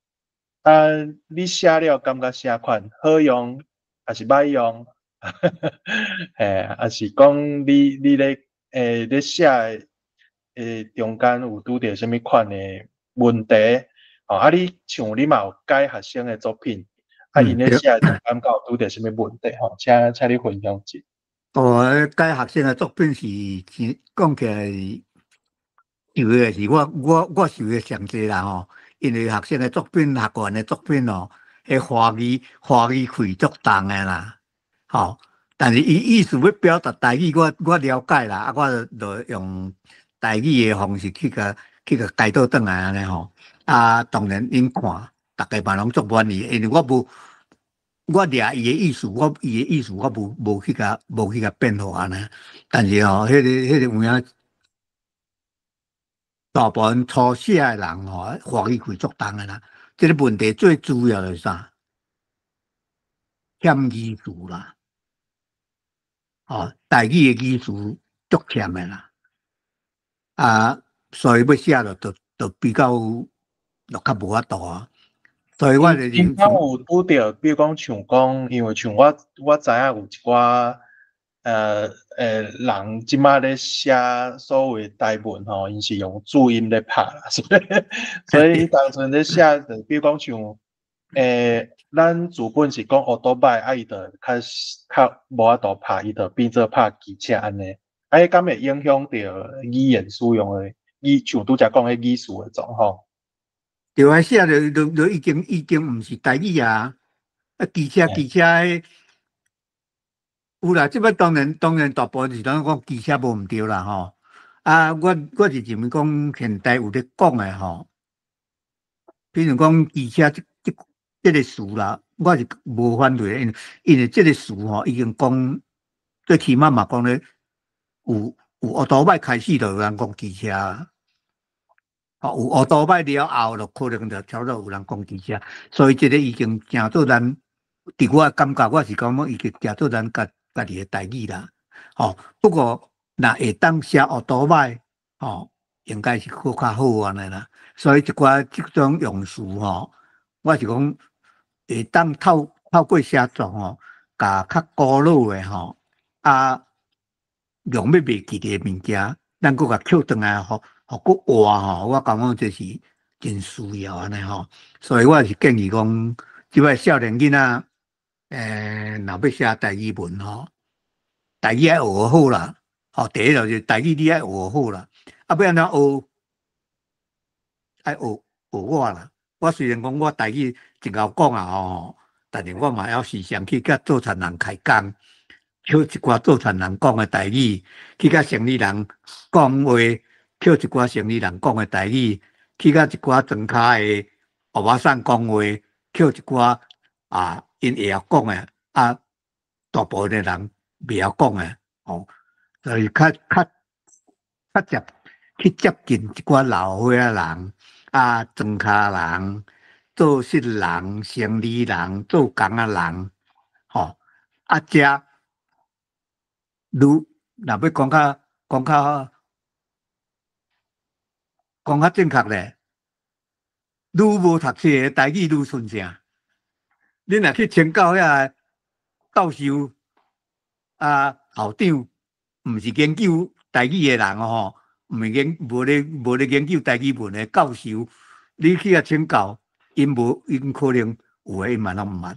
啊，你寫了感覺啥款？好用抑是歹用？嘿，抑是講你咧寫的中間有拄著啥物款的問題？哦，啊，你像你嘛有改學生的作品，啊，𪜶咧寫的中間敢有拄著啥物問題？吼，請你分享一下。哦，改學生的作品是講起來，受的是我受的上濟啦吼，因為學生的作品、學員的作品哦，彼華語氣足重的啦，吼。但是伊意思欲表達台語，我了解啦，啊，我就用台語的方式去共改倒轉來按呢吼。啊，當然𪜶看，逐家嘛攏足滿意，因為我無我掠伊的意思，我伊的意思我無去共變化按呢。但是吼，彼個有影，大部分初寫的人吼，華語氣足重的啦。這个問題最主要就是啥？欠語詞啦。哦，台語的語詞足欠的啦。啊，所以欲寫落就比較就較無法度啊。所以我就恁敢有拄著，比如講像講，因為像我知影有一寡人這馬咧寫所謂台文吼，𪜶是用注音咧拍啦，所以當陣咧寫，就比如講像咱主本是講歐多擺，啊，伊就較無法度拍，伊就變做拍機車按呢。啊，彼敢會影響著語言使用的語，像拄才講彼語詞的狀況？對啊，寫就已經毋是台語啊！啊，機車彼有啦，這擺當然大部分是攏講機車無毋對啦吼。啊，我是認為講現代有咧講的吼，比如講機車這個詞啦，我是無反對，因為這個詞吼已經講，最起碼嘛講咧有烏多擺開始就有人講機車，哦，有烏多擺了後，就可能就差不多有人講機車，所以這個已經成做咱，佇我感覺，我是感覺已經成做咱家己的台語啦。吼，不過若會當寫烏多擺，吼，應該是閣較好按呢啦。所以一寡這種用詞吼，我是講會當透過寫作吼，共較古老的吼，啊，用欲袂記得的物件，咱閣共抾轉來，予閣活吼，我感覺這是真需要按呢吼。所以我是建議講，這擺少年囡仔，若欲寫台語文吼，台語愛學好啦。吼，第一就是台語你愛學好啦，啊，欲按怎學？愛學學我啦。我雖然講我台語真𠢕講啊吼，但是我嘛猶時常去佮做田人開講，抾一寡做田人講的台語，去佮生理人講話，抾一寡生理人講的台語，去佮一寡莊跤的歐巴桑講話，抾一寡啊，𪜶會曉講的，啊，大部分的人袂曉講的，吼，就是較去接近一寡老歲仔人，啊，莊跤人、做穡人、生理人、做工仔人，吼，啊，遮愈若欲講較正確咧，愈無讀冊的台語愈順正。你若去請教遐教授啊校長，毋是研究台語的人吼，毋是研無咧研究台語文的教授，你去遐請教，𪜶無𪜶可能有的𪜶嘛攏毋捌。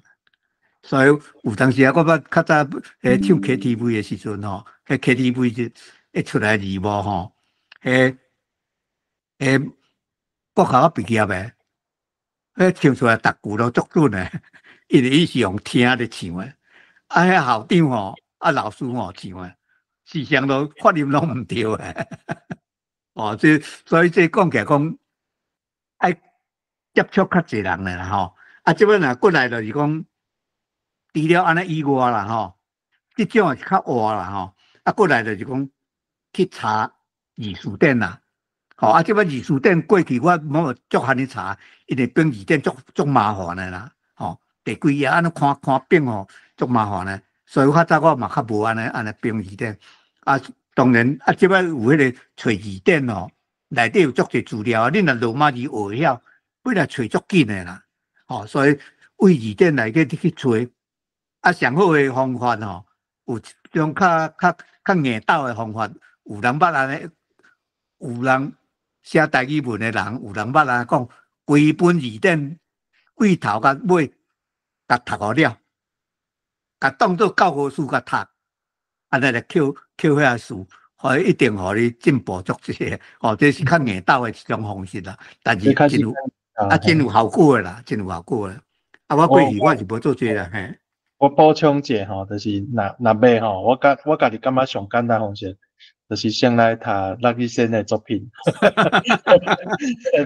所以有當時啊，我捌較早唱 KTV 的時陣吼，彼 KTV 就一出來字幕吼，彼國校畢業的，彼唱出來逐句攏足準的，因為伊是用聽咧唱的。啊，彼校長吼，啊老師吼唱的，時常都發音攏毋對的。哦，這所以這講起來講，愛接觸較濟人的啦吼。啊，這擺若過來就是講，除了按呢以外啦吼，這種是較活啦吼。啊，過來就是講去查字辭典啦。吼，啊，這擺字辭典過去我無足罕去查，因為編字典足麻煩的啦。吼，第幾頁按呢看看編吼，足麻煩的。所以較早我嘛較無按呢編字典。啊，當然啊，這擺有彼個揣字典吼，內底有足濟資料啊。你若羅馬字學會曉，本來揣足緊的啦。吼，所以對字典內底去揣，啊，上好的方法吼，有一種較硬鬥的方法，有人捌按呢，有人寫台語文的人，有人捌按呢講，規本字典對頭共尾，共讀予了，共當做教科書共讀，按呢來抾抾遐詞，予伊一定予你進步足濟。哦，這是較硬鬥的一種方式啦，但是真有啊，真有效果的啦，真有效果的。啊，我過去我是無做這個啦，嘿。我補充一下吼，就是若欲吼，我家己感覺上簡單方式，就是先來讀賴志先的作品。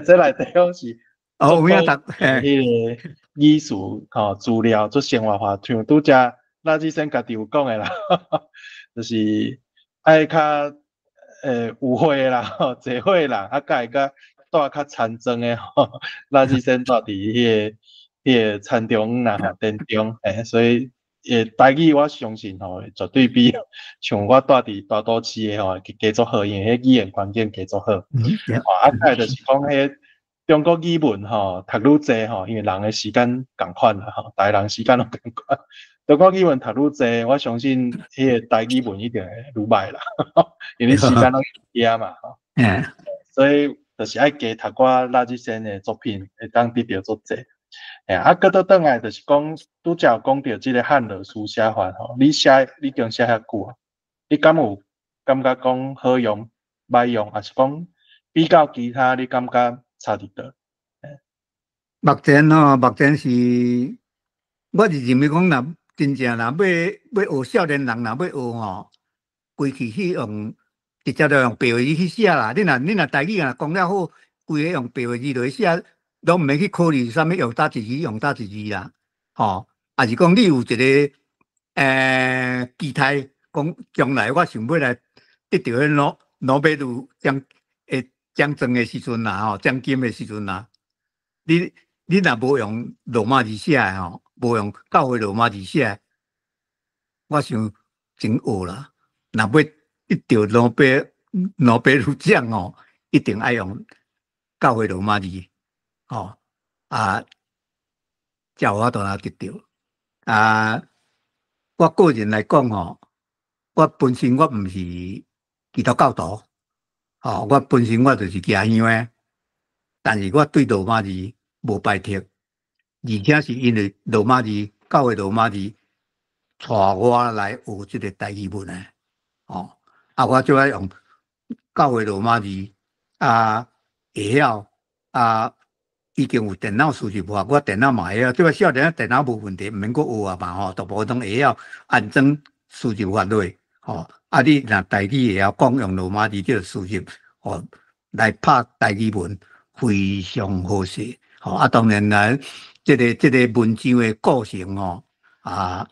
這內底攏是哦，有影讀，彼個語詞吼資料足生活化，像拄才賴志先家己有講的啦，就是愛較有歲的啦，吼，濟歲的人，啊，佮會較蹛較田莊的吼，賴志先蹛佇彼個田中啦，吼，田中，所以台語我相信吼，絕對比像我蹛佇大都市的吼，加足好，因為彼語言環境加足好。啊，再就是講彼中國語文吼，讀愈濟吼，因為人的時間仝款啦吼，逐个人時間攏仝款。中國語文讀愈濟，我相信彼個台語文一定會愈䆀啦，因為時間攏遐嘛吼。所以就是愛加讀寡賴志先的作品，會當得著足濟。啊，閣倒轉來就是講，拄才有講著這個漢樂書寫法吼，你寫你已經寫遐久啊，你敢有感覺講好用、䆀用，抑是講比較其他，你感覺差佇佗？目前吼，目前是，我是認為講，若真正若欲學少年人若欲學吼，規氣去用，直接就用白話字去寫啦。你若台語若講了好，規个用白話字落去寫，攏毋免去考慮啥物用佗一字，用佗一字啦。吼，抑是講你有一个期待，講將來我想欲來得著彼諾貝爾獎的獎狀的時陣啦，吼，獎金的時陣啦，你若無用羅馬字寫的吼，無用教會羅馬字寫，我想真學啦。若欲得著諾貝爾獎吼，一定愛用教會羅馬字，吼啊，才有法度來得著。啊，我個人來講吼，我本身我毋是基督教徒，吼，我本身我就是行香的，但是我對羅馬字無排斥，而且是因為羅馬字，教會羅馬字帶我來學這个台語文的，吼，啊，我就愛用教會羅馬字，啊，會曉，啊，已經有電腦輸入法，我電腦嘛會曉，這個少年仔電腦無問題，毋免閣學啊嘛吼，大部分攏會曉安裝輸入法落，吼，啊，你若台語會曉講用羅馬字這个輸入，吼，來拍台語文非常好勢，吼，啊，當然啦，這个文章的過程吼，啊，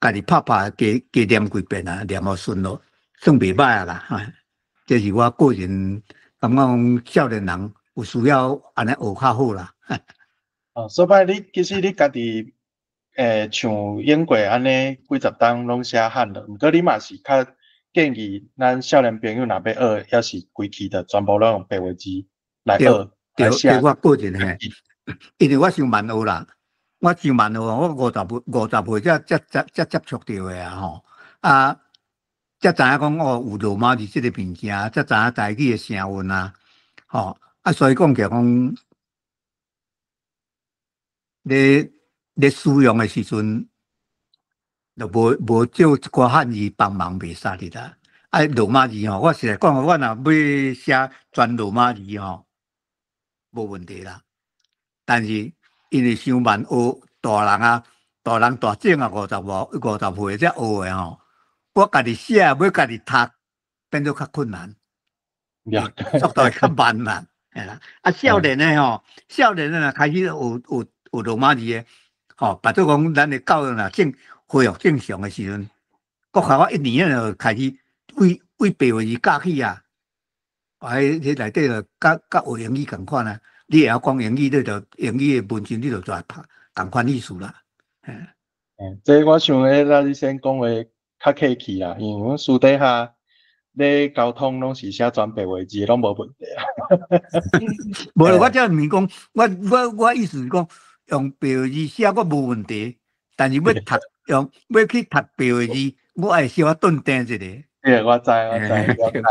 家己拍拍加加念幾遍啊，念予順囉，算袂歹啊啦，哈，這是我個人感覺講少年人有需要按呢學較好啦。哦，所以你其實你家己像英國按呢幾十冬攏寫漢了，毋過你嘛是較建議咱少年朋友若欲學，抑是規氣就全部攏用白話字來學來寫。對，我個人嘿，因為我傷慢學啦，我傷慢學，我50歲才接觸著的啊吼，啊，才知影講哦有羅馬字這个物件，才知影台語的聲韻啊，吼，啊，所以講起來講，咧使用的時陣，就無借一寡漢字幫忙袂使哩啦。啊，羅馬字吼，我實在講，我若欲寫全羅馬字吼，無問題啦。但是因為傷慢學，大人啊，大人大種啊，50外50歲才學的吼，我家己寫，欲家己讀，變做較困難，速度會較慢啦，嘿啦。啊，少年的吼，少年的若開始學羅馬字的，吼，別做講咱的教育若恢復正常的時陣，國校我一年就開始為白話字教起啊，啊，彼內底就佮學英語仝款啊。你會曉講英語，你就英語的文章，你就做拍仝款意思啦。嗯，這我想彼咱你先講話較客氣啦，因為阮私底下咧溝通攏是寫全白話字，攏無問題啊。無，我這毋是講，我意思是講，用白話字寫我無問題，但是欲讀用欲去讀白話字，我愛小可頓定一下。對，我知我知。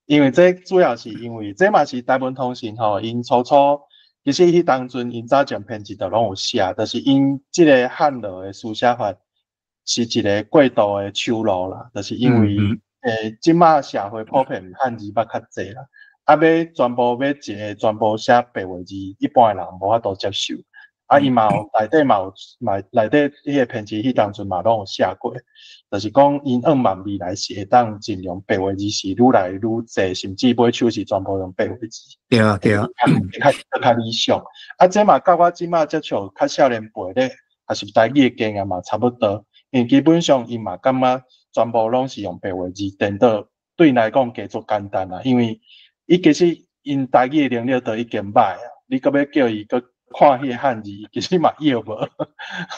因為這主要是因為這嘛是台文通訊吼，𪜶初初其實彼當陣𪜶早前編輯就攏有寫，就是𪜶這个漢羅的書寫法是一个過渡的手路啦，就是因為這馬社會普遍漢字捌較濟啦，啊，欲全部欲一个全部寫白話字，一般的人無法度接受。啊，伊嘛有內底嘛有嘛內底彼个編輯彼當陣嘛攏有寫過，就是講𪜶向望未來是會當盡量白話字是愈來愈濟，甚至尾手是全部用白話字。對啊對啊，較理想。啊，這嘛佮我這馬接觸較少年輩咧，抑是台語的經驗嘛差不多。因為基本上𪜶嘛感覺全部攏是用白話字，顛倒對𪜶來講加足簡單啦。因為伊其實𪜶台語的能力都已經歹啊，你閣欲叫伊閣看彼个漢字，其實嘛會無，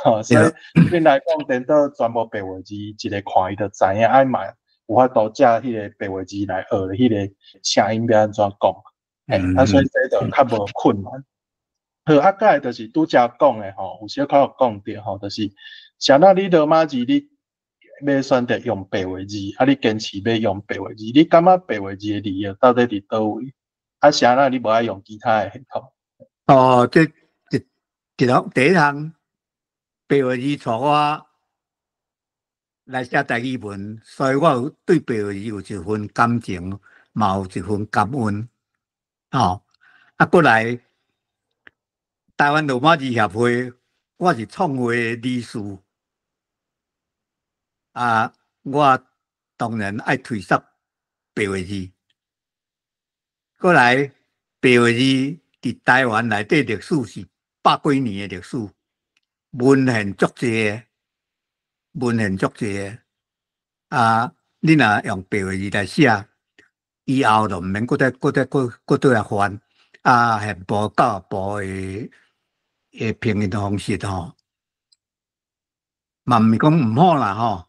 吼，所以對來講，顛倒全部白話字，一个看伊就知影，啊嘛有法度藉彼个白話字來學彼个聲音欲按怎講，嘿，啊，所以這就較無困難。好，啊，過來就是拄才講的吼，有小可有講著吼，就是啥那你羅馬字你欲選擇用白話字，啊，你堅持欲用白話字，你感覺白話字的利益到底佇佗位？啊，啥那你無愛用其他的系統？哦，這一項第一項白話字帶我來寫台語文，所以我有對白話字有一份感情，嘛有一份感恩。吼，啊，過來台灣羅馬字協會，我是創會的理事。啊，我當然愛推捒白話字。過來白話字佇台灣內底歷史是百幾年的歷史。文獻足濟，文獻足濟啊！你若用白話字來寫，以後就毋免閣再閣再閣閣倒來翻啊，憲部教育部的拼音方式吼，嘛毋是講毋好啦吼。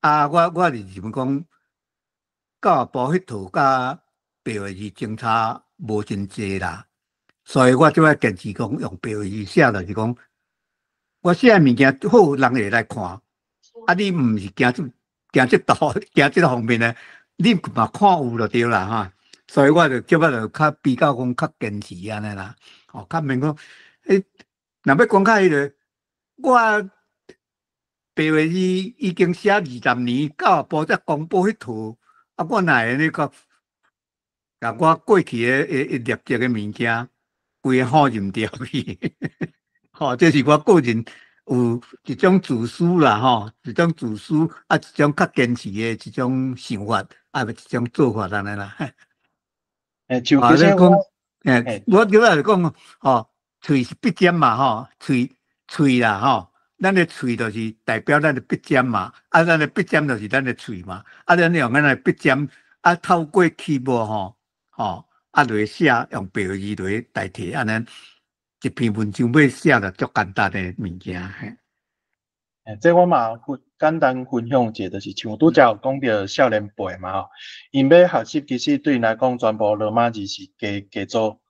啊，我是認為講教育部彼套佮白話字相差無真濟啦，所以我這擺堅持講用白話字寫，就是講我寫的物件好，人會來看。啊，你毋是驚這驚這道驚這方面的，你嘛看有就對啦哈。所以我就這擺就較比較講較堅持按呢啦。哦，較免講，欸，若欲講較彼个，我白話字已經寫20年，教育部才公布彼套，啊，我哪會按呢個？共我過去的的累積的物件，規个放任掉去。吼，這是我個人有一種自私啦，吼，一種自私，啊，一種較堅持的一種想法，啊，一種做法按呢啦。欸，像其實我，欸，我主要是講，吼，喙是筆尖嘛，吼，喙喙啦，吼，咱的喙就是代表咱的筆尖嘛，啊，咱的筆尖就是咱的喙嘛，啊，咱用咱的筆尖，啊，透過 keyboard 吼，吼，啊，來寫用白話字來代替，按呢一篇文章欲寫就足簡單的物件。欸，這我嘛分簡單分享一下，就是像拄才有講著少年輩嘛吼，𪜶欲學習其實對𪜶來講，全部羅馬字是加加做，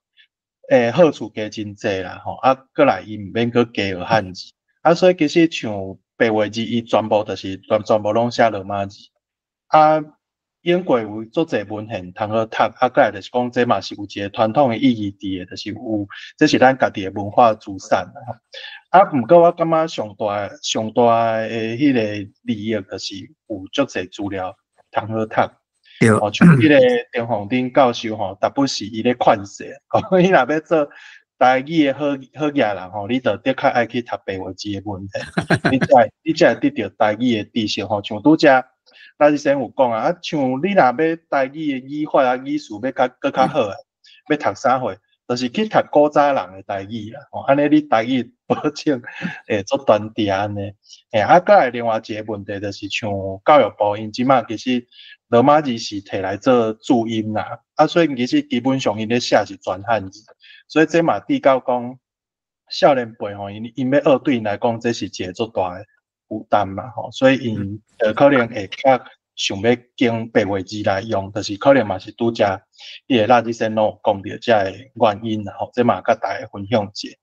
欸，好處加真濟啦吼，啊，閣來伊毋免閣加學漢字，啊，所以其實像白話字，伊全部就是全部攏寫羅馬字，啊，英國有足濟文獻通好讀，啊，閣來就是講這嘛是有一個傳統的意義佇的，就是有這是咱家己的文化資產啦。啊，毋過我感覺上大上大的彼個利益，就是有足濟資料通好讀。哦，像彼個丁鳳鼎教授吼，逐擺是伊咧勸世，講你若欲做台語的好好額人吼，你就的確愛去讀白話字的文獻，你才會得著台語的知識吼。像拄才老師先有講啊，啊，像你若欲台語的語法啊、語詞欲較閣較好啊，欲讀啥貨，就是去讀古早人的台語啦。吼，按呢你台語保證會足端正按呢。欸，啊，閣來另外一個問題就是像教育部𪜶這馬其實羅馬字是提來做注音啦，啊，所以其實基本上𪜶咧寫是全漢字，所以這嘛致到講少年輩吼，𪜶欲學對𪜶來講，這是一個足大的負擔嘛吼，所以𪜶就可能會較想欲揀白話字來用，就是可能嘛是拄才彼個辣子先攏有講著這个原因啦吼，這嘛佮大家分享一下。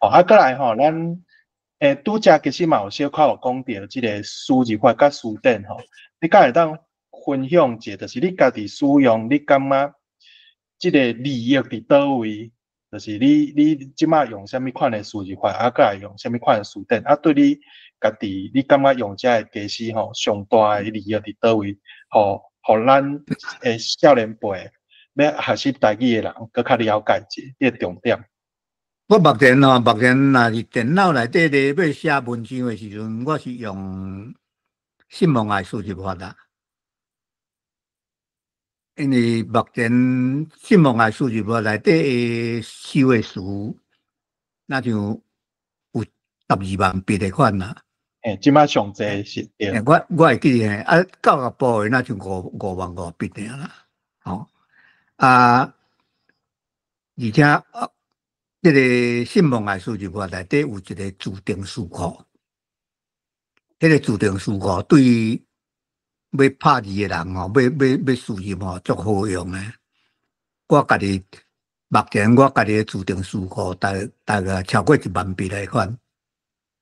吼，啊，閣來吼，咱拄才其實嘛有小可有講著這個輸入法佮辭典吼，你敢會當分享一下，就是你家己使用，你感覺這個利益佇佗位？就是你這馬用啥物款的輸入法，啊，閣來用啥物款的辭典，啊，對你家己，你感覺用這个家私吼，上大的利益佇佗位？予咱的少年輩欲學習台語的人，閣較了解者，這個重點。我目前吼，目前若是電腦內底咧欲寫文章的時陣，我是用新聞愛輸入法啦。因為目前新聞愛輸入法內底的收的詞，若像有12萬筆的款啦。欸，這馬上濟是對。我會記得，啊，教育部的若像5萬5筆爾啦，吼啊，而且啊，這個新聞愛輸入法內底有一個自定詞庫，彼個自定詞庫對欲拍字的人吼，欲輸入吼，足好用的。我家己目前我家己的自定詞庫大概超過1萬筆來款，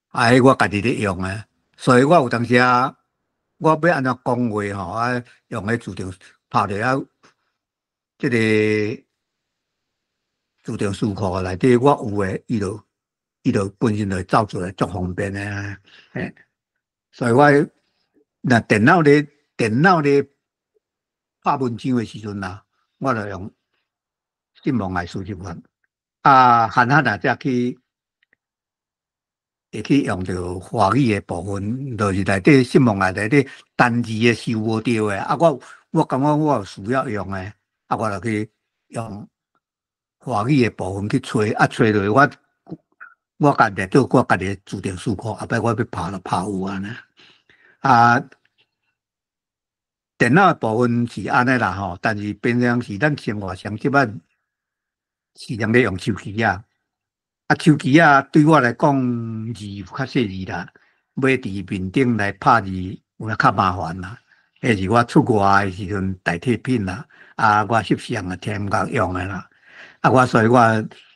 啊，彼我家己咧用的，所以我有當時啊，我欲按怎講話吼，啊，用彼自定拍落啊，這個自定詞庫內底我有的，伊就本身就會走出來足方便的，嘿，所以我若電腦咧拍文章的時陣啊，我就用新聞愛輸入法，啊，閒閒啊，才去會去用著華語的部分，就是內底新聞愛內底單字的收無著的，啊，我感覺我有需要用的，啊，我就去用華語的部分去揣，啊，揣落我我家己做我家己自定詞庫，後擺我欲拍就拍有按呢。啊，電腦的部分是按呢啦吼，但是平常時咱生活上這擺是用咧用手機仔，啊手機仔對我來講字較細膩啦，欲佇面頂來拍字有影較麻煩啦。彼是我出外的時陣代替品啦，啊我翕相啊添共用的啦，啊我所以我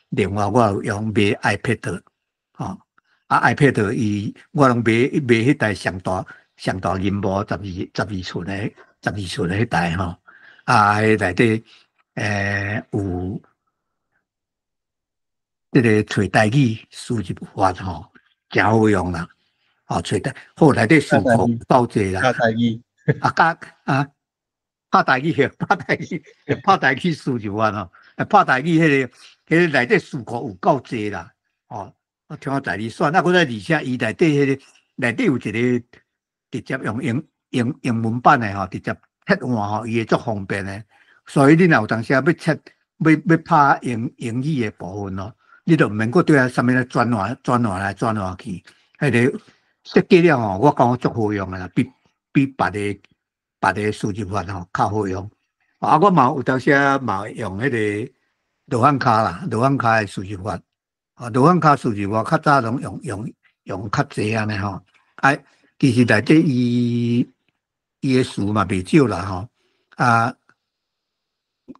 另外我有用買 iPad，吼，啊 iPad 伊我攏買買彼台上大上大螢幕12寸的十二寸的彼台吼，啊彼內底有這个揣台語輸入法吼，誠好用啦，哦揣台好內底詞庫夠濟啦，拍台語，啊加啊拍台語拍台語拍台語輸入法吼，拍台語彼個內底詞庫有夠濟啦，哦，我聽我在你選，啊，閣再而且伊內底彼個內底有一個直接用英文版的吼，直接切換吼，伊會足方便的。所以你若有當時欲切欲拍英語的部分哦，你就毋免閣對啊啥物咧轉換轉換來轉換去，彼個設計了吼，我感覺足好用的啦，比別個輸入法吼較好用。啊，我嘛有當時嘛會用彼個羅漢跤啦，羅漢跤的輸入法。啊，羅漢跤輸入法較早攏用較濟按呢吼。啊，其實內底伊的詞嘛袂少啦吼。啊，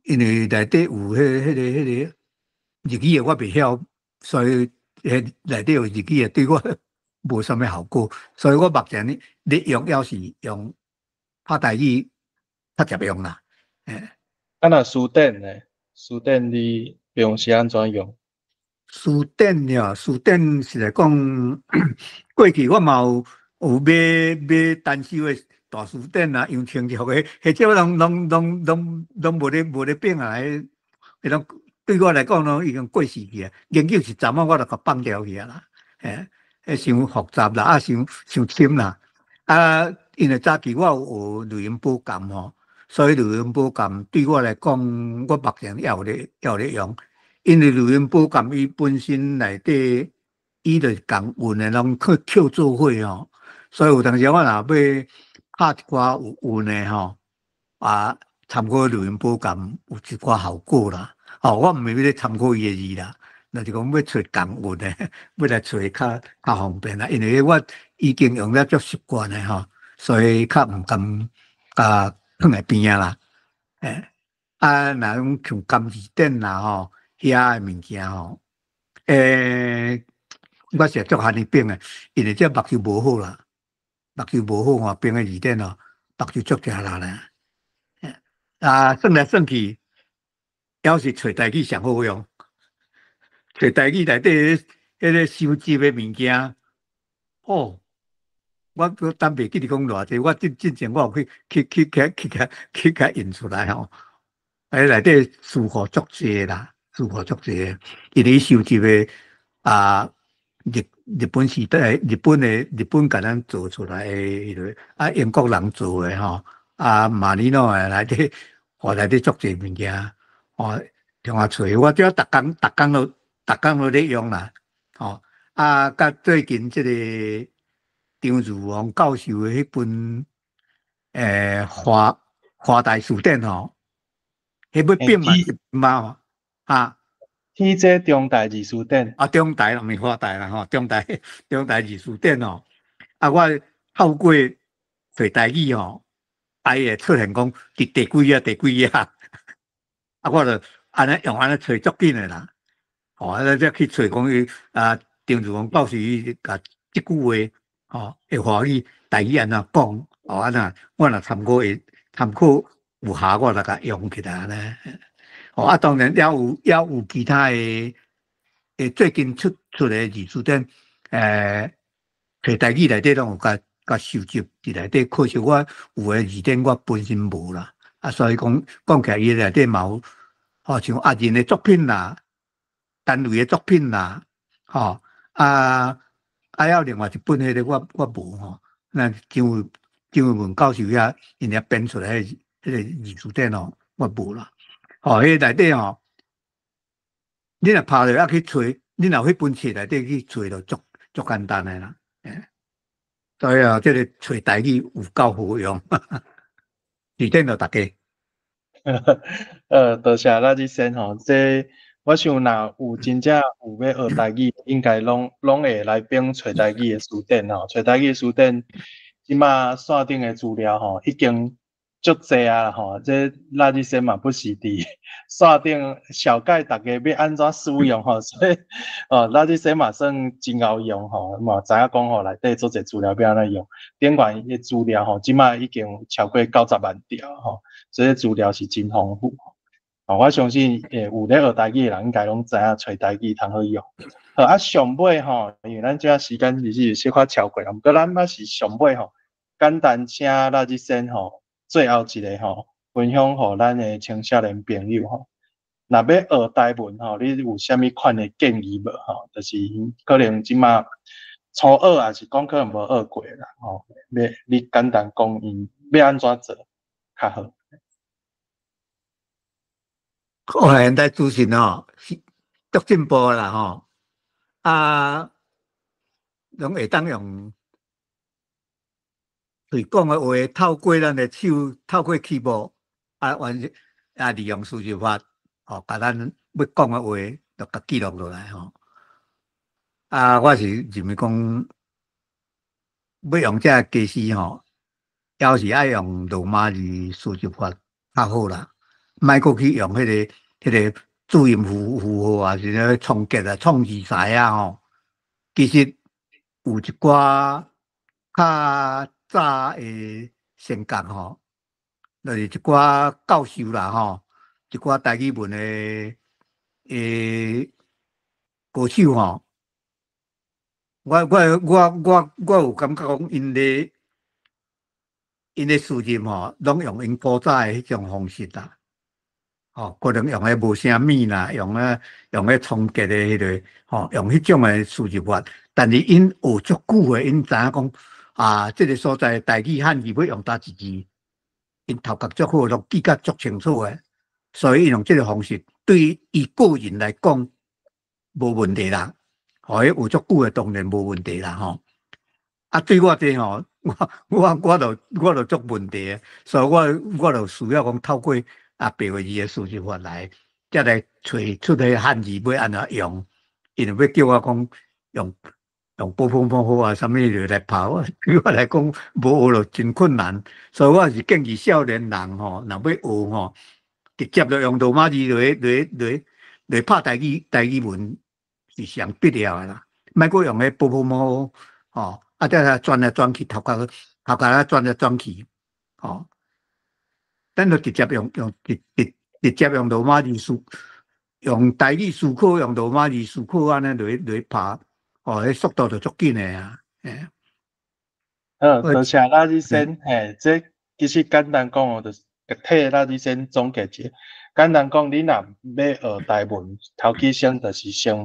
因為內底有彼個日語的我袂曉，所以彼內底有日語的對我無啥物效果，所以我目前咧用猶是用拍台語較捷用啦。啊，若詞典呢？詞典你平常時按怎用？詞典呀，詞典實在講，過去我嘛有買單手的大詞典啊，楊清卓的，彼種攏無咧變啊，彼種對我來講攏已經過時去啊。研究是昨晚我就共放掉去啊啦，彼傷複雜啦，啊，傷傷深啦。啊，因為早期我有學雷音寶鑑吼，所以雷音寶鑑對我來講，我目前猶有咧用。因為雷音寶鑑伊本身內底，伊就是仝韻的攏去扣做伙吼，所以有當時我若欲拍一寡有韻的吼，啊，參考雷音寶鑑有一寡效果啦。吼，我毋是欲咧參考伊的字啦，若是講欲揣仝韻的，欲來揣較方便啦。因為我已經用了足習慣的吼，所以較毋甘共囥佇邊仔啦。啊，若講像金字典啦吼，遐的物件吼，我是足罕伊反的，因為這目睭無好啦，目睭無好吼，反的字典吼，目睭足食力咧。啊，算來算去，猶是揣台語上好用。揣台語內底彼個收集的物件，哦，我閣袂記得講偌濟，我進前我有去共印出來吼。彼內底詞庫足濟啦，詞庫足濟，因為伊收集的啊，日本時代，日本共咱做出來的彼个，啊，英國人做的吼，啊，馬里諾的內底，哦，內底足濟物件，哦，聽我揣，我這逐工逐工都咧用啦，吼，啊，佮最近這個張如王教授的彼本，華大辭典吼，彼欲變嘛是嘛，啊，天這中大字辭典，啊，中大啦，毋是華大啦吼，中大字辭典吼，啊，我透過揣台語吼，啊，伊會出現講佇第幾頁第幾頁，啊，我就按呢用按呢揣足緊的啦，吼，啊，才去揣講伊啊，張如王教授伊共這句話，吼，會華語台語按怎講，哦，按怎我若參考會參考有效，我就共用起來按呢。哦，啊，當然猶有其他的，最近出的字辭典，揣台語內底攏有共收集佇內底，可惜我有的字典我本身無啦，啊，所以講講起來伊內底嘛有，吼，像阿仁的作品啦，陳雷的作品啦，吼，啊，猶另外一本彼個我無吼，那張惠文教授遐𪜶遐編出來彼個字辭典吼，我無啦。吼，彼內底吼，你若拍落啊去揣，你若彼本冊內底去揣就足足簡單的啦。所以啊，這个揣台語有夠好用，提點著大家。多謝拉志先吼，這我想若有真正有欲學台語，應該攏會來本揣台語的辭典吼，揣台語的辭典，這馬線頂的資料吼已經足濟啊吼，這拉志先嘛不時佇線頂紹介大家欲按怎使用吼，所以哦，拉志先嘛算真𠢕用吼，嘛知影講吼內底足濟資料欲按怎用，頂懸的資料吼，這馬已經超過90萬條吼，所以資料是真豐富。哦，我相信有咧學台語的人應該攏知影揣台語通好用。好啊，上尾吼，因為咱這時間其實小可超過啦，毋過咱猶是上尾吼，簡單請拉志先吼，最後一个吼，分享予咱的青少年朋友吼，若欲學台文吼，你有啥物款的建議無吼？就是可能這馬初學，抑是講可能無學過啦吼，你簡單講𪜶欲按怎做較好？哦，現代資訊吼是足進步啦吼，啊，攏會當用喙講的話，透過咱的手，透過 keyboard 啊，完成啊，利用輸入法，吼，共咱欲講的話，就共記錄落來吼。啊，我是認為講，欲用這个家私吼，猶是愛用羅馬字輸入法較好啦。莫閣去用彼个注音符號啊，是咧創結啊、創字詞啊吼。其實有一寡較早的先覺吼，就是一寡教授啦吼，一寡台語文的高手吼。我有感覺講，𪜶咧輸入吼，攏用𪜶古早的彼種方式啦。吼，可能用彼無聲物啦，用彼衝擊的彼个，吼，用彼種的輸入法。但是𪜶學足久的，𪜶知影講啊，這个所在台語漢字欲用佗一字，𪜶頭殼足好，攏記甲足清楚的。所以𪜶用這个方式，對伊個人來講無問題啦。吼，彼學足久的當然無問題啦，吼。啊，對我這吼，我就足問題的，所以我就需要講透過啊白話字的輸入法來，才來揣出彼漢字欲按怎用，因為欲叫我講用波波波好啊，啥物來拍，對我來講無學就真困難，所以我是建議少年人吼，若欲學吼，直接就用羅馬字來拍台語文是上必要的啦，莫閣用彼波波摩吼，啊，再來轉來轉去，頭殼啊轉來轉去，吼，咱就直接用用直直直接用羅馬字輸，用台語思考，用羅馬字思考，按呢來拍，哦，彼速度就足緊的啊，嘿。好，多謝拉志先，嘿，這其實簡單講哦，就是替拉志先總結一下。簡單講，你若欲學台文，頭起先就是先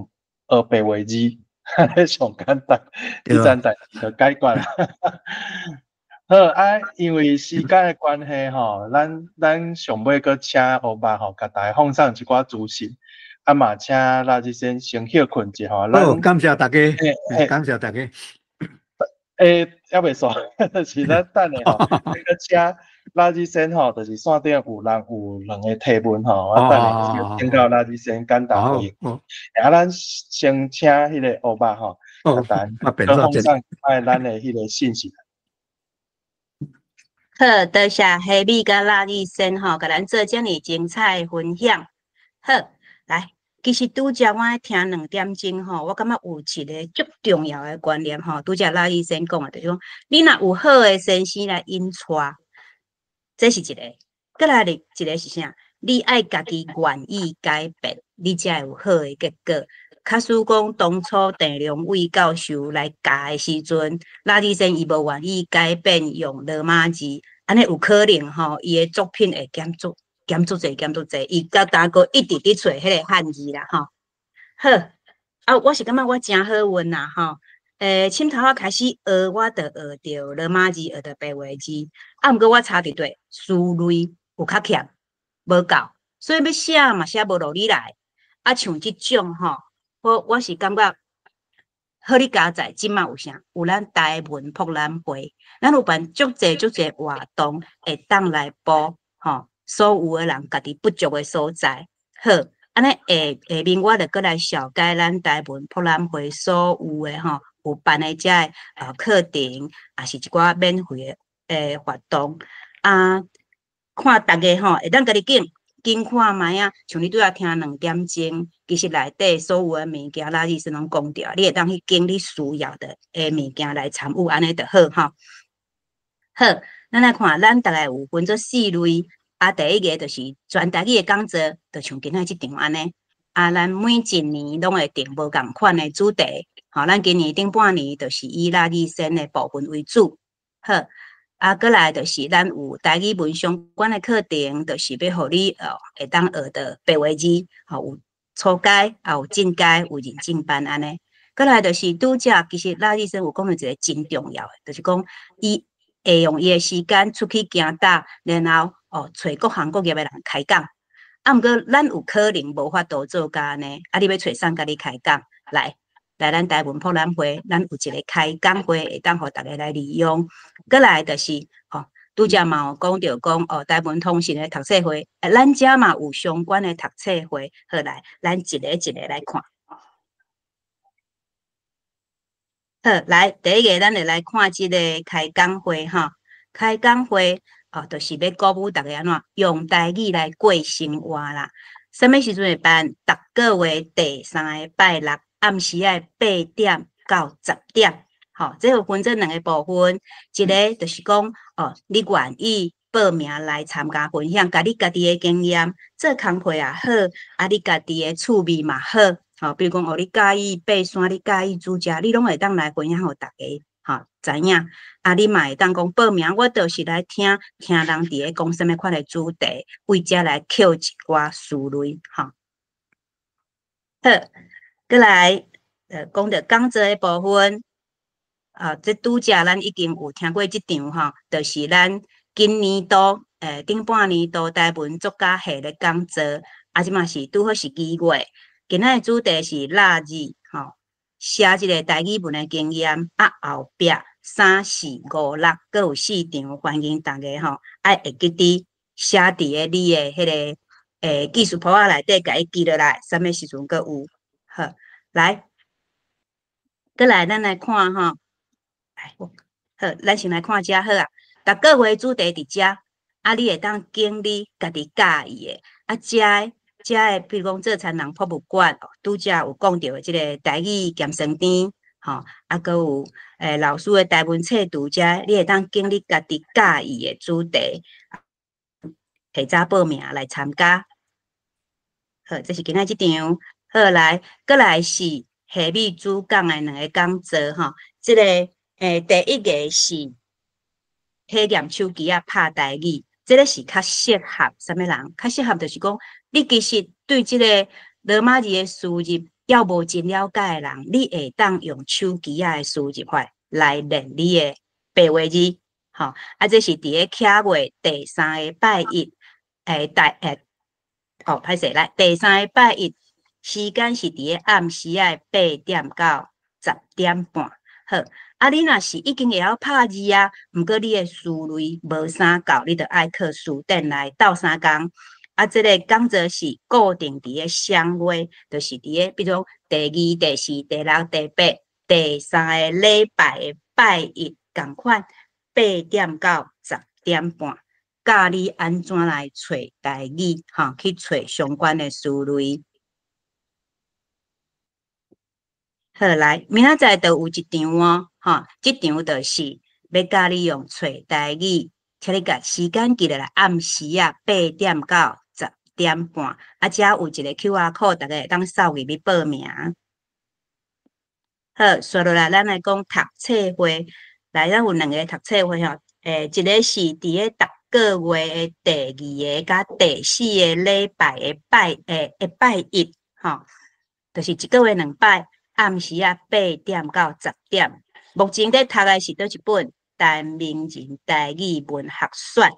學白話字，按呢上簡單，這層代誌就解決啦。好啊，因為時間的關係吼，咱上尾閣請烏肉吼，共大家放送一寡資訊，啊嘛請拉志先先歇睏一下吼。好，感謝大家，感謝大家。猶未煞，是咱等下吼，閣請拉志先吼，就是線頂有人有兩個提問吼，我等下請教拉志先簡單回應。啊，咱先請彼個烏肉吼，共大家放送咱的彼個信息。好，多謝希美佮拉志先吼，共咱做遮爾精彩的分享。好，來，其實拄才我聽2點鐘吼，我感覺有一个足重要的觀念吼。拄才拉醫生講的，就是講，你若有好的先生來引帶，這是一个。閣來咧，一个是啥？你愛家己願意改變，你才會有好的結果。假使講當初鄭良偉教授來教的時陣，拉醫生伊無願意改變用羅馬字，按呢有可能吼，伊的作品會減足減足濟減足濟，伊到今閣一直佇揣彼个漢字啦吼。好，啊，我是感覺我誠好運啦吼。凊頭仔開始學，我就學著羅馬字，學著白話字。啊，毋過我差佇佗，思慮有較欠，無夠，所以欲寫嘛寫無落裡來。啊，像這種吼，我是感覺好你佳哉，這馬有啥？有咱台文博覽會，咱有辦足濟足濟活動，會當來補吼所有的人家己不足的所在。好，按呢下下面我就閣來紹介咱台文博覽會所有的吼有辦的這个課程，也是一寡免費的活動啊。看逐家吼，會當家己揀揀看覓啊，像你拄才聽2點鐘，其實內底所有的物件，老師攏講著，你會當去揀你需要的物件來參與，按呢就好吼。好，咱來看，咱大概有分做四類，啊，第一个就是全台語的講座，就像今仔這場按呢。啊，咱每一年攏會定無仝款的主題，吼，咱今年頂半年就是以辣語先的部分為主，好。啊，閣來就是咱有台語文相關的課程，就是欲予你會當學著白話字，吼，有初階，也有進階，有認證班按呢。閣來就是拄才其實辣醫生有講著一個真重要的，就是講伊會用伊的時間出去行搭，然後揣各行各業的人開講。啊，毋過咱有可能無法度做到按呢，啊，你欲揣誰共你開講來？來，咱台文博覽會，咱有一個開講會，會當予逐家來利用。閣來就是吼，拄才嘛有講著講哦，台文通訊的讀冊會，咱遮嘛有相關的讀冊會，好來，咱一个一个來看。好，來，第一个，咱會來看這個開講會吼，開講會哦，就是欲鼓舞逐家按怎用台語來過生活啦。啥物時陣會辦？逐個月第三个拜六。暗時仔8點到10點，吼，這有分做兩个部分，一个就是講，哦，你願意報名來參加分享，共你家己的經驗，做工課也好，啊，你家己的趣味嘛好，吼，比如講，哦，你佮意爬山，你佮意煮食，你攏會當來分享予逐家，吼，知影。啊，你嘛會當講報名，我就是來聽聽人佇咧講啥物款的主題，為遮來抾一寡思慮，吼。好。閣來，講著講座的部分，啊，這拄才咱已經有聽過這場吼，就是咱今年度，頂半年度台文作家系列講座，啊，這馬是拄好是2月，今仔的主題是臘字，吼，寫這个台語文的經驗，啊，後壁三四五六，閣有四場，歡迎逐家吼，愛會記佇寫佇个你的彼个，記事簿仔內底，共伊記落來，啥物時陣閣有。好，來，閣來，咱來看吼，來，好，咱先來看這好啊。逐個月主題佇遮，啊，你會當揀你家己佮意的，啊，遮的遮的，比如講做田人博物館，拄才有講著的這个台語鹹酸甜，吼，啊，閣有老師的台文冊讀遮，你會當揀你家己佮意的主題，提早報名來參加。好，這是今仔這場。好來，閣來是夏美主講的兩个講座吼，這个第一个是體驗手機仔拍台語，這个是較適合啥物人？較適合就是講，你其實對這个羅馬字的輸入猶無真了解的人，你會當用手機仔的輸入法來練你的白話字，吼。啊，這是佇咧啟月第三个拜一，第哦，歹勢來，第三个拜一。時間是佇咧暗時仔8點到10點半。好，啊，你若是已經會曉拍字啊，毋過你的思維無啥夠，你著愛去書店來鬥相共。啊，這个講座是固定佇咧雙月，就是佇咧，比如講第二、第四、第六、第八、第三个禮拜的拜一仝款，8點到10點半，教你按怎來揣台語，吼，去揣相關的思維。好，來，明仔載就有一場哦，吼，這場就是欲教你用揣台語，請你共時間記落來，暗時仔8點到10點半，啊，遮有一个 QR code，逐家會當掃入去報名。好，紲落來，咱來講讀冊會，來，咱有兩个讀冊會吼，一个是佇咧逐个月的第二个佮第四个禮拜的拜一，吼，就是一个月兩擺。暗時仔8點到10點，目前佇讀的是佗一本《台名人台語文學選》。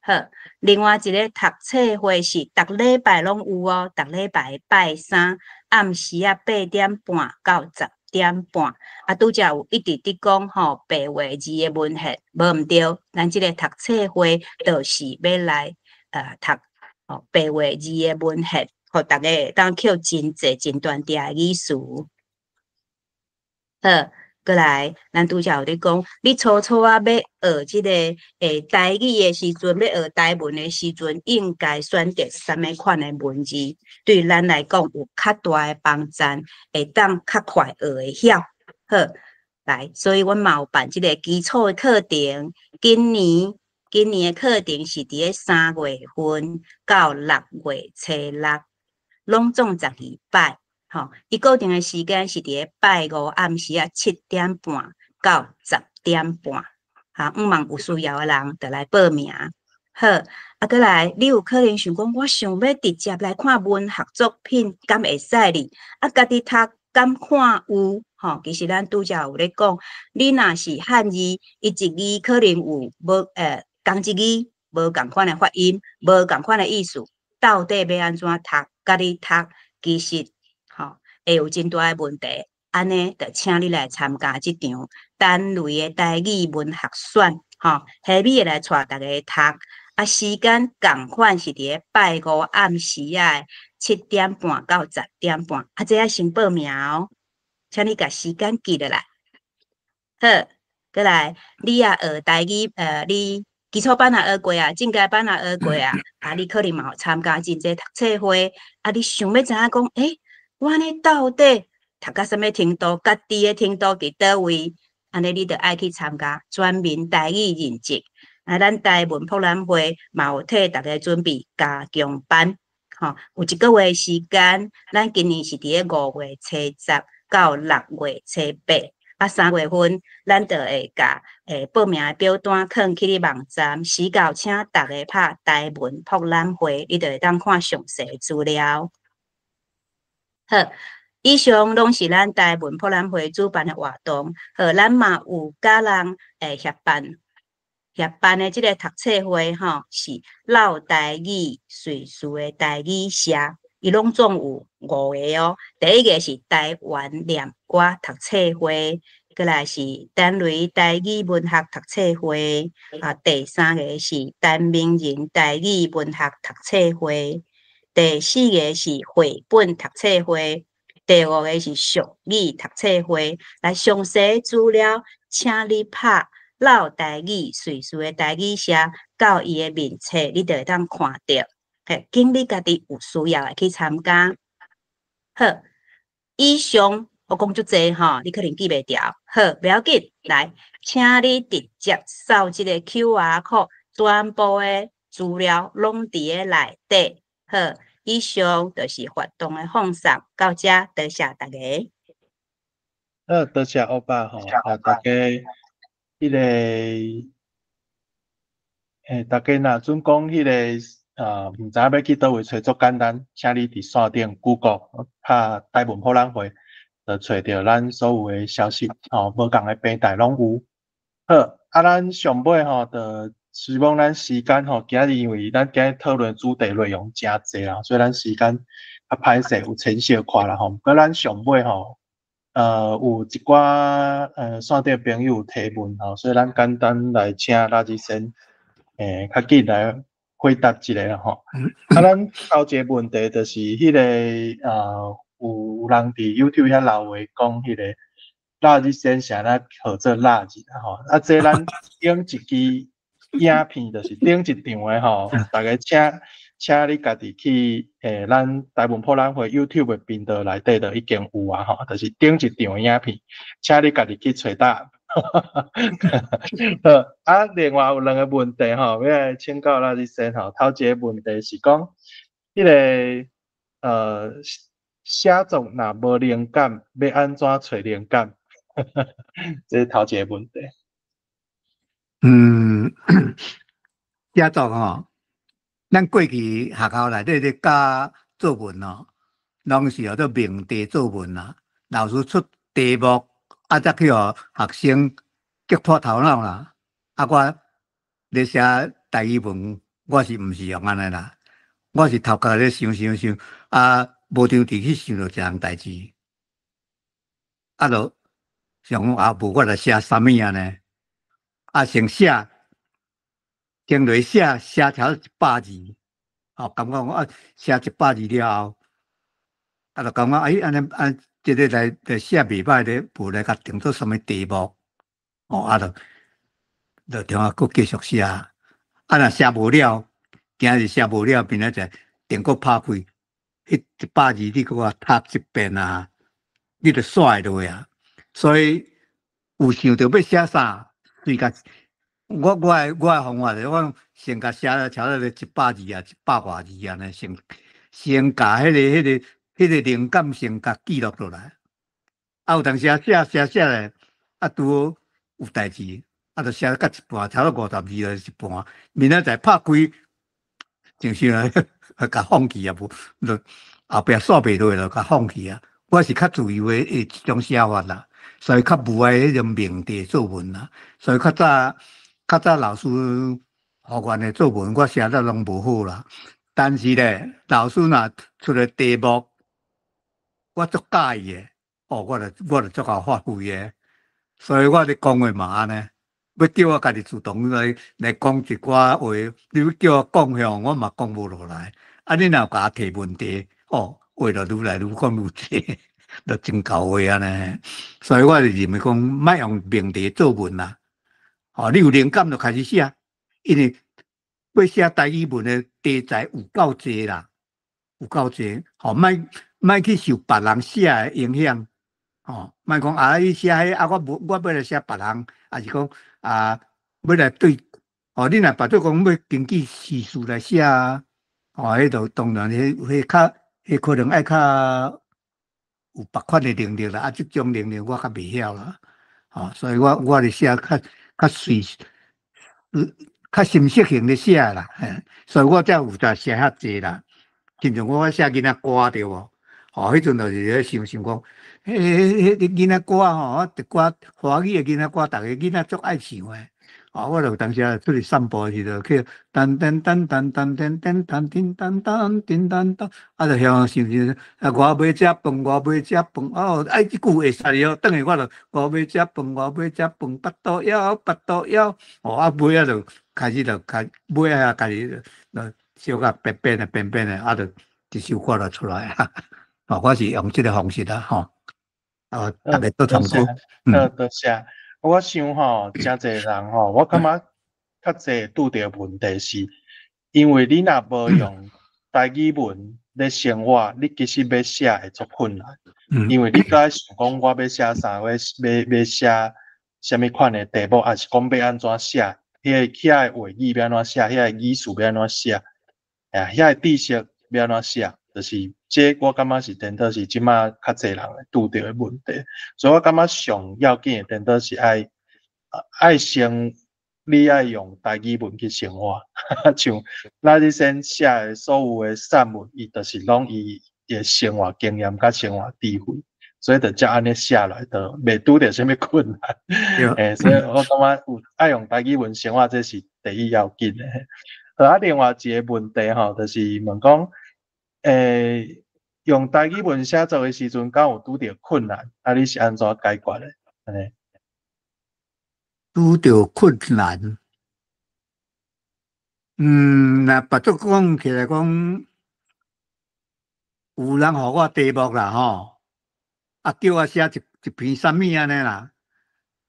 好，好，另外一个讀冊會是逐禮拜攏有哦，逐禮拜拜三暗時仔8點半到10點半。啊，拄才有一直佇講吼，白話字的文獻無毋對，咱這個讀冊會就是欲來讀吼白話字的文獻，予逐家會當抾真濟真大塊的語詞。好，閣來，咱拄才有咧講，你初初仔欲學這個台語的時陣，欲學台文的時陣，應該選擇啥物款的文字，對咱來講有較大的幫助，會當較快學會曉。好，來，所以阮嘛有辦這個基礎的課程。今年的課程是佇咧3月份到6月初6，攏總12擺。吼，伊固定的時間是佇咧拜五暗時仔7點半到10點半。哈，向望有需要的人就來報名。好，啊，閣來，你有可能想講，我想欲直接來看文學作品，敢會使哩？啊，家己讀敢看有？吼，其實咱拄才有咧講，你若是漢字，伊一字可能有無仝一字無仝款的發音，無仝款的意思，到底欲按怎讀？家己讀，其實吼會有真大的問題。按呢，就請你來參加這場單類的台語文學選，吼，希美會來帶大家讀。啊，時間仝款是佇咧拜五暗時仔7點半到10點半，啊，這愛先報名哦，請你共時間記落來。好，閣來，你也學台語，你基礎班也學過啊，進階班也學過啊，啊，你可能嘛有參加真濟讀冊會，啊，你想欲知影講，欸，我按呢到底讀到啥物程度，家己的程度佇佗位？按呢，你就愛去參加全民台語認證。啊，咱台文博覽會嘛有替大家準備加強班，吼，有一個月時間，咱今年是佇咧5月初10到6月初8，啊，3月份咱就會共報名的表單囥去你網站，時到請逐家拍台文博覽會，你就會當看詳細資料。好，以上攏是咱台文博覽會主辦的活動，好，咱嘛有佮人協辦。協辦的這個讀冊會吼，是落台語瑞士的台語社，伊攏總有五個哦。第一個是台灣念歌讀冊會，閣來是丹雷台語文學讀冊會，啊，第三個是陳明仁台語文學讀冊會，第四個是繪本讀冊會，第五個是俗語讀冊會。來，詳細資料，請你拍老台語瑞士的台語社到伊的面冊，你就會當看著。嘿，緊你家己有需要的去參加。好，以上我講足濟吼，你可能記袂牢。好，袂要緊，來，請你直接掃這個 QR code，全部的資料攏佇咧內底。好，以上就是活動的放送，到這多謝大家。好，多謝歐巴吼，啊，大家彼個，大家若準講彼個啊，毋知影欲去佗位揣足簡單，請你佇線頂 Google 拍台文博覽會，就揣著咱所有的消息，吼，無仝的平台攏有。好，啊，咱上尾吼，就希望咱時間吼，今日因為咱今日討論主題內容誠濟啦，所以咱時間較歹勢有淺小可啦吼。毋過咱上尾吼，有一寡線頂朋友提問吼，所以咱簡單來請拉吉先，較緊來回答一下吼。啊，咱頭一個問題就是彼個有人佇 YouTube 遐留話講彼個臘日先是按怎號做臘日啊吼。啊，這咱頂一支影片就是頂一場的吼，大家請你家己去咱台文博覽會 YouTube 的頻道內底就已經有啊吼，就是頂一場的影片，請你家己去揣答案。好，啊，另外有兩個問題吼，欲來請教拉日先吼。頭一個問題是講，彼個寫作若無靈感，欲按怎揣靈感？這是頭一個問題。寫作吼，咱過去學校內底咧教作文吼，攏是叫做命題作文啦。老師出題目，啊，才去予學生激破頭腦啦。啊，我咧寫台語文，我是毋是用按呢啦？我是頭殼咧想想想，啊，無當佇去想著一項代誌，啊，就想講啊，無我來寫啥物按呢？啊，先寫，先落寫，寫超一百字，吼，感覺講啊，寫一百字了後，啊，就感覺哎，按呢按，這个來來寫袂䆀咧，無來共定做啥物題目，哦，啊，就就中啊，閣繼續寫，啊，若寫無了，今日寫無了，明仔載電閣拍開，彼一百字你閣共讀一遍啊，你就煞會落啊。所以有想著欲寫啥，隨共我的方法就是講，先共寫了超過一百字啊，一百外字按呢，先先共彼个靈感先共記錄落來。啊，有當時啊寫寫寫咧，啊拄好有代誌，啊就寫到一半，差不多50字就一半，明仔載拍開，就想啊，共放棄啊，無，就後壁煞袂落就共放棄啊。我是較自由的一種寫法啦，所以較無愛彼種命題作文啦。所以較早老師予阮的作文，我寫得攏無好啦。但是咧，老師若出个題目，我足佮意的，哦，我就足𠢕發揮的。所以我咧講話嘛按呢，欲叫我家己主動來講一寡話，你欲叫我講向，我嘛講無落來。啊，你若有共我提問題，哦，話就愈來愈講愈濟，就真𠢕話按呢。所以我就認為講，莫用命題作文啦。哦，你有靈感就開始寫，因為欲寫台語文的題材有夠濟啦，有夠濟。吼，莫莫去受別人寫的影響。吼，莫講啊，伊寫彼啊，我無我欲來寫別人，抑是講啊，欲來對。哦，你若別做講欲根據時事來寫啊，哦，彼就當然彼彼較，彼可能愛較有別款的能力啦。啊，這種能力我較袂曉啦。吼，所以我咧寫較較隨，較心適型咧寫啦。嘿，所以我才有才寫遐濟啦。親像我寫囡仔歌對無？吼，彼陣就是咧想想講，彼彼彼囡仔歌吼，一寡華語的囡仔歌，逐个囡仔足愛唱的。哦，我就有當時啊出去散步的時陣，去噔噔噔噔噔噔噔噔叮當當叮當當，啊，就遐想想，啊，我欲食飯，我欲食飯，哦，哎，這句會使哦，轉去我就我欲食飯，我欲食飯，腹肚枵，腹肚枵，哦，啊，尾仔就開始就開，尾仔家己就小可變變的變變的，啊，就一首歌就出來啊。哦，我是用這个方式啦，吼，啊，逐家都參考。好，多謝。我想吼，誠濟人吼，我感覺較濟拄著問題是，因為你若無用台語文咧生活，你其實欲寫會足困難。因為你閣愛想講，我欲寫啥，欲欲欲寫啥物款的題目，抑是講欲按怎寫，彼个遐个話語欲按怎寫，遐个語詞欲按怎寫，啊，遐个知識欲按怎寫，就是這我感覺是顛倒是這馬較濟人會拄著的問題。所以我感覺上要緊的顛倒是愛愛先你愛用台語文去生活，像拉日先寫的所有的散文，伊就是攏伊的生活經驗佮生活智慧，所以就才按呢寫來，就袂拄著啥物困難。欸，所以我感覺有愛用台語文生活，這是第一要緊的。啊，另外一个問題吼，就是問講，欸，用台語文寫作的時陣，敢有拄著困難？啊，你是按怎解決的？按呢？拄著困難，若別做講起來講，有人予我題目啦吼，啊叫我寫一一篇啥物按呢啦，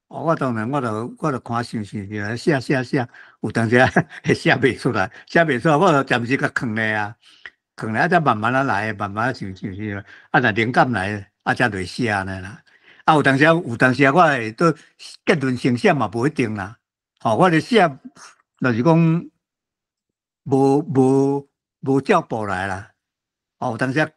哦，我當然我就看想想想寫寫寫，有當時會寫袂出來，寫袂出來，我就暫時共囥咧啊，囥咧啊，才慢慢仔來，慢慢仔想想想，啊，若靈感來，啊，才來寫按呢啦。啊，有當時啊，我會做結論先寫嘛，無一定啦。吼，我咧寫，就是講無照步來啦。哦，有當時啊，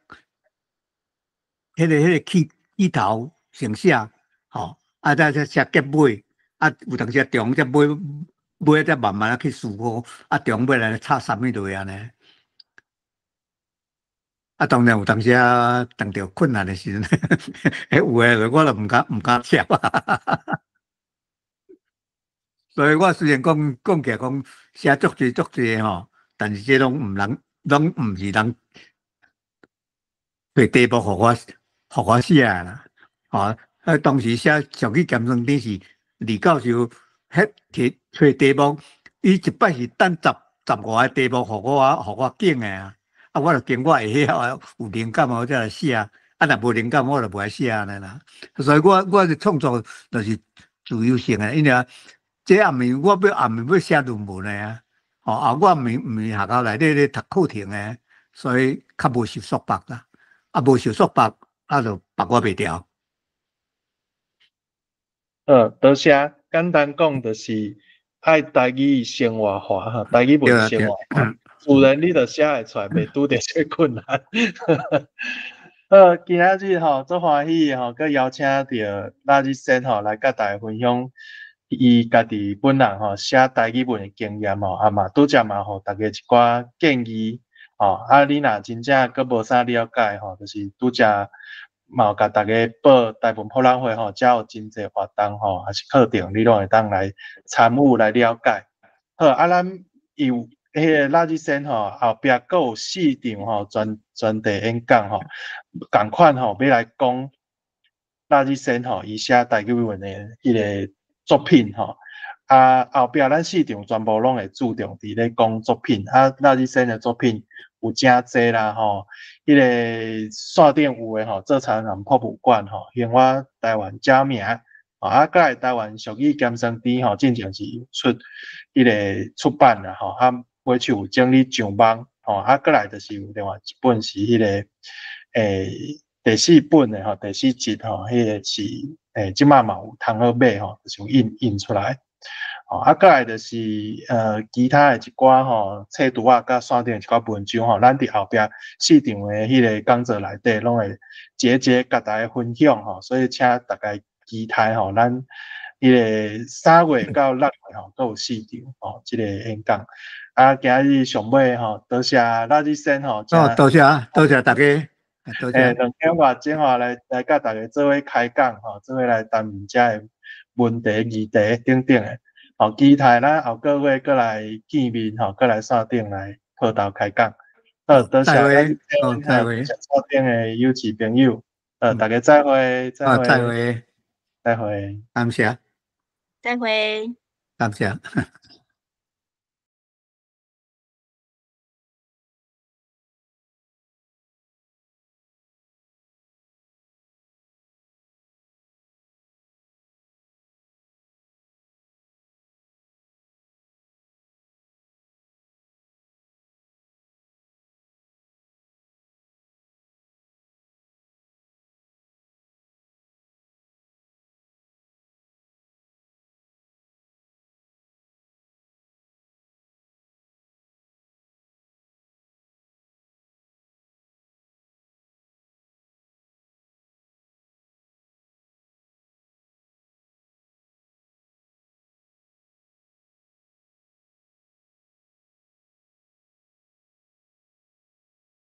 彼个起起頭先寫，吼，啊，再寫結尾，啊，有當時啊中才尾尾才慢慢仔去思考，啊，中尾來插啥物落按呢？啊，當然有當時啊，碰著困難的時陣，彼有的我就毋敢寫啊。所以我雖然講講起來講寫足濟足濟吼，但是這攏毋人，攏毋是人提題目予我寫啦。吼，啊，當時寫俗語鹹酸甜是李教授彼提揣題目，伊一擺是等十五個題目予我揀的啊，啊，我就揀我會曉有靈感我才來寫，啊，若無靈感我就無愛寫按呢啦。所以我的創作就是自由性的，因為這也毋是我要，也毋是欲寫論文的啊，吼啊，我毋是學校內底咧讀課程的，所以較無受束縛啦。啊，無受束縛，啊，就縛我袂牢。多謝。簡單講就是愛台語生活化哈，台語文生活化，自然你就寫會出來，袂拄著這個困難。好，今仔日吼足歡喜吼，閣邀請著拉日先吼來佮大家分享伊家己本人吼寫台語文的經驗吼，啊嘛拄才嘛予大家一寡建議吼，啊你若真正閣無啥了解吼，就是拄才嘛有共大家報台文博覽會吼，遮有真濟活動吼，抑是課程，你攏會當來參與來了解。好，啊，咱有彼个拉日先吼，後壁閣有四場吼專題演講吼，仝款吼欲來講拉日先吼伊寫台語文的彼个作品吼。啊，後壁咱四場全部攏會注重佇咧講作品，啊，拉日先的作品有誠濟啦吼，彼个線頂有的吼，做田人博物館吼，還我台灣正名，啊，閣來台灣俗語鹹酸甜吼，進前是有出彼個出版啦吼，啊，尾手有整理上網吼，啊，閣來就是有另外一本是彼个第四本的吼，第四集吼，彼个是這擺嘛有通好買吼，就是有印出來。吼，啊，閣來就是其他的一寡吼，冊櫥仔佮線頂的一寡文章吼，咱佇後壁四場的彼个講座內底攏會節節共大家分享吼，所以請大家期待吼，咱彼个3月到6月吼，閣有四場吼，這个演講。啊，今日上尾吼，多謝拉日先吼，哦，多謝，多謝大家，多謝。2點外鐘吼來佮大家做伙開講吼，做伙來擔任遮的問題、議題等等的。吼，期待咱後個月閣來見面吼，閣來線頂來抱頭開講。好，多謝咱再會，線頂的有志朋友，大家再會，再會，再會，再會，感謝，再會，感謝。